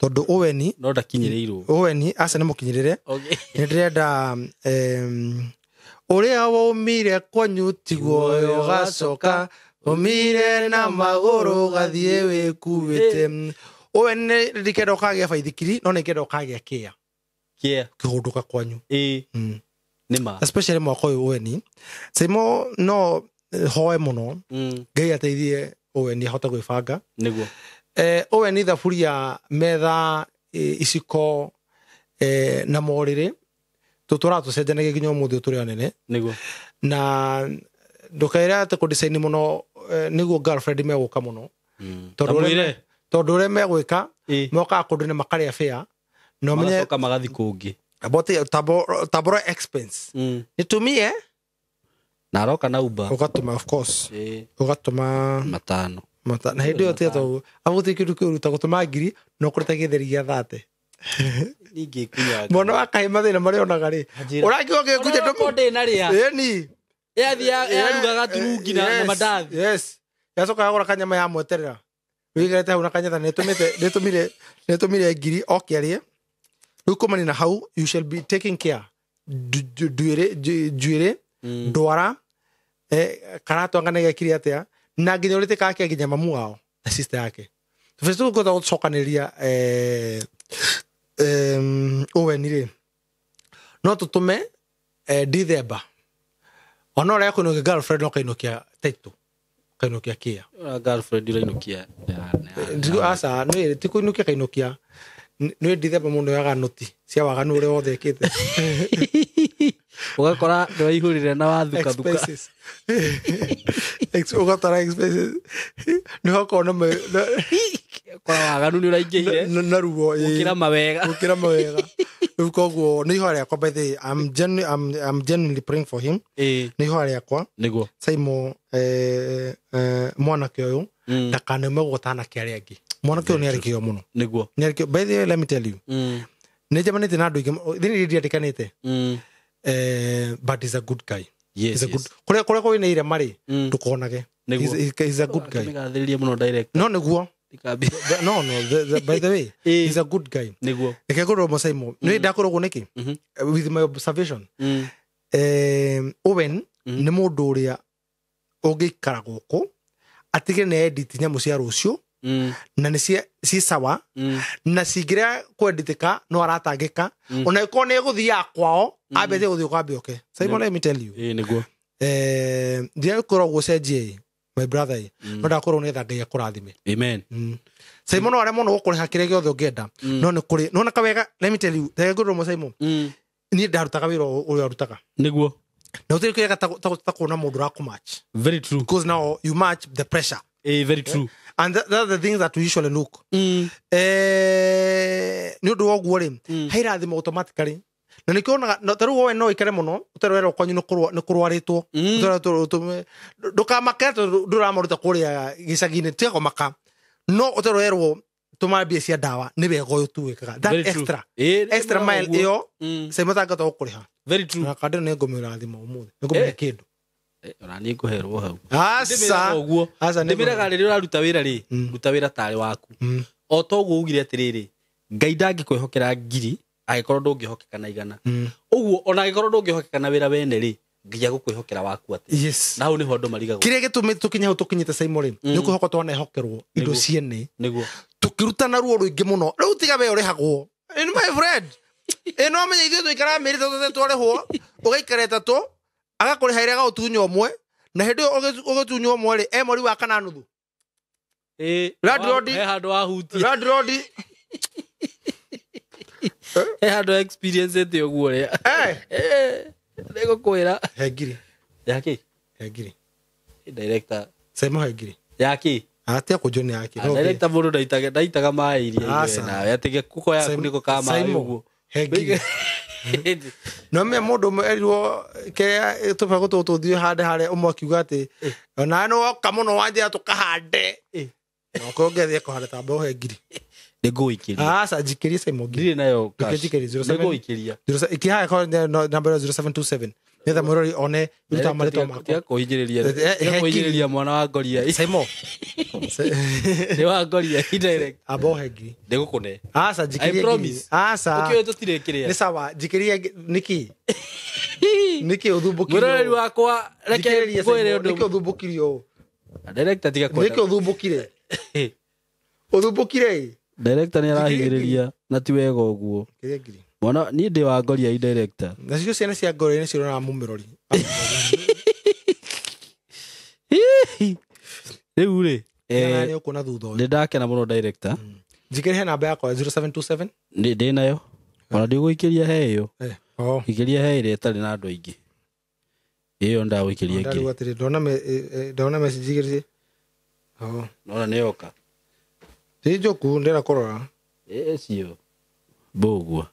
Speaker 1: tondũ Owen
Speaker 2: no ndakinyĩrĩirwo
Speaker 1: Owen aca nĩ mũkinyĩrĩre nĩ ndĩrenda ũrĩa waumire kwanyu tiguo ũyũ ũgacoka umire na magũrũ ũgathiĩ wĩkuĩte. Owen ndikenda ũkagĩa baithikiri no nĩngenda ũkagĩa kĩa
Speaker 2: Kia.
Speaker 1: Kĩhũndũka kwanyu.
Speaker 2: Ĩĩ. Nĩ ma.
Speaker 1: Especially mwaka ũyũ Oweni. Saimo no hoe mũno. Ngai ateithie Oweni ahote gwĩbanga.
Speaker 2: Nĩguo.
Speaker 1: Oweni thaburia, metha, iciko, na morĩrĩ tũtũraga tũcenjanagia nginya ũmũthĩ tũrĩ anene.
Speaker 2: Nĩguo.
Speaker 1: Na ndũkaĩre atĩ kũdesign mũno, nĩguo girlfriend megũka mũno. Tondũ ũrĩa megwĩka mokaga kũndũ na makarĩa fare, na ũmenye
Speaker 2: magacoka magathi kũngĩ.
Speaker 1: Tabora expense. Nitumie
Speaker 2: na aroka na Uber.
Speaker 1: Ũgatũma, of course. Ũgatũma
Speaker 2: matano.
Speaker 1: Na hĩndĩ ĩyo tiga tondũ abũtie kĩndũ kĩũru ta gũtũma ngiri no kũrĩ ta gĩtheri gĩa 30.
Speaker 2: Ningĩ kunya.
Speaker 1: Mwana wa kahĩ mathĩna marĩa onaga rĩ. Ũrangiuga ngĩkunya
Speaker 2: ndũmũ. Ndĩ narĩa.
Speaker 1: Ĩni.
Speaker 2: Yathi yarugaga turungi na mandathi.
Speaker 1: Yes. Yacoka yagũra kanyama ya mweterera. Wĩikarĩte hau na kanyatha nĩtũmire ngiri oke arĩe. Rĩu kumania na hau you shall be taking care. Njuĩrĩ, ndwara, karatwanga nĩ gekire atĩa, na nginya ũrĩte kake nginya mamu wao na sister yake. Tũbeci tũkũhota gũcokanĩrĩria Oweni rĩ, no tũtũme Dithemba. Ona ũrĩa kũinũkia girlfriend no kainũkia title, kainũkia kia.
Speaker 2: Girlfriend ũrainũkia.
Speaker 1: Aca, nĩ ti kũinũkia kainũkia. Nĩ Dithemba mũndũ yaga noti cia waganu ũrĩa wothe ekĩte.
Speaker 2: Ũgakora nĩwaihũrire na wathukathuka.
Speaker 1: Expenses. Ũgatara expenses. Nĩ ũgakorwo na
Speaker 2: kora waganu nĩ ũraingĩhire.
Speaker 1: Na ruo.
Speaker 2: Gũkĩra mawega.
Speaker 1: Gũkĩra mawega. Rĩu koguo nĩ ihoya rĩakwa, by the way, I'm genuinely praying for him.
Speaker 2: Nĩ
Speaker 1: ihoya rĩakwa.
Speaker 2: Nĩguo.
Speaker 1: Saimo mwanake ũyũ ndakanaume gũgũta anake arĩa angĩ. Mwanake ũyũ nĩ arĩ kĩo mũno.
Speaker 2: Nĩguo.
Speaker 1: Nĩ arĩ kĩo. By the way, let me tell you. Nĩ njemanĩtie na andũ aingĩ, thĩinĩ ndiandĩkanĩte. But he's a good guy.
Speaker 2: Yes,
Speaker 1: he's a good. Kũrĩa kwĩna irema rĩ, ndũkonage. He's a good guy.
Speaker 2: Nĩgathĩrĩria mũno direct.
Speaker 1: No nĩguo. No, by the way, he's a good guy.
Speaker 2: Nĩguo.
Speaker 1: Reke ngũrwo Mũsaimo. Nĩ ndakoragwo nĩkĩ? With my observation. Owen nĩ mũndũ ũrĩa ũngĩikara gũkũ atige nĩ edit nyamũ cia rũciũ na nĩ ci sawa na cingĩrĩa kwenditĩka no aratangĩka ona ĩkorwo nĩ ĩgũthiaga kwao ambĩtie gũthiĩ kwambe oke. Simon, let me tell you.
Speaker 2: Nĩguo.
Speaker 1: Ndiakorwo gũcenjia my brother, no ndakorwo nĩ Ngai akũrathime.
Speaker 2: Amen.
Speaker 1: Simon no arĩa mũno gũkũrĩha kĩrĩa gĩothe ũngĩenda no nĩ kũrĩ no na kawega, let me tell you, tegũrwo mo Simon. Niĩ ndarutaga wĩra ũrĩa arutaga.
Speaker 2: Nĩguo.
Speaker 1: Na ũtirĩ kĩrĩa ta kuona mũndũ ũrakũmatch.
Speaker 2: Very true.
Speaker 1: Because now you match the pressure.
Speaker 2: Very true.
Speaker 1: And that's the things that we usually look. Nĩ ũndũ wa ũguo rĩ, he irathimo automatically. Na nĩkĩo wonaga, ta rĩu wowe no ũikare mũno, ũtarĩ kwanyu nĩ kũrwarĩtwo. Ndũkamake tondũ ndũramaruta kũrĩa gĩcagi-inĩ, tiga kũmaka. No ũtarĩ tũma mbia cia ndawa, nĩ wega ũyũ tu wĩkaga. That extra. Extra mile ĩyo, Simon tangĩhota gũkũrĩha.
Speaker 2: Very true.
Speaker 1: Na kandĩ nĩ ngũmĩra thimũ ũmũthĩ. Nĩ ngũmĩhe kĩndũ.
Speaker 2: Ona niĩ ngũherwo hau.
Speaker 1: Aca.
Speaker 2: Ũguo. Ndĩmĩraga rĩrĩa ũraruta wĩra rĩ, ruta wĩra tarĩ waku. O toguo ugire atĩrĩrĩ, Ngai ndangĩkwĩhokera ngiri angĩkorwo ndũngĩhokeka na igana. Ũguo ona angĩkorwo ndũngĩhokeka na wĩra wene rĩ, Ngai agũkwĩhokera waku atĩ.
Speaker 1: Yes.
Speaker 2: Na hau nĩho andũ marigagwo.
Speaker 1: Kĩrĩa gĩtũmĩte tũkinye hau tũkinyĩte Simon rĩ, nĩ kwĩhoka twanehokerwo indo ciene.
Speaker 2: Nĩguo.
Speaker 1: Tũkĩruta ruo rũingĩ mũno. Rĩu tiga we ũrĩhagwo. My friend. No menya ithuĩ tũikaraga mĩeri ĩtatũ twarĩhwo, ũgaikara ĩtatũ, agakũrĩha ĩrĩa agagũtunya ũmwe, na hĩndĩ ĩyo ũgĩtunywo ũmwe rĩ, e mweri wa kana nuthu. Landlord.
Speaker 2: He handũ wahutia.
Speaker 1: Landlord.
Speaker 2: He handũ experience ĩte ũguo rĩa. Nĩngũkwĩra.
Speaker 1: He ngiri.
Speaker 2: Ya kĩ?
Speaker 1: He ngiri.
Speaker 2: Director.
Speaker 1: Simon he ngiri.
Speaker 2: Ya kĩ?
Speaker 1: Atia kũnjwo nĩ yake.
Speaker 2: Director mũndũ ndaitaga maĩ iria nawe atĩ gĩkuko yaku nĩko ka maĩ ũguo.
Speaker 1: He ngiri. No me mũndũ ũmwe erirwo kĩrĩa tũbagũ tũthiĩ hande harĩa ũmwe akiuga atĩ ona no woka mũno wanjĩra tũkahande. Okorwo ũngĩthiĩ kũhanda ta mbeũ he ngiri.
Speaker 2: Nĩngũikĩria.
Speaker 1: Aca njikĩrie Simon ngiri.
Speaker 2: Ndirĩ nayo cash.
Speaker 1: Njikĩrie 07.
Speaker 2: Nĩngũikĩria.
Speaker 1: Ikihaha korwo namba 0727. Nĩgetha mwĩrori one iruta marĩtwa makwa.
Speaker 2: Tiga kũhinyĩrĩria mwana wa ngoria.
Speaker 1: Simon.
Speaker 2: Nĩ wa ngoria direct.
Speaker 1: Amba ũhe ngiri.
Speaker 2: Ndĩgũkũne.
Speaker 1: Aca njikĩrie ngiri. Aca.
Speaker 2: Ũkĩũĩ tũtirĩ kĩrĩa.
Speaker 1: Nĩ sawa njikĩrie nĩkĩ? Nĩkĩ ũthumbũkirio?
Speaker 2: Mwĩroreri wakwa reke ngwĩre ũndũ.
Speaker 1: Nĩkĩ ũthumbũkirio ũũ?
Speaker 2: Director tiga kwenda.
Speaker 1: Nĩkĩ ũthumbũkire? Ũthumbũkire?
Speaker 2: Director nĩ arahinyĩrĩria na ti wega ũguo.
Speaker 1: Njikĩrie ngiri.
Speaker 2: Mwana niĩ ndĩ wa Ngoria director.
Speaker 1: Nacio ciana cia Ngoria nĩ ciroraga mũmĩrori.
Speaker 2: Rĩu rĩ,
Speaker 1: Ciana nĩ ũkuona thutha ũyũ.
Speaker 2: nĩ ndakena mũno director.
Speaker 1: Njikĩre he namba yakwa 0727.
Speaker 2: Nĩ ndĩ nayo. Ona ndigũikĩria he ĩyo.
Speaker 1: Oh.
Speaker 2: Ikĩria he ĩrĩa ĩtarĩ na andũ aingĩ. Ĩyo ndagũikĩria ngiri.
Speaker 1: Ndarigwo atĩrĩ, ndona message igĩrĩ. Oh.
Speaker 2: Nona nĩ yoka.
Speaker 1: Ti njoku ndĩra kũrora.
Speaker 2: Ĩ cio. Mbũgua.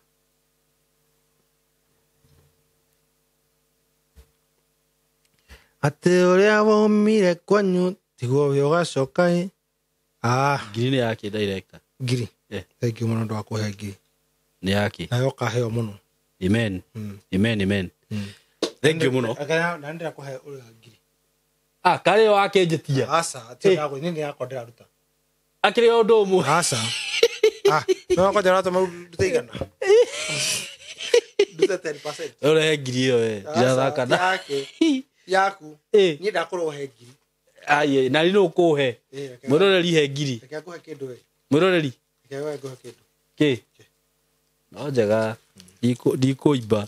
Speaker 1: Atĩ ũrĩa waumire kwanyu tiguo we ũgacoka ĩ. Ah,
Speaker 2: Ngiri nĩ yake director.
Speaker 1: ngiri.
Speaker 2: Eh.
Speaker 1: Thank you mũno ndwa kũhe ngiri.
Speaker 2: Nĩ yake.
Speaker 1: Nayo ũkaheo mũno.
Speaker 2: Amen. Amen, amen. Thank you mũno.
Speaker 1: Na ndĩra kũhe ũrĩa ngiri.
Speaker 2: Ah, karĩ wakĩnjĩtia.
Speaker 1: Aca, ti ndagũ nĩ yakwa ndĩraruta.
Speaker 2: Akĩrĩ o ũndũ ũmwe.
Speaker 1: Aca. Ah, no kwanja ũratũma ndute igana. Ndute 10%.
Speaker 2: Ũrehe ngiri ĩyo we. Ndirathaka na.
Speaker 1: Yake. Yaku.
Speaker 2: Ĩ.
Speaker 1: Niĩ ndakũrwo he ngiri.
Speaker 2: Aye, na nĩ ũkũhe.
Speaker 1: Ĩ, reke-
Speaker 2: Mwĩroreri he ngiri.
Speaker 1: Reke ngũhe kĩndũ we.
Speaker 2: Mwĩroreri.
Speaker 1: Reke we ngũhe kĩndũ.
Speaker 2: Kĩ? No njega. Ndikũimba.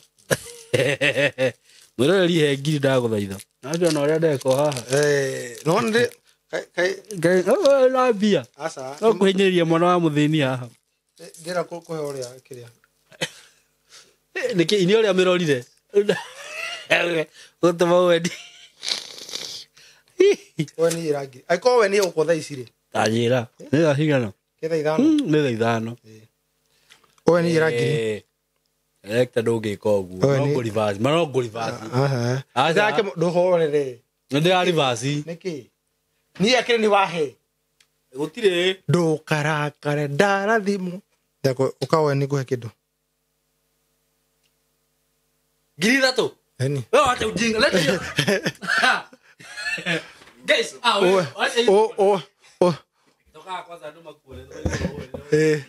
Speaker 2: Mwĩroreri he ngiri ndagũthaitha. Nacio na ũrĩa ndekwo haha.
Speaker 1: Eh, no ndĩ kai
Speaker 2: Ngai, oh, na mbia.
Speaker 1: aca.
Speaker 2: No kũhinyĩrĩria mwana wa mũthĩni haha.
Speaker 1: Ndĩra kũhe ũrĩa kĩrĩa.
Speaker 2: Nĩkĩ ini ũrĩa mĩrorire? Gũtũma wendi.
Speaker 1: We nĩ ira ngiri. Angĩkorwo we nĩ ũkwo thaa ici rĩ.
Speaker 2: Tanjĩra. Nĩ thaa cigana?
Speaker 1: Kĩ thaa ithano.
Speaker 2: Nĩ thaa ithano.
Speaker 1: We nĩ ira ngiri.
Speaker 2: Director ndũngĩka ũguo.
Speaker 1: Oe,
Speaker 2: No
Speaker 1: nĩ-
Speaker 2: ngũ-reverse. Ma no ngũ-reverse.
Speaker 1: Aha.
Speaker 2: Aca.
Speaker 1: Yake ndũhorere.
Speaker 2: Nĩ ndĩra-reverse.
Speaker 1: Nĩkĩ? Niĩ akĩrĩ nĩ wahe.
Speaker 2: Gũtirĩ.
Speaker 1: Ndũkarakare ndarathimwo. Ndako ũkawe nĩ ngũhe kĩndũ.
Speaker 2: 3,000.
Speaker 1: Eni.
Speaker 2: Wewe wacha ujinga. Leta hiyo. Guys, ah
Speaker 1: O
Speaker 2: wewe. Wacha hiyo.
Speaker 1: o o o
Speaker 2: Toka kwanza andũ makuone.
Speaker 1: eh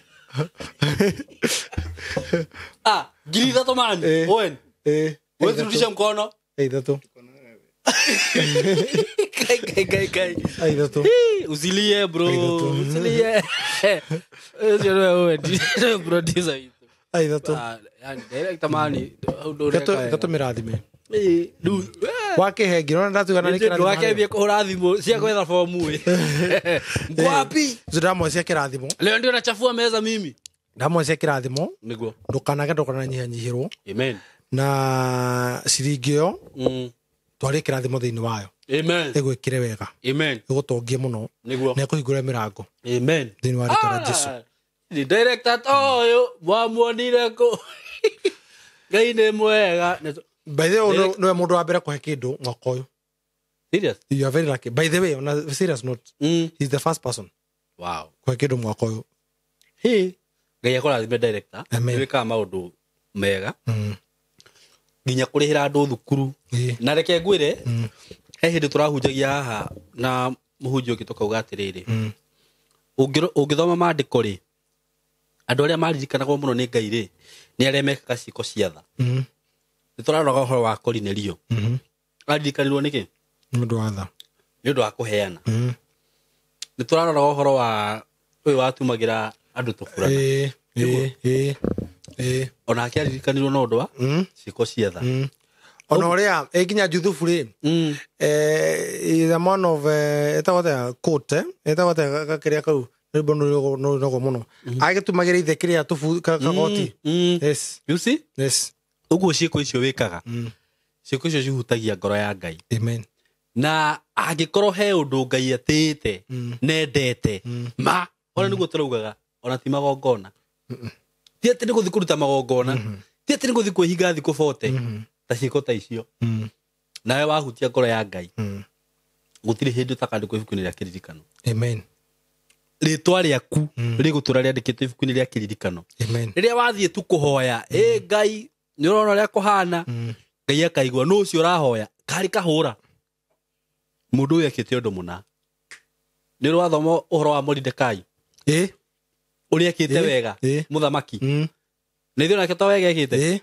Speaker 2: Ah, 3,000 man.
Speaker 1: Eh.
Speaker 2: Owen.
Speaker 1: eh.
Speaker 2: Wewe turudishe mkono.
Speaker 1: Ithatũ.
Speaker 2: Kai kai kai kai.
Speaker 1: Ithatũ.
Speaker 2: Hii, Usilie bro.
Speaker 1: Ithatũ.
Speaker 2: Usilie. Ũcio nĩwe Owen. Nĩwe producer witũ.
Speaker 1: Ithatũ.
Speaker 2: Ah, yani director man. Ũndũ ũreka
Speaker 1: Ithatũ mĩrathime.
Speaker 2: Eh, rĩu
Speaker 1: Wakĩhe ngiri ona ndatuga na nĩ kĩrathimo.
Speaker 2: ndwakembie kũhũra thimũ cia gwetha fomu ĩ. Mko wapi?
Speaker 1: Ndamwe cia kĩrathimo.
Speaker 2: Leo ndio nachafua meza mimi.
Speaker 1: Ndamwe cia kĩrathimo.
Speaker 2: Nĩguo.
Speaker 1: Ndũkanage ndũkananyihanyihĩrwo
Speaker 2: Amen.
Speaker 1: na ciringi ĩyo twarĩ kĩrathimo thĩinĩ wayo
Speaker 2: Amen.
Speaker 1: ĩgwĩkĩre wega
Speaker 2: Amen.
Speaker 1: ĩgũtongie mũno
Speaker 2: Nĩguo.
Speaker 1: na ĩkũhingũre mĩrango
Speaker 2: Amen.
Speaker 1: thĩinĩ wa rĩtwa rĩa Jesũ.
Speaker 2: Ni director toyo mwamuonire kũ. Ngai nĩ mwega.
Speaker 1: By the way, nĩwe mũndũ wa mbere kũhe kĩndũ mwaka ũyũ.
Speaker 2: Serious?
Speaker 1: You are very lucky. By the way, on a serious note, he's the first person
Speaker 2: Wow.
Speaker 1: kũhe kĩndũ mwaka ũyũ.
Speaker 2: Hey. Ngai akũrathime director.
Speaker 1: Amen.
Speaker 2: Nĩwĩkaga maũndũ mega. Nginya kũrĩhĩra andũ thukuru.
Speaker 1: Ĩĩ.
Speaker 2: Na reke ngwĩre, he hĩndĩ tũrahunjagia haha na mũhunjia ũngĩ tũkauga atĩrĩrĩ, ũngĩthoma maandĩko rĩ, andũ arĩa maririkanagwo mũno nĩ Ngai rĩ, nĩ arĩa mekaga ciĩko cia tha. Nĩ tũraroraga ũhoro wa Korinelio. Aririkanirwo nĩkĩ?
Speaker 1: Nĩ ũndũ wa tha.
Speaker 2: Nĩ ũndũ wa kũheana. Nĩ tũraroraga ũhoro wa ũyũ watumagĩra andũ tũburana.
Speaker 1: Ĩĩ, ĩĩ, ĩĩ, ĩĩ.
Speaker 2: Onake aririkanirwo na ũndũ wa ciĩko cia tha.
Speaker 1: Ona ũrĩa ĩ nginya Juthubu rĩ, is a man of etagwo atĩa coat etagwo atĩa gakĩrĩa kau rwĩmbo nĩ rũrĩ mũno agĩtumagĩra ithe kĩrĩa tũbu kagoti. Yes.
Speaker 2: You see?
Speaker 1: Yes.
Speaker 2: Ũguo ciĩko icio wĩkaga, ciĩko icio cihutagia ngoro ya Ngai.
Speaker 1: Amen.
Speaker 2: Na angĩkorwo he ũndũ Ngai atĩĩte nendete ma ona nĩguo tũraugaga ona ti magongona, ti atĩ nĩ gũthiĩ kũruta magongona, ti atĩ nĩ gũthiĩ kwĩhinga thikũ bote ta ciĩko ta icio, nawe wahutia ngoro ya Ngai gũtirĩ hĩndĩ ũtakandĩkwo ibuku-inĩ rĩa kĩririkano.
Speaker 1: Amen.
Speaker 2: Rĩtwa rĩaku rĩgũtũra rĩandĩkĩtwo ibuku-inĩ rĩa kĩririkano.
Speaker 1: Amen.
Speaker 2: Rĩrĩa wathiĩ tu kũhoya, ĩ Ngai nĩ ũrona ũrĩa kũhana, Ngai akaigua nũ ũcio ũrahoya karĩ kahũra mũndũ ũyũ ekĩte ũndũ mũna. Nĩ ũrĩ wathoma ũhoro wa Moridekai
Speaker 1: Ĩĩ.
Speaker 2: ũrĩa ekĩte
Speaker 1: Ĩ,
Speaker 2: wega
Speaker 1: ĩ.
Speaker 2: mũthamaki, na ithuĩ onake to wega ekĩte.
Speaker 1: Ĩĩ.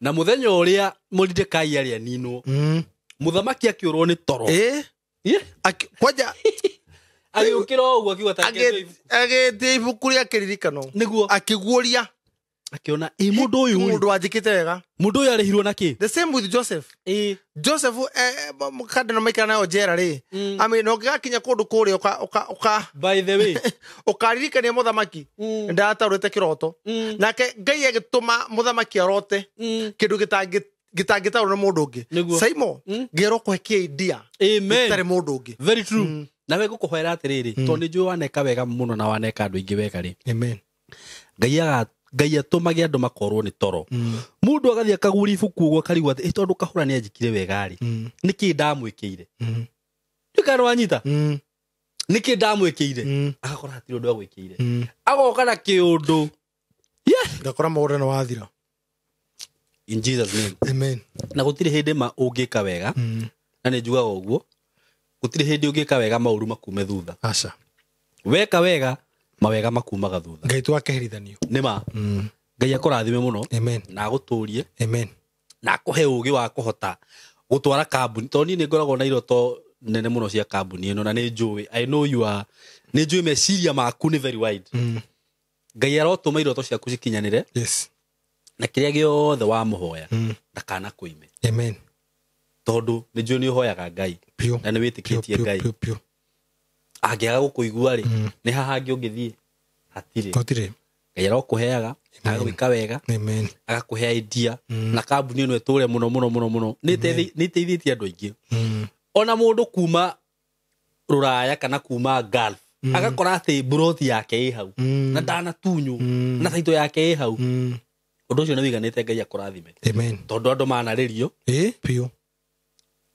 Speaker 2: Na mũthenya ũrĩa Moridekai arĩ aninwo, mũthamaki akĩũrwo nĩ toro.
Speaker 1: Ĩĩ.
Speaker 2: Ĩ,
Speaker 1: Kwanja
Speaker 2: agĩũkĩra o ũguo akiuga ta
Speaker 1: agĩtia ibuku rĩa kĩririkano
Speaker 2: nĩguo
Speaker 1: akĩguũria
Speaker 2: Akiona ĩ mũndũ ũyũ
Speaker 1: Mũndũ wanjĩkĩte wega.
Speaker 2: Mũndũ ũyũ arĩhirwo na kĩ?
Speaker 1: The same with Joseph.
Speaker 2: Ĩ.
Speaker 1: Joseph kandano maikara nayo njera rĩ. I mean, ũngĩgakinya kũndũ kũrĩa ũka
Speaker 2: By the way.
Speaker 1: Ũkaririkania mũthamaki. Ndataũrĩte kĩroto. Nake Ngai agĩtũma mũthamaki arote. Kĩndũ gĩtangĩtaũrwo nĩ mũndũ ũngĩ.
Speaker 2: Nĩguo.
Speaker 1: Saimo, ngerwo kũhe kĩ idea.
Speaker 2: Amen.
Speaker 1: Gĩtarĩ mũndũ ũngĩ.
Speaker 2: Very true. Nawe ngũkũhoera atĩrĩrĩ, tondũ nĩ njũĩ waneka wega mũno na waneka andũ aingĩ wega rĩ.
Speaker 1: Amen.
Speaker 2: Ngai atũmage andũ makorwo nĩ toro. Mũndũ agathiĩ akagũra ibuku ũguo akarigwo atĩ tondũ kahũra nĩ anjĩkire wega rĩ. Nĩkĩ ndamwĩkĩire? Ndũĩ wanyita? Nĩkĩ ndamwĩkĩire? Agakora hatirĩ ũndũ agwĩkĩire. Agoka na kĩũndũ. Yeah.
Speaker 1: Ngakora mũgũnda nĩ wathira.
Speaker 2: In Jesus name.
Speaker 1: Amen.
Speaker 2: Na gũtirĩ hĩndĩ ma ũngĩka wega. Na nĩ njugaga ũguo. Gũtirĩ hĩndĩ ũngĩka wega maũru makume thutha.
Speaker 1: Aca.
Speaker 2: Weka wega mawega makumaga thutha.
Speaker 1: Ngai twakeherithanio.
Speaker 2: Nĩ ma. Ngai akũrathime mũno.
Speaker 1: Amen.
Speaker 2: Na agũtũrie.
Speaker 1: Amen.
Speaker 2: Na akũhe ũgĩ wa kũhota gũtwara kambuni. Tondũ niĩ nĩ ngoragwo na iroto nene mũno cia kambuni ĩno na nĩ njũĩ. I know you are. Nĩ njũĩ meciria maku nĩ very wide. Ngai arotũma iroto ciaku cikinyanĩre.
Speaker 1: Yes.
Speaker 2: Na kĩrĩa gĩothe wamũhoya ndakanakũime.
Speaker 1: Amen.
Speaker 2: Tondũ nĩ njũĩ nĩ ũhoyaga Ngai. Na nĩ wĩtĩkĩtie Ngai.
Speaker 1: Piũ.
Speaker 2: Angĩaga gũkũigua rĩ, nĩ haha hangĩ ũngĩthiĩ? Hatirĩ.
Speaker 1: Hatirĩ.
Speaker 2: Ngai arokũheaga, agagwĩka wega.
Speaker 1: Amen.
Speaker 2: Agakũhe idea. Na kambuni ĩno ĩtũre mũno mũno mũno mũno. Nĩ ĩteithĩtie andũ aingĩ. Ona mũndũ kuma rũraya kana kuma Gulf, agakora atĩ mburoti yake ĩ hau. Na ndanatunywo. Na taito yake ĩ hau. Ũndũ ũcio nĩ wĩiganĩte Ngai akũrathime.
Speaker 1: Amen.
Speaker 2: Tondũ andũ manarĩrio.
Speaker 1: Ĩ, piũ.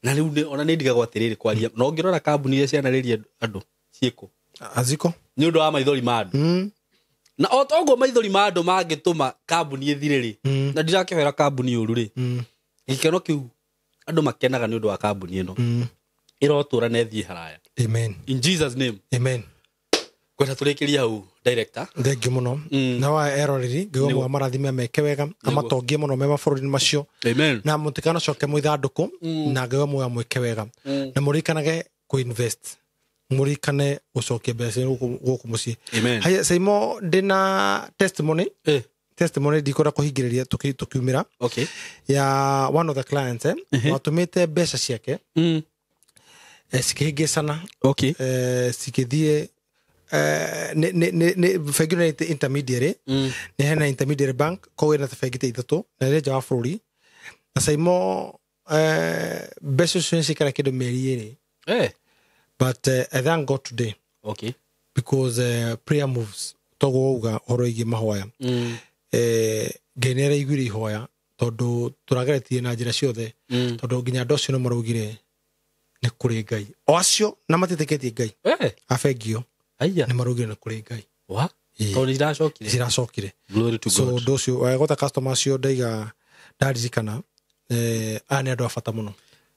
Speaker 2: Na rĩu ona nĩ ndigagwo atĩrĩrĩ kwaria. No ũngĩrora kambuni iria cianarĩria andũ ciĩkũ?
Speaker 1: Aziko.
Speaker 2: Nĩ ũndũ wa maithori ma andũ. Na o toguo maithori ma andũ mangĩtũma kambuni ĩthire rĩ, na ndirakĩhoera kambuni ũru rĩ, gĩkeno kĩu andũ makenaga nĩ ũndũ wa kambuni ĩno. Ĩrotũra na ĩthiĩ haraya.
Speaker 1: Amen.
Speaker 2: In Jesus name.
Speaker 1: Amen.
Speaker 2: Kwenda tũrĩkĩrie hau director.
Speaker 1: Thank you mũno. Na wa eroreri Ngai wa marathime ameke wega, amatongie mũno me mabũrũri macio.
Speaker 2: Amen.
Speaker 1: Na mũtikanacoke mũithandũkũ na Ngai wa mwĩke wega. Na mũrikanage kũ-invest. Mũrikane gũcokia mbeca gũkũ mũciĩ.
Speaker 2: Amen.
Speaker 1: Haya Saimo ndĩna testimony. Testimony ndikwenda kũhingĩrĩria tũkiumĩra.
Speaker 2: Okay.
Speaker 1: Ya one of the clients watũmĩte mbeca ciake. Cikĩhĩngĩcana.
Speaker 2: Okay.
Speaker 1: Cikĩthiĩ ne bengi nĩ intermediary. Nĩ hena intermediary bank koguo ĩna bengi ta ithatũ na ĩrĩ nja wa bũrũri. Na Saimo mbeca icio nĩ cikara kĩndũ mĩeri ĩrĩ. But I thank God today.
Speaker 2: Okay.
Speaker 1: Because prayer moves. Toguo uga ũhoro wĩgiĩ mahoya. Ngai nĩ araiguire ihoya tondũ tũrageretie na njĩra ciothe. Tondũ nginya andũ acio nĩ maraugire nĩ kũrĩ Ngai. O acio na matiĩtĩkĩtie Ngai. A bengi ĩyo. Nĩ maraugire nĩ kũrĩ Ngai.
Speaker 2: Wa? Tondũ nĩ ciracokire.
Speaker 1: Ciracokire.
Speaker 2: Glory to God.
Speaker 1: So ũndũ ũcio gwata customer acio ndaiga ndaririkana aya nĩ andũ a bata mũno.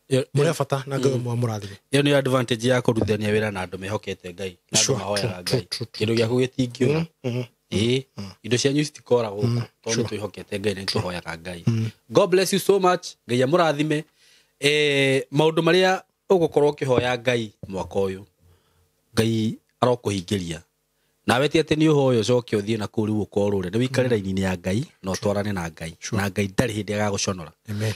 Speaker 1: Mũrĩ a bata na Ngai mũrathime.
Speaker 2: Ĩyo nĩ advantage ya kũrutithania wĩra na andũ mehokete Ngai. Na andũ mahoyaga Ngai. Kĩndũ gĩaku gĩtingĩũra. Indo cianyu citikora gũkũ tondũ nĩ twĩhokete Ngai na nĩ tũhoyaga Ngai. God bless you so much. Ngai amũrathime. Maũndũ marĩa ũgũkorwo ũkĩhoya Ngai mwaka ũyũ, Ngai arokũhingĩria. Nawe ti atĩ nĩ ũhoya ũcoke ũthiĩ na kũu rĩu ũkorũre. Nĩ wĩikare raini-inĩ ya Ngai na ũtwarane na Ngai. Na Ngai ndarĩ hĩndĩ agagũconora.
Speaker 1: Amen.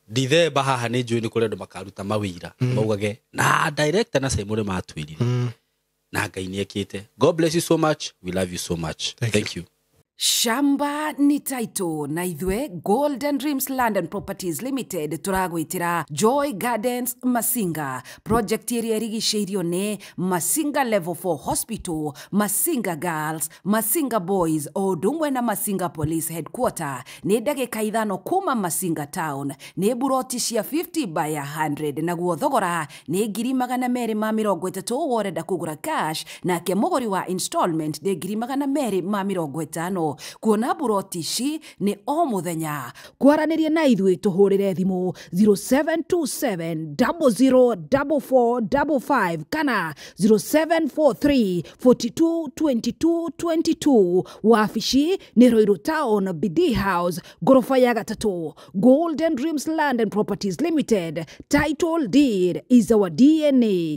Speaker 2: Dithemba haha nĩ njũĩ nĩ kũrĩ andũ makaruta mawĩra. Maugage na director na Saimo nĩ matwĩrire. Na Ngai nĩ ekĩte. God bless you so much. We love you so much. Thank you.
Speaker 3: Shamba ni taito na ithwe Golden Dreams Land and Properties Limited turagwitira Joy Gardens Masinga project ĩrĩa ĩrigicĩirio nĩ Masinga Level 4 Hospital, Masinga Girls, Masinga Boys o ũndũ ũmwe na Masinga Police Headquarter. Nĩ ndagĩka 5 kuma Masinga Town. Nĩ buroti cia 50 by 100 naguo thogora nĩ 230,000 worenda kũgũra cash, nake mũgũri wa installment nĩ 250,000. Kuona buroti ici nĩ o mũthenya. Kwaranĩria na ithuĩ tũhũrĩre thimũ 0727 004455 kana 0743 42 22 22. Wabici nĩ Ruiru Town, BD House, gorofa ya 3. Golden Dreams Land and Properties Limited. Title deed is our DNA.